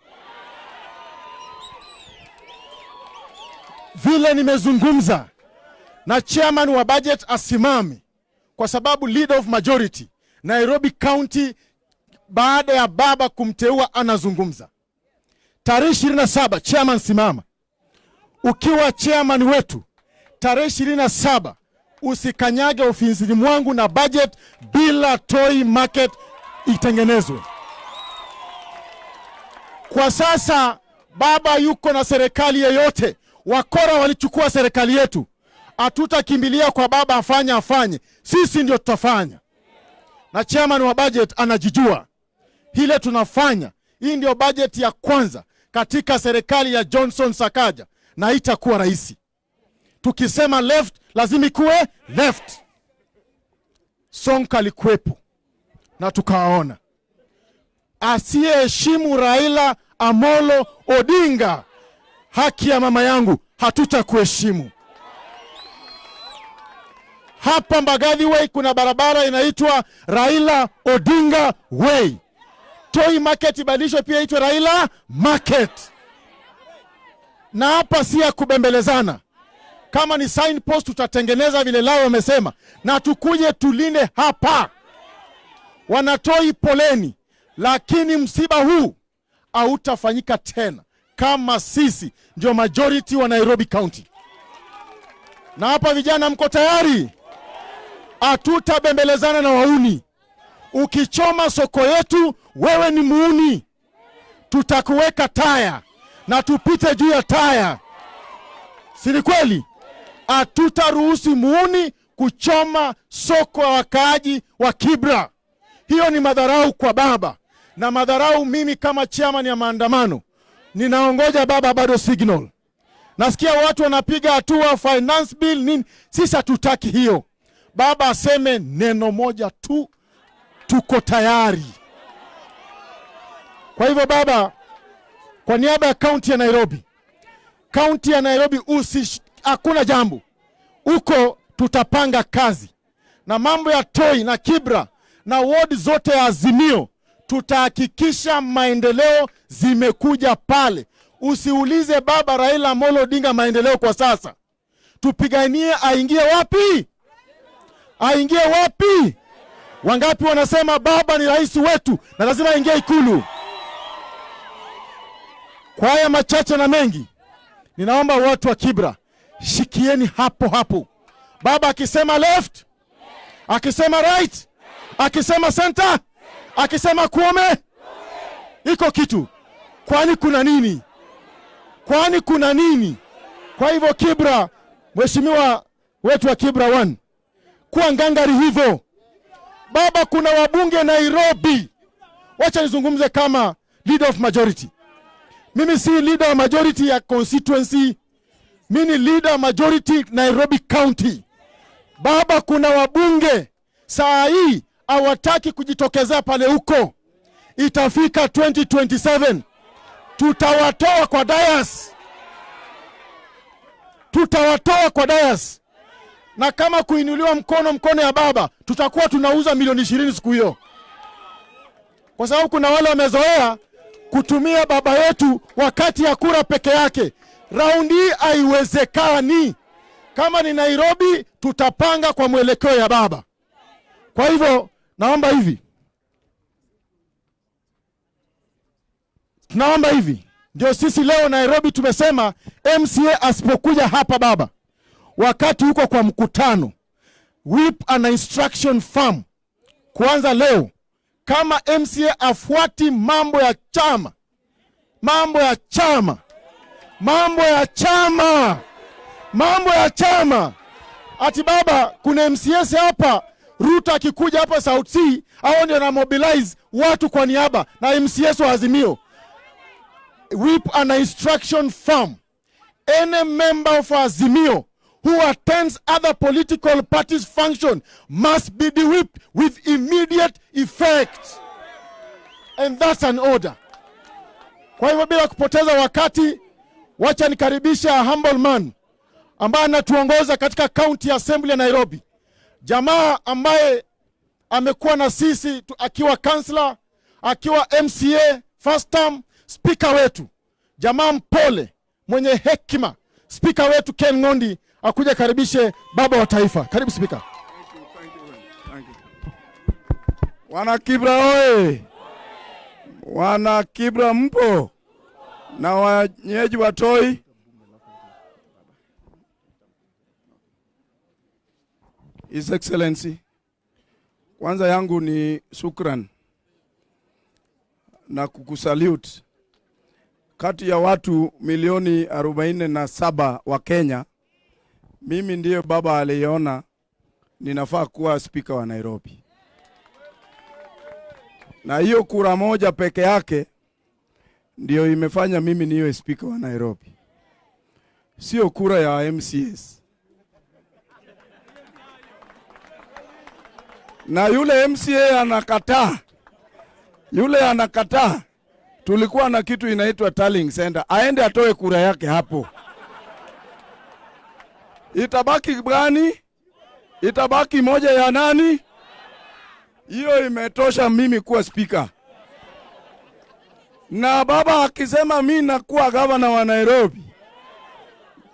Vile nimezungumza na chairman wa budget asimame, kwa sababu leader of majority Nairobi County baada ya baba kumteua anazungumza. Tarehe 27 chairman simama. Ukiwa chairman wetu tarehe 27 usikanyage ofisini mwangu na budget bila Toi Market itengenezwe. Kwa sasa baba yuko na serikali yeyote. Wakora walichukua serikali yetu. Hatutakimbilia kwa baba afanye afanye. Sisi ndio tutafanya. Na chairman wa budget anajijua. Hile tunafanya. Hii ndio budget ya kwanza katika serikali ya Johnson Sakaja, na itakuwa rahisi. Tukisema left lazima ikuwe left. Sonko alikuwepo na tukaona. Asiyeheshimu Raila Amolo Odinga, haki ya mama yangu, hatutakuheshimu. Hapa Mbagathi Way kuna barabara inaitwa Raila Odinga Way. Toi Market ibadilishwe pia itwe Raila Market. Na hapa si ya kubembelezana. Kama ni signpost tutatengeneza vile lao wamesema, na tukuje tulinde hapa. Wanatoi poleni, lakini msiba huu hautafanyika tena kama sisi ndio majority wa Nairobi County. Na hapa vijana mko tayari? Hatutabembelezana na wauni. Ukichoma soko yetu wewe ni muuni. Tutakuweka taya na tupite juu ya taya. Si ni kweli? Hatutaruhusu muuni kuchoma soko ya wakaaji wa Kibra. Hiyo ni madharau kwa baba. Na madharau mimi kama chairman ya maandamano. Ninaongoja baba bado signal. Nasikia watu wanapiga hatua finance bill nini. Sisi hatutaki hiyo. Baba aseme neno moja tu, tuko tayari. Kwa hivyo baba, kwa niaba ya kaunti ya Nairobi, kaunti ya Nairobi hakuna jambo huko, tutapanga kazi. Na mambo ya Toi na Kibra na ward zote ya Azimio tutahakikisha maendeleo zimekuja pale. Usiulize baba Raila Amolo Odinga maendeleo kwa sasa. Tupiganie aingie wapi? Aingie wapi? Wangapi wanasema baba ni rais wetu na lazima aingie Ikulu? Kwa haya machache na mengi, ninaomba watu wa Kibra, shikieni hapo hapo. Baba akisema left, akisema right, akisema center, akisema kuome, iko kitu. Kwani kuna nini? Kwani kuna nini? Kwa hivyo Kibra, mheshimiwa wetu wa Kibra 1, kuwa ngangari hivyo. Baba, kuna wabunge Nairobi. Wacha nizungumze kama leader of majority. Mimi si leader wa majority ya constituency. Mimi ni leader majority Nairobi County. Baba, kuna wabunge saa hii hawataki kujitokezea pale huko. Itafika 2027 tutawatoa kwa dais. Tutawatoa kwa dais. Na kama kuinuliwa mkono ya baba, tutakuwa tunauza milioni 20 siku hiyo. Kwa sababu kuna wale wamezoea kutumia baba yetu wakati ya kura peke yake. Raundi hii haiwezekani. Kama ni Nairobi, tutapanga kwa mwelekeo ya baba. Kwa hivyo, naomba hivi. Tunaomba hivi. Ndio sisi leo Nairobi tumesema MCA asipokuja hapa baba, wakati huko kwa mkutano, whip an instruction firm kuanza leo, kama MCA afuati mambo ya chama, mambo ya chama, mambo ya chama, mambo ya chama. Ati baba, kuna MCS hapa, Ruto akikuja hapa South C, hao ndio na mobilize watu kwa niaba na MCS wa Azimio. Whip an instruction firm. Any member of Azimio who attends other political parties' function must be whipped with immediate effect. And that's an order. Kwa hivyo bila kupoteza wakati, wacha nikaribisha humble man ambaye anatuongoza katika County Assembly ya Nairobi. Jamaa ambaye amekuwa na sisi akiwa councillor, akiwa MCA first term, speaker wetu. Jamaa mpole, mwenye hekima, speaker wetu Ken Ngondi akuja karibishe baba wa taifa. Karibu speaker. Thank you. Wana Kibra oye! Wana Kibra mpo? Na wenyeji wa Toi? His Excellency, kwanza yangu ni shukran na kukusalute. Kati ya watu milioni 47 wa Kenya, mimi ndiye baba aliona ninafaa kuwa speaker wa Nairobi. Na hiyo kura moja peke yake ndiyo imefanya mimi niwe speaker wa Nairobi. Sio kura ya MCS. Na yule MCA anakataa. Yule anakataa. Tulikuwa na kitu inaitwa tallying center. Aende atoe kura yake hapo. Itabaki gani? Itabaki moja ya nani? Hiyo imetosha mimi kuwa speaker. Na baba akisema mimi nakuwa governor wa Nairobi,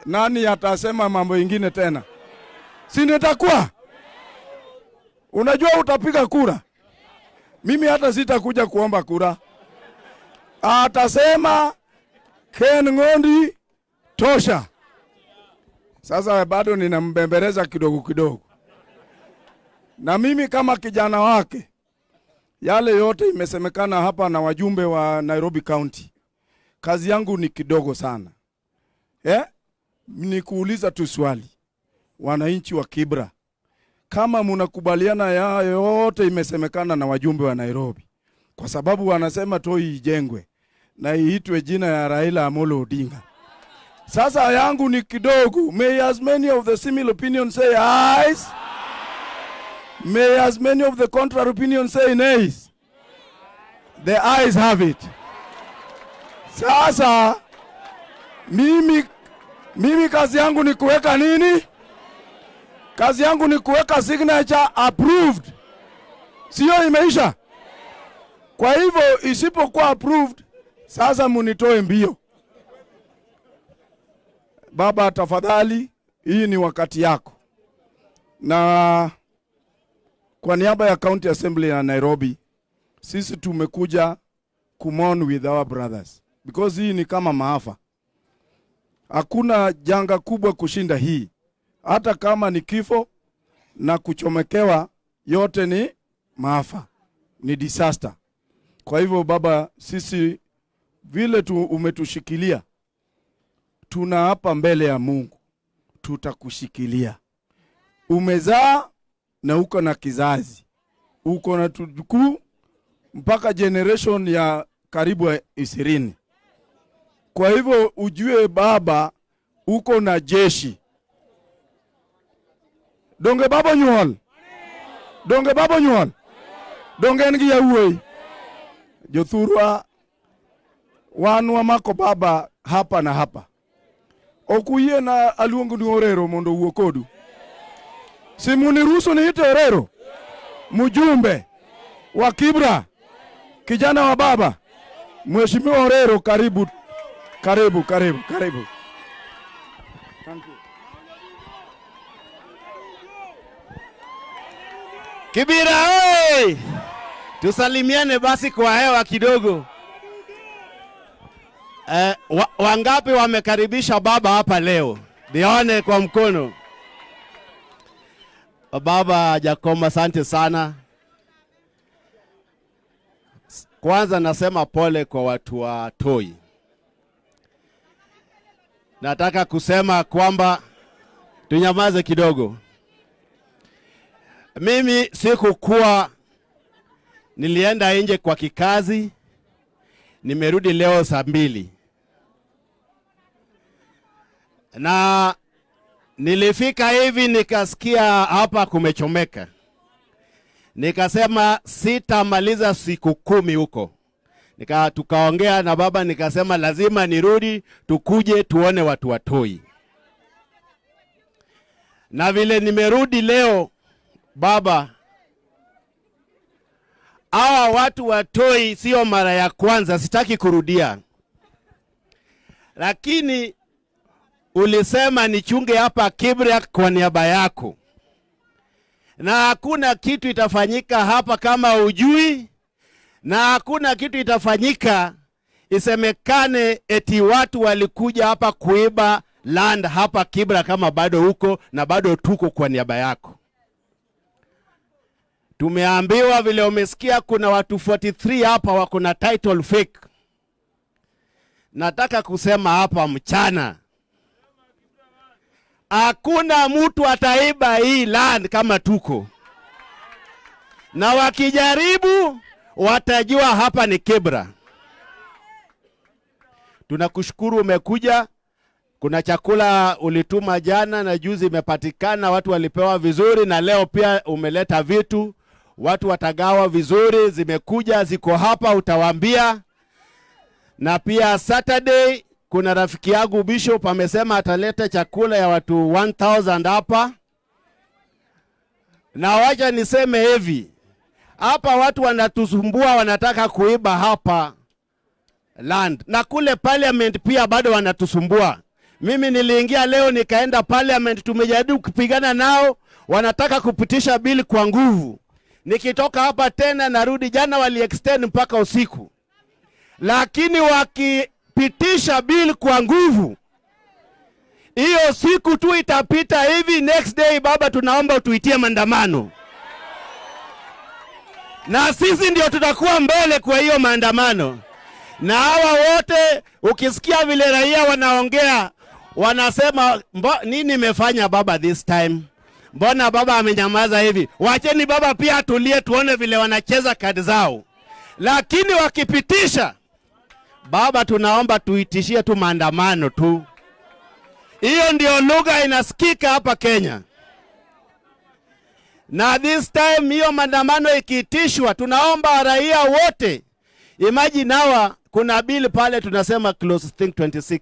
nani atasema mambo ingine tena? Si nitakuwa? Unajua utapiga kura. Mimi hata sitakuja kuomba kura. Atasema Ken Ngondi tosha. Sasa bado ninambembeleza kidogo kidogo. Na mimi kama kijana wake, yale yote imesemekana hapa na wajumbe wa Nairobi County, kazi yangu ni kidogo sana. Ni kuuliza tu swali. Wananchi wa Kibra, kama mnakubaliana ya yote imesemekana na wajumbe wa Nairobi, kwa sababu wanasema Toi ijengwe na iitwe jina ya Raila Amolo Odinga. Sasa yangu ni kidogo. May as many of the similar opinions say ayes. May as many of the contrary opinions say nays. The ayes have it. Sasa mimi kazi yangu ni kuweka nini? Kazi yangu ni kuweka signature approved. Sio imeisha? Kwa hivyo isipokuwa approved, sasa munitoe mbio. Baba tafadhali, hii ni wakati yako. Na kwa niaba ya County Assembly ya Nairobi, sisi tumekuja kumourn with our brothers, because hii ni kama maafa. Hakuna janga kubwa kushinda hii. Hata kama ni kifo na kuchomekewa, yote ni maafa, ni disaster. Kwa hivyo baba, sisi vile tu umetushikilia, tuna hapa mbele ya Mungu, tutakushikilia. Umezaa na uko na kizazi, uko na tujukuu mpaka generation ya karibu 20. Kwa hivyo ujue baba, uko na jeshi. Donge baba nyuol. Donge baba nyuol. Donge en gi yawuoyi. Jothurwa, wan wamako baba hapa na hapa. Ok uyie na aluong ni Orero mondo owuo kodu. Si muniruhusu niite Orero? Mjumbe wa Kibra, kijana wa baba, Mheshimiwa Orero, karibu, karibu, karibu, karibu. Thank you. Kibra oi! Tusalimiane basi kwa hewa kidogo. Wangapi wamekaribisha baba hapa leo? Nione kwa mkono. Baba Jakom, asante sana. Kwanza nasema pole kwa watu wa Toi. Nataka kusema kwamba tunyamaze kidogo. Mimi sikukuwa, nilienda nje kwa kikazi, nimerudi leo saa 2. Na nilifika hivi nikasikia hapa kumechomeka. Nikasema sitamaliza siku 10 huko. Tukaongea na baba, nikasema lazima nirudi tukuje tuone watu wa Toi. Na vile nimerudi leo baba, hawa watu wa Toi sio mara ya kwanza, sitaki kurudia. Lakini ulisema nichunge hapa Kibra kwa niaba yako. Na hakuna kitu itafanyika hapa kama ujui, na hakuna kitu itafanyika isemekane eti watu walikuja hapa kuiba land hapa Kibra kama bado huko na bado tuko kwa niaba yako. Tumeambiwa vile umesikia kuna watu 43 hapa wako na title fake. Nataka kusema hapa mchana, hakuna mtu ataiba hii land kama tuko. Na wakijaribu watajua hapa ni Kibra. Tunakushukuru umekuja. Kuna chakula ulituma jana na juzi imepatikana, watu walipewa vizuri, na leo pia umeleta vitu, watu watagawa vizuri, zimekuja ziko hapa, utawaambia. Na pia Saturday kuna rafiki yangu Bishop amesema ataleta chakula ya watu 1000 hapa. Na wacha niseme hivi, hapa watu wanatusumbua, wanataka kuiba hapa land, na kule parliament pia bado wanatusumbua. Mimi niliingia leo nikaenda parliament, tumejaribu kupigana nao, wanataka kupitisha bill kwa nguvu. Nikitoka hapa tena narudi, jana wali extend mpaka usiku. Lakini wakipitisha bill kwa nguvu, hiyo siku tu itapita hivi, next day baba tunaomba tuitie maandamano. Na sisi ndio tutakuwa mbele kwa hiyo maandamano. Na hawa wote ukisikia vile raia wanaongea, wanasema nini imefanya baba this time? Mbona baba amenyamaza hivi? Wacheni baba pia atulie tuone vile wanacheza kadi zao. Lakini wakipitisha, baba tunaomba tuitishie tu maandamano tu. Hiyo ndio lugha inasikika hapa Kenya. Na this time hiyo maandamano ikiitishwa, tunaomba raia wote. Imagine hawa, kuna bill pale tunasema clause 26.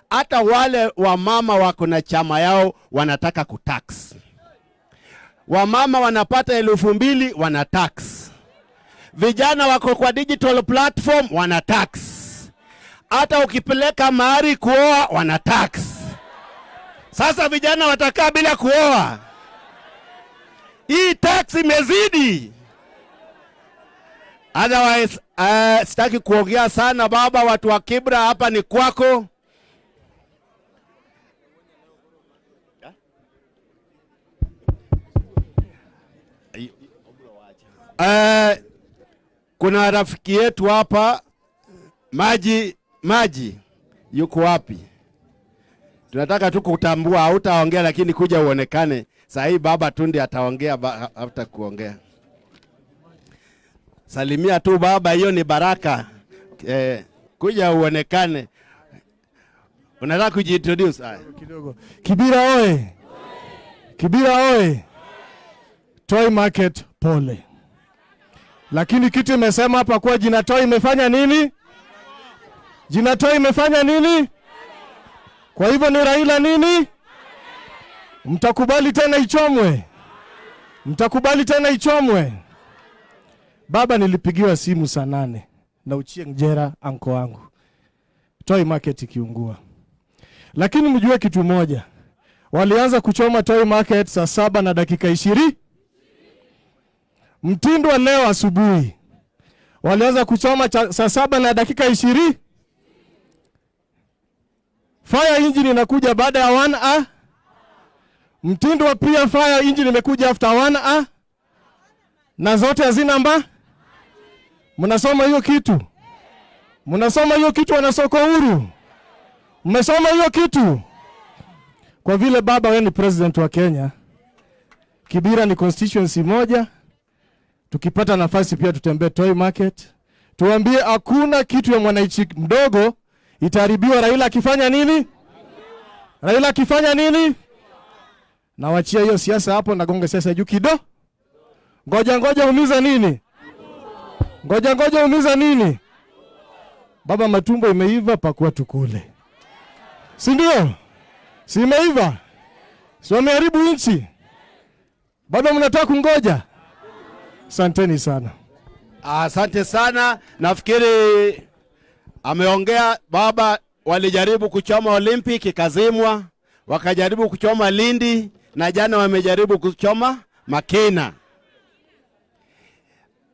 Hata wale wamama wako na chama yao wanataka kutax. Wamama wanapata 2000 wana tax. Vijana wako kwa digital platform wana tax. Hata ukipeleka mahari kuoa wana tax. Sasa vijana watakaa bila kuoa. Hii tax imezidi. Otherwise, sitaki kuongea sana baba, watu wa Kibra hapa ni kwako. Kuna rafiki yetu hapa Maji yuko wapi? Tunataka tu kutambua, hautaongea lakini kuja uonekane. Saa hii baba Tundi ataongea after kuongea. Salimia tu baba, hiyo ni baraka. Kuja uonekane. Unataka kujiintroduce? Kidogo. Kibira oe. Kibira oe. Toi Market pole. Lakini kitu imesema hapa kwa jina Toi imefanya nini? Jina Toi imefanya nini? Kwa hivyo ni Raila nini? Mtakubali tena ichomwe? Mtakubali tena ichomwe? Baba, nilipigiwa simu saa 8 na Ochieng Jera anko wangu. Toi Market ikiungua. Lakini mjue kitu moja. Walianza kuchoma Toi Market saa 7:20. Mtindwa leo asubuhi. Walianza kuchoma saa 7:20. Fire engine inakuja baada ya 1A. Mtindwa pia fire engine imekuja after 1A. Na zote hazina namba. Mnasoma hiyo kitu? Mnasoma hiyo kitu wana soko huru? Mmesoma hiyo kitu? Kwa vile baba wewe ni president wa Kenya, Kibira ni constituency moja. Tukipata nafasi pia tutembee Toi Market. Tuambie hakuna kitu ya mwananchi mdogo itaharibiwa Raila akifanya nini? Raila akifanya nini? Na wachia hiyo siasa hapo, nagonga siasa juu kidogo. Ngoja ngoja umiza nini? Ngoja ngoja umiza nini? Baba, matumbo imeiva, pakua tukule. Si ndio? Si imeiva? Si wameharibu nchi? Bado mnataka kungoja? Asanteni sana. Asante sana. Nafikiri ameongea baba. Walijaribu kuchoma Olympic ikazimwa, wakajaribu kuchoma Lindi, na jana wamejaribu kuchoma Makina.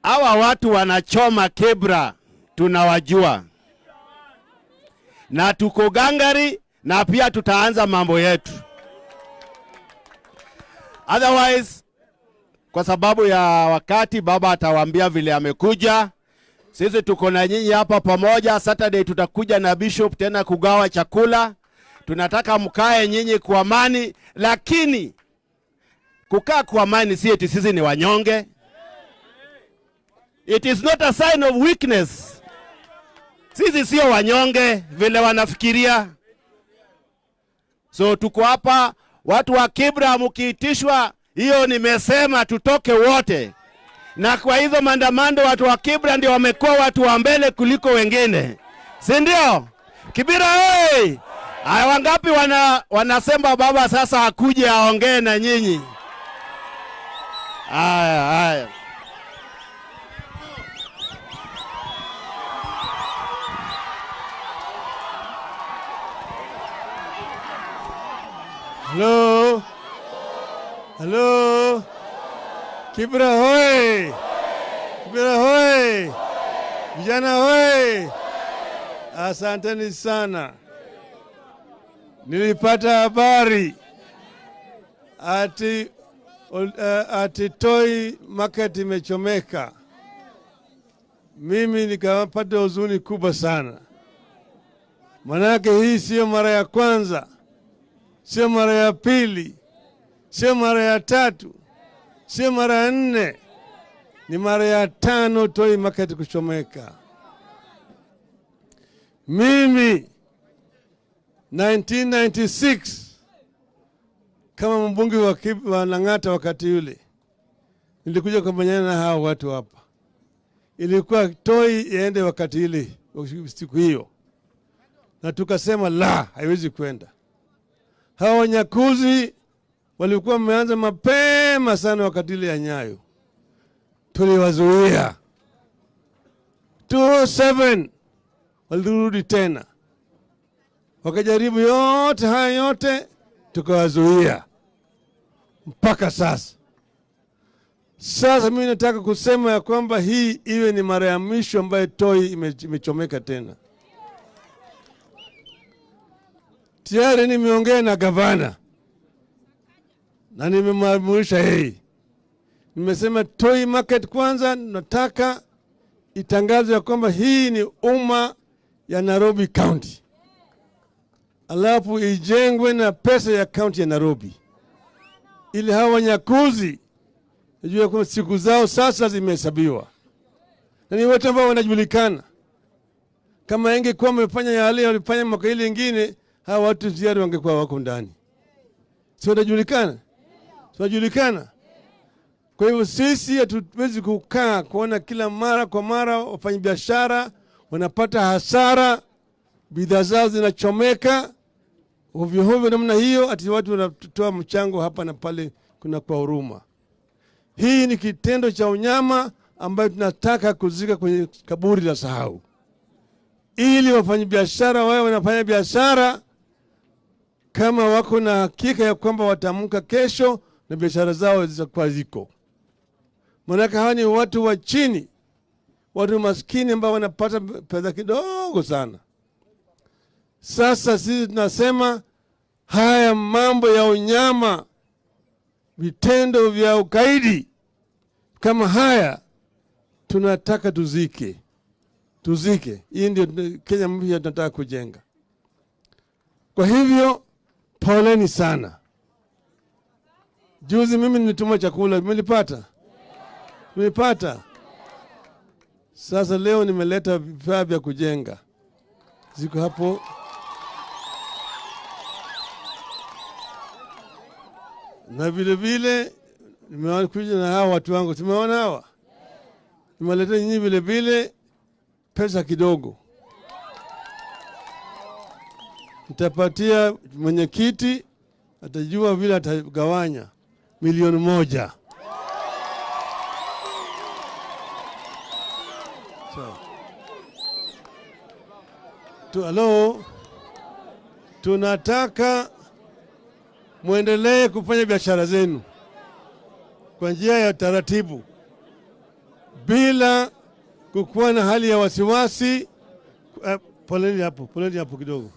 Hawa watu wanachoma Kibra, tunawajua. Na tuko gangari, na pia tutaanza mambo yetu. Otherwise, kwa sababu ya wakati, baba atawaambia vile amekuja. Sisi tuko na nyinyi hapa pamoja. Saturday tutakuja na bishop tena kugawa chakula. Tunataka mkae nyinyi kwa amani, lakini kukaa kwa amani si eti sisi ni wanyonge. It is not a sign of weakness. Sisi sio wanyonge vile wanafikiria. So tuko hapa, watu wa Kibra mkiitishwa, hiyo nimesema tutoke wote. Na kwa hizo maandamano watu wa Kibra ndio wamekuwa watu wa mbele kuliko wengine. Si ndio? Kibra hey! Aya, wangapi wanasema baba sasa akuje aongee na nyinyi? Aya, haya. Hello. Hello. Kibra hoi. Kibra hoi. Vijana hoi. Asanteni sana. Nilipata habari ati Toi Market imechomeka. Mimi nikapata huzuni kubwa sana. Manake hii sio mara ya kwanza, sio mara ya pili, sio mara ya tatu, sio mara ya nne, ni mara ya tano Toi Market kuchomeka. Mimi 1996 kama mbunge wa Lang'ata wakati yule, nilikuja kupambana na hao watu hapa. Ilikuwa Toi iende wakati ile, siku hiyo, na tukasema la, haiwezi kwenda. Hao wanyakuzi walikuwa wameanza mapema sana wakati ile ya Nyayo, tuliwazuia. 2007 walirudi tena, wakajaribu yote haya yote, tukawazuia mpaka sasa. Sasa mimi nataka kusema ya kwamba hii iwe ni mara ya mwisho ambayo Toi imechomeka tena. Tayari nimeongea na gavana na nimemwamurisha yeye. Nimesema Toi Market kwanza nataka itangazwe ya kwamba hii ni umma ya Nairobi County, alafu ijengwe na pesa ya county ya Nairobi, ili hawa wanyakuzi wajue kwamba siku zao sasa zimehesabiwa, na ni watu ambao wanajulikana. Kama ingekuwa wamefanya yale walifanya mwaka ile ingine, hawa watu tayari wangekuwa wako ndani. Si wanajulikana? Si wanajulikana? Kwa hivyo sisi hatuwezi kukaa kuona kila mara kwa mara wafanyabiashara wanapata hasara, bidhaa zao zinachomeka ovyo ovyo namna hiyo, ati watu wanatoa mchango hapa na pale, kuna kwa huruma. Hii ni kitendo cha unyama ambayo tunataka kuzika kwenye kaburi la sahau, ili wafanyabiashara wao wanafanya biashara kama wako na hakika ya kwamba wataamka kesho na biashara zao zitakuwa ziko. Maana hawa ni watu wa chini, watu maskini ambao wanapata pesa kidogo sana. Sasa sisi tunasema haya mambo ya unyama, vitendo vya ukaidi kama haya tunataka tuzike. Tuzike. Hii ndio Kenya mpya tunataka kujenga. Kwa hivyo poleni sana. Juzi mimi nilituma chakula, mlipata? Mlipata? Sasa leo nimeleta vifaa vya kujenga. Ziko hapo. Na vile vile nimekuja na hawa watu wangu. Tumeona hawa? Nimeleta nyinyi vile vile pesa kidogo. Nitapatia mwenyekiti, atajua vile atagawanya 1,000,000. So, halo, tunataka muendelee kufanya biashara zenu kwa njia ya taratibu bila kukuwa na hali ya wasiwasi. Poleni hapo, poleni hapo kidogo.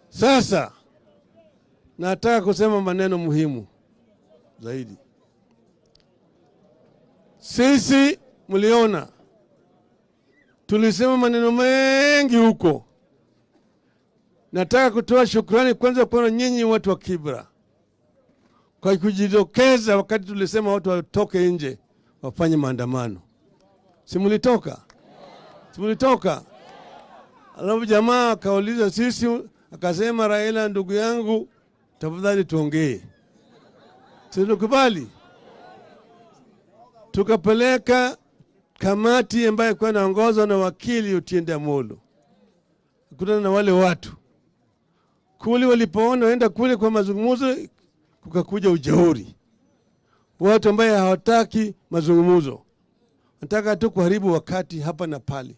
Sasa nataka kusema maneno muhimu zaidi. Sisi mliona tulisema maneno mengi huko. Nataka kutoa shukrani kwanza kwa nyinyi watu wa Kibra kwa kujitokeza wakati tulisema watu watoke nje wafanye maandamano. Si mlitoka? Si mlitoka? Alafu jamaa akauliza sisi, akasema Raila ndugu yangu, tafadhali tuongee. Tulikubali. Tukapeleka kamati ambayo ilikuwa inaongozwa na wakili Otiende Amollo. Kukutana na wale watu. Kule walipoona waenda kule kwa mazungumzo, kukakuja ujeuri. Watu ambao hawataki mazungumzo, wanataka tu kuharibu wakati hapa na pale.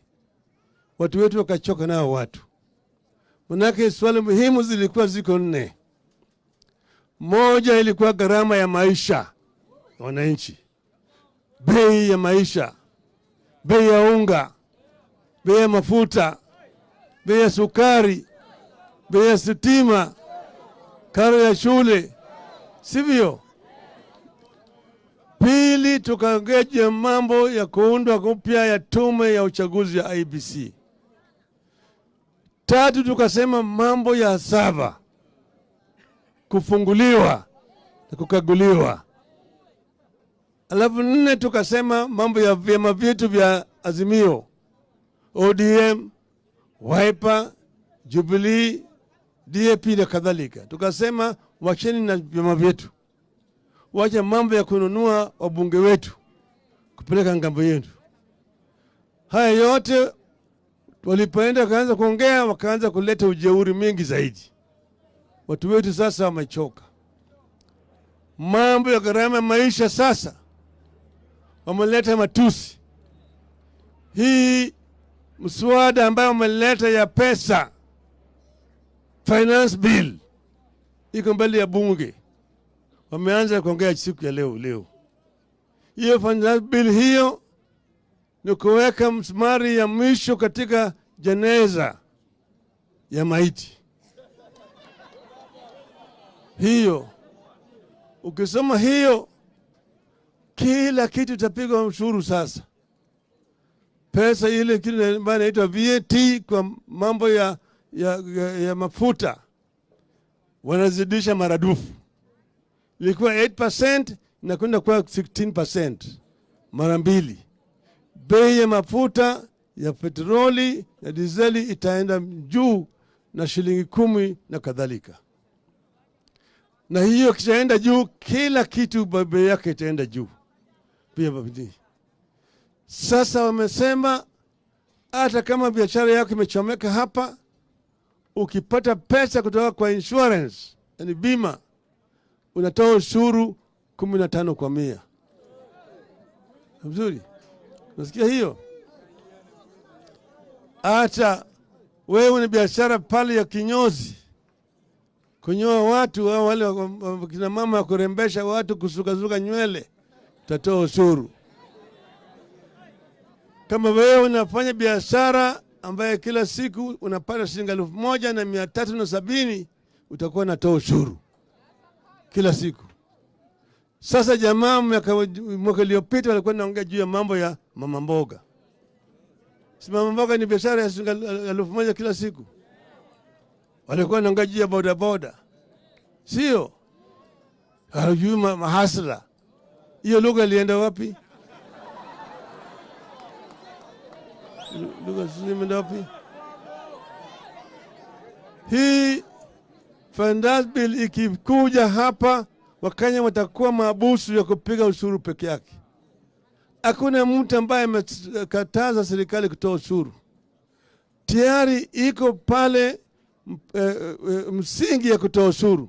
Watu wetu wakachoka nao watu. Manake swali muhimu zilikuwa ziko 4. Moja ilikuwa gharama ya maisha wananchi, bei ya maisha, bei ya unga, bei ya mafuta, bei ya sukari, bei ya stima, karo ya shule, sivyo? Pili, tukaongea mambo ya kuundwa upya ya tume ya uchaguzi ya IEBC. Tatu, tukasema mambo ya sava kufunguliwa na kukaguliwa. Alafu 4, tukasema mambo ya vyama vyetu vya Azimio, ODM, Wiper, Jubilee, DAP na kadhalika. Tukasema wacheni na vyama vyetu, wacha mambo ya kununua wabunge wetu kupeleka ngambo yetu. Haya yote walipoenda wakaanza kuongea, wakaanza kuleta ujeuri mingi zaidi. Watu wetu sasa wamechoka. Mambo ya gharama maisha sasa wameleta matusi. Hii mswada ambayo umeleta ya pesa, finance bill, iko mbele ya bunge. Wameanza kuongea siku ya leo. Hiyo finance bill hiyo ni kuweka msumari ya mwisho katika jeneza ya maiti. Hiyo ukisoma hiyo, kila kitu itapigwa ushuru sasa. Pesa ile kile ambayo inaitwa VAT kwa mambo ya mafuta wanazidisha maradufu. Ilikuwa 8% na kwenda kwa 16%, mara mbili. Bei ya mafuta ya petroli na dizeli itaenda juu na shilingi 10 na kadhalika. Na hiyo kishaenda juu, kila kitu bei yake itaenda juu pia. Sasa wamesema hata kama biashara yako imechomeka hapa, ukipata pesa kutoka kwa insurance, yani bima, unatoa ushuru 15%. Mzuri? Unasikia hiyo? Hata wewe una biashara pale ya kinyozi, kunyoa watu au wale kina mama kurembesha watu, kusuka nywele, utatoa ushuru. Kama wewe unafanya biashara ambaye kila siku unapata shilingi 1,370, utakuwa unatoa ushuru kila siku. Sasa jamaa mwaka uliopita walikuwa wanaongea juu ya mambo ya mama mboga. Si mama mboga ni biashara ya shilingi 1,000 kila siku. Walikuwa wanaongea juu ya boda boda. Sio? Hawajui mahasla. Hiyo lugha ilienda wapi? Lugha imeenda wapi? Hii finance bill ikikuja hapa, Wakenya watakuwa mabusu ya kupiga ushuru peke yake. Hakuna mtu ambaye amekataza serikali kutoa ushuru. Tayari iko pale msingi ya kutoa ushuru.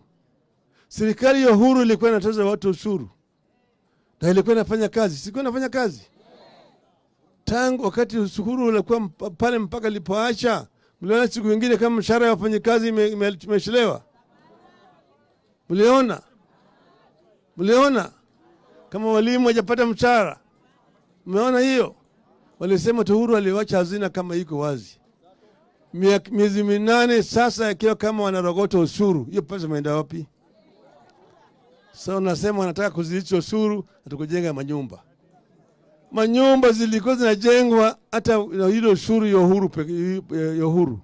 Serikali ya Uhuru ilikuwa inatoza watu ushuru. Na ilikuwa inafanya kazi. Sikuwa inafanya kazi. Tangu wakati ushuru ulikuwa pale mpaka ilipoacha, mliona siku nyingine kama mshahara wa wafanyikazi imechelewa? Mliona? Mliona kama walimu hawajapata mshahara? Mmeona hiyo? Walisema Uhuru aliwacha hazina kama iko wazi. Miezi 8 sasa ikiwa kama wanarogota ushuru, hiyo pesa imeenda wapi? Sasa nasema wanataka kuzidisha ushuru na kujenga manyumba. Manyumba zilikuwa zinajengwa hata na hilo ushuru ya Uhuru ya Uhuru.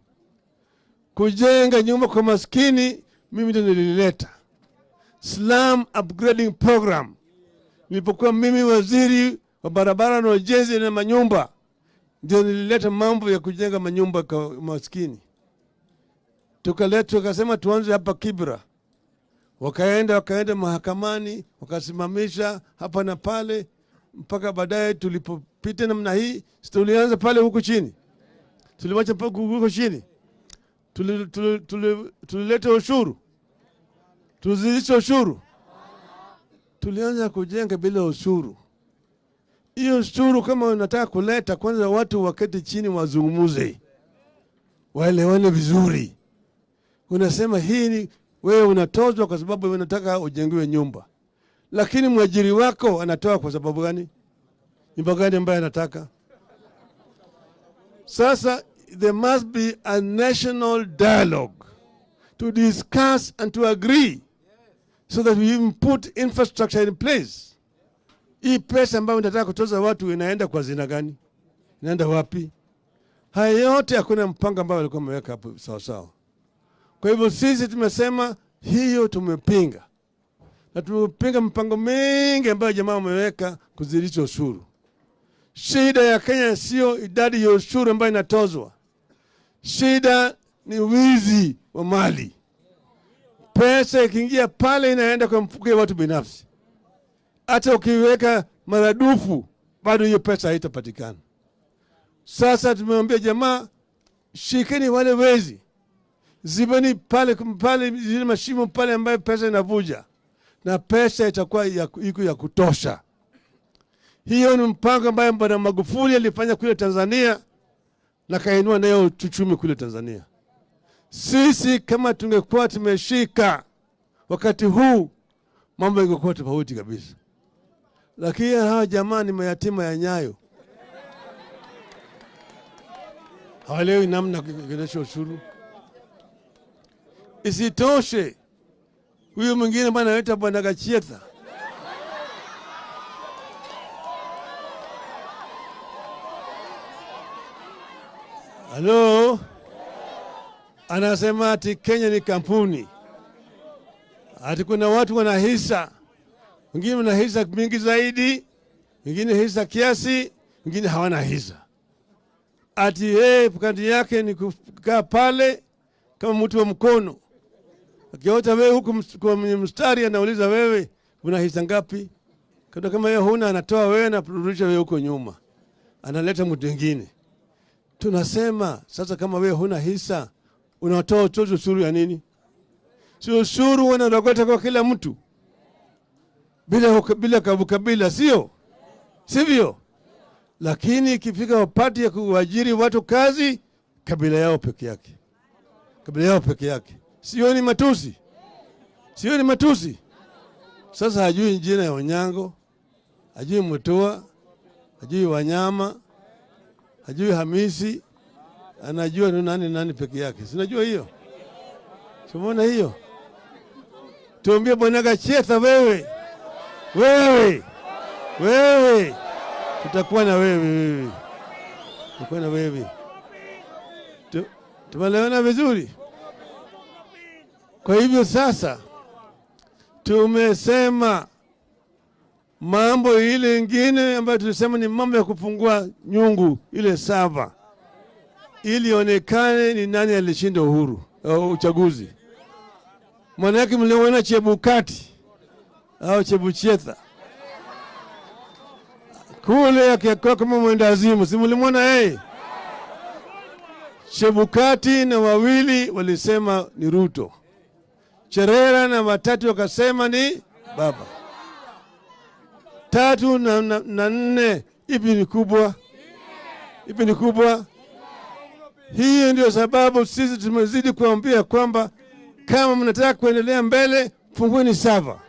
Kujenga nyumba kwa maskini mimi ndio nilileta. Slum Upgrading Program. Nilipokuwa mimi waziri wa barabara na ujenzi na manyumba, ndio nilileta mambo ya kujenga manyumba kwa maskini. Tukaleta, tukasema tuanze hapa Kibra. Wakaenda mahakamani, wakasimamisha hapa na pale mpaka baadaye tulipopita namna hii, tulianza pale huku chini. Tuliwacha pale huku chini. Tulileta ushuru. Tuzidisha ushuru. Tulianza kujenga bila ushuru. Hiyo ushuru kama unataka kuleta, kwanza watu waketi chini wazungumuze, waelewane vizuri. Unasema hii ni wewe unatozwa kwa sababu unataka ujengiwe nyumba. Lakini mwajiri wako anatoa kwa sababu gani? Nyumba gani ambayo anataka? Sasa there must be a national dialogue to discuss and to agree so that we even put infrastructure in place. Hii pesa ambayo unataka kutoza watu inaenda kwa zina gani? Inaenda wapi? Haya yote hakuna mpango ambao walikuwa wameweka hapo sawa sawa. Kwa hivyo sisi tumesema hiyo tumepinga. Na tumepinga mpango mingi ambayo jamaa wameweka kuzidisha ushuru. Shida ya Kenya sio idadi ya ushuru ambayo inatozwa. Shida ni wizi wa mali. Pesa ikiingia pale inaenda kwa mfuko ya watu binafsi. Hata ukiweka maradufu bado hiyo pesa haitapatikana. Sasa tumemwambia jamaa, shikeni wale wezi. Zibeni pale pale zile mashimo pale ambayo pesa inavuja. Na pesa itakuwa iko ya kutosha. Hiyo ni mpango ambayo Bwana Magufuli alifanya kule Tanzania na kainua nayo uchumi kule Tanzania. Sisi kama tungekuwa tumeshika wakati huu, mambo yangekuwa tofauti kabisa. Lakini hawa jamaa ni mayatima ya Nyayo, hawaelewi namna kuendesha ushuru. Isitoshe, huyu mwingine bwana anaitwa Bwana Gachietha, halo, anasema ati Kenya ni kampuni, ati kuna watu wana hisa, wengine wana hisa mingi zaidi, wengine hisa kiasi, wengine hawana hisa. Ati yeye kadi yake ni kukaa pale kama mtu wa mkono, akiota wewe huku kwenye mstari, anauliza wewe una hisa ngapi? Kama yeye huna, anatoa wewe na kurudisha wewe huko nyuma, analeta mtu mwingine. Tunasema sasa, kama wewe huna hisa, unatoa utozo ushuru ya nini? Sio ushuru wanarogota kwa kila mtu bila kabila, sio sivyo? Lakini ikifika wapati ya kuajiri watu kazi, kabila yao peke yake, kabila yao peke yake. Sio ni matusi? Sio ni matusi? Sasa hajui jina ya Onyango, hajui Mutua, hajui Wanyama, hajui Hamisi, anajua ni nani nani peke yake. Sinajua hiyo. Tumeona hiyo. Tuambie Bwana Gachietha, wewe. Wewe. Wewe. Tutakuwa na wewe wewe. Tutakuwa na wewe. Tumeelewana vizuri? Kwa hivyo sasa tumesema mambo ile ingine ambayo tulisema ni mambo ya kufungua nyungu ile saba, ili onekane ni nani alishinda uhuru au uchaguzi. Maana yake mliona Chebukati au Chebuchetha kule akikuwa kama mwendazimu, si mlimuona yeye? Chebukati na wawili walisema ni Ruto, Cherera na watatu wakasema ni baba. 3 na 4, ipi ni kubwa? Ipi ni kubwa? Hiyo ndio sababu sisi tumezidi kuambia kwamba kama mnataka kuendelea mbele, fungueni sava,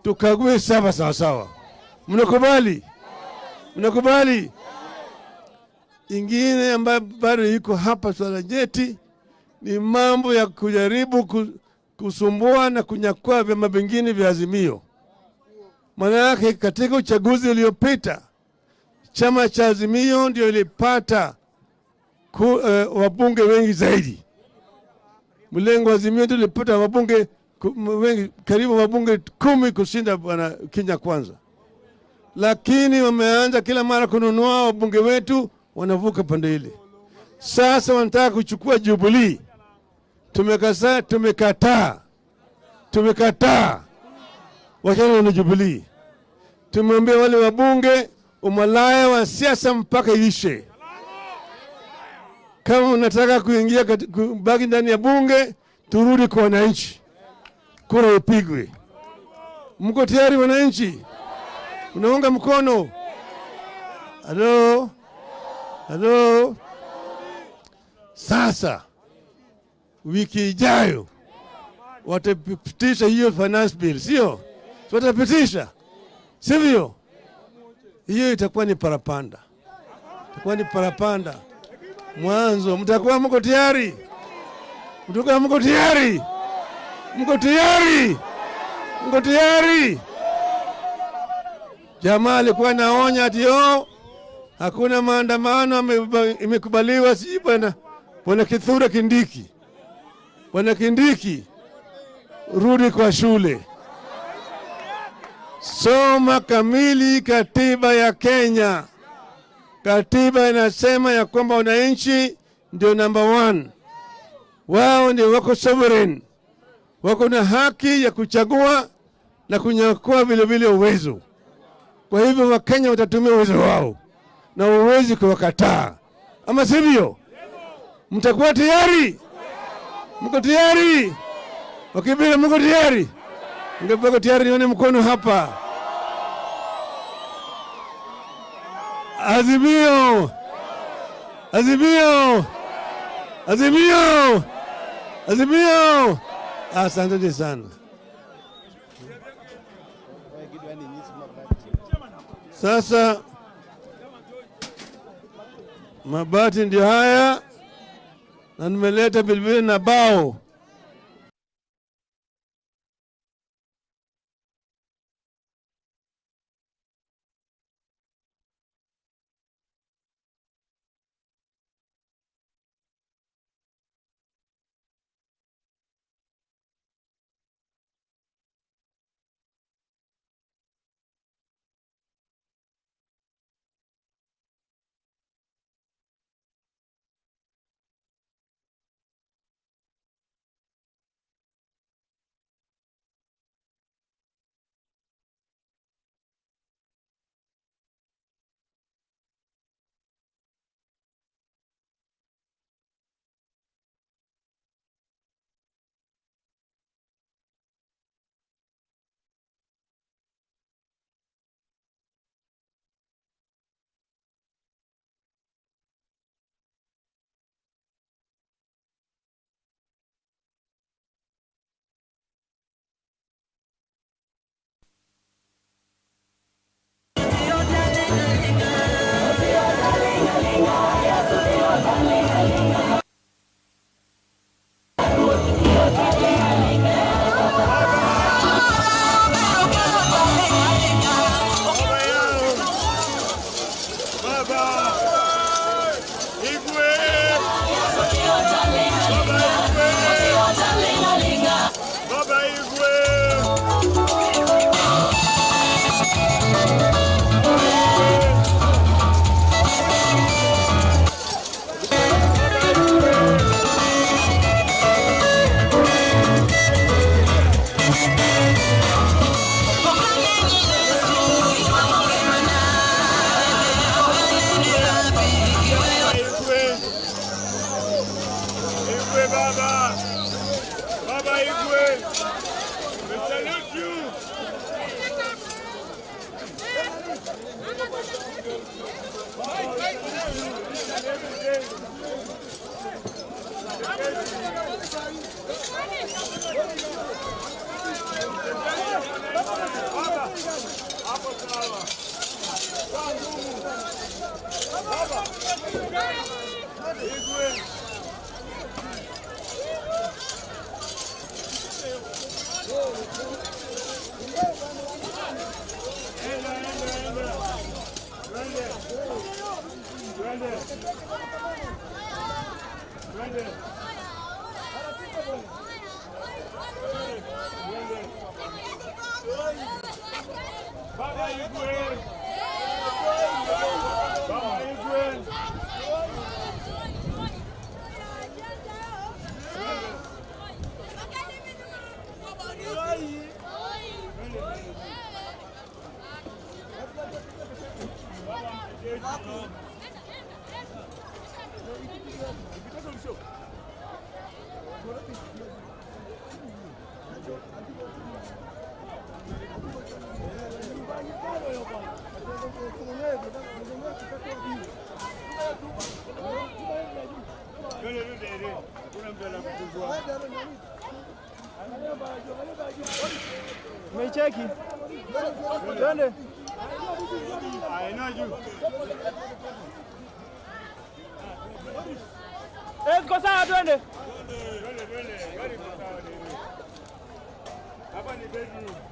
tukague sava sawa sawa. Mnakubali? Mnakubali? Ingine ambayo bado iko hapa swala nyeti ni mambo ya kujaribu kusumbua na kunyakua vyama vingine vya Azimio. Maana yake katika uchaguzi uliopita chama cha Azimio ndio ilipata wabunge wengi zaidi. Mlengo wa Azimio ndio ilipata wabunge wengi, karibu wabunge 10 kushinda bwana Kenya Kwanza. Lakini wameanza kila mara kununua wabunge wetu, wanavuka pande ile. Sasa wanataka kuchukua Jubilee. Tumekataa, tumekataa. Tumekataa. Wachana na Jubilee. Tumeambia wale wabunge umalaya wa siasa mpaka ishe. Kama unataka kuingia kubaki ndani ya bunge, turudi kwa wananchi. Kura ipigwe. Mko tayari wananchi? Unaunga mkono? Halo? Halo? Sasa wiki ijayo watapitisha hiyo finance bill, sio? Watapitisha, sivyo? Hiyo itakuwa ni parapanda. Itakuwa ni parapanda. Mwanzo mtakuwa mko tayari? Mtakuwa mko tayari? Mko tayari? Mko tayari? Jamaa alikuwa naonya ati hakuna maandamano imekubaliwa, si bwana. Bwana Kithure Kindiki. Bwana Kindiki, rudi kwa shule. Soma kamili katiba ya Kenya. Katiba inasema ya kwamba wananchi ndio number 1. Wao ndio wako sovereign. Wako na haki ya kuchagua na kunyakua vile vile uwezo. Kwa hivyo Wakenya watatumia uwezo wao na uwezi kuwakataa. Ama sivyo? Mtakuwa tayari? Mko tayari? Wakibila mko tayari? Mko tayari? Nione mkono hapa. Azimio! Azimio! Azimio! Azimio! Asanteni sana. Sasa mabati ndio haya, na nimeleta bilibili na bao. Umeicheki? Twende. Ziko sawa, twende. Hapa ni bedroom.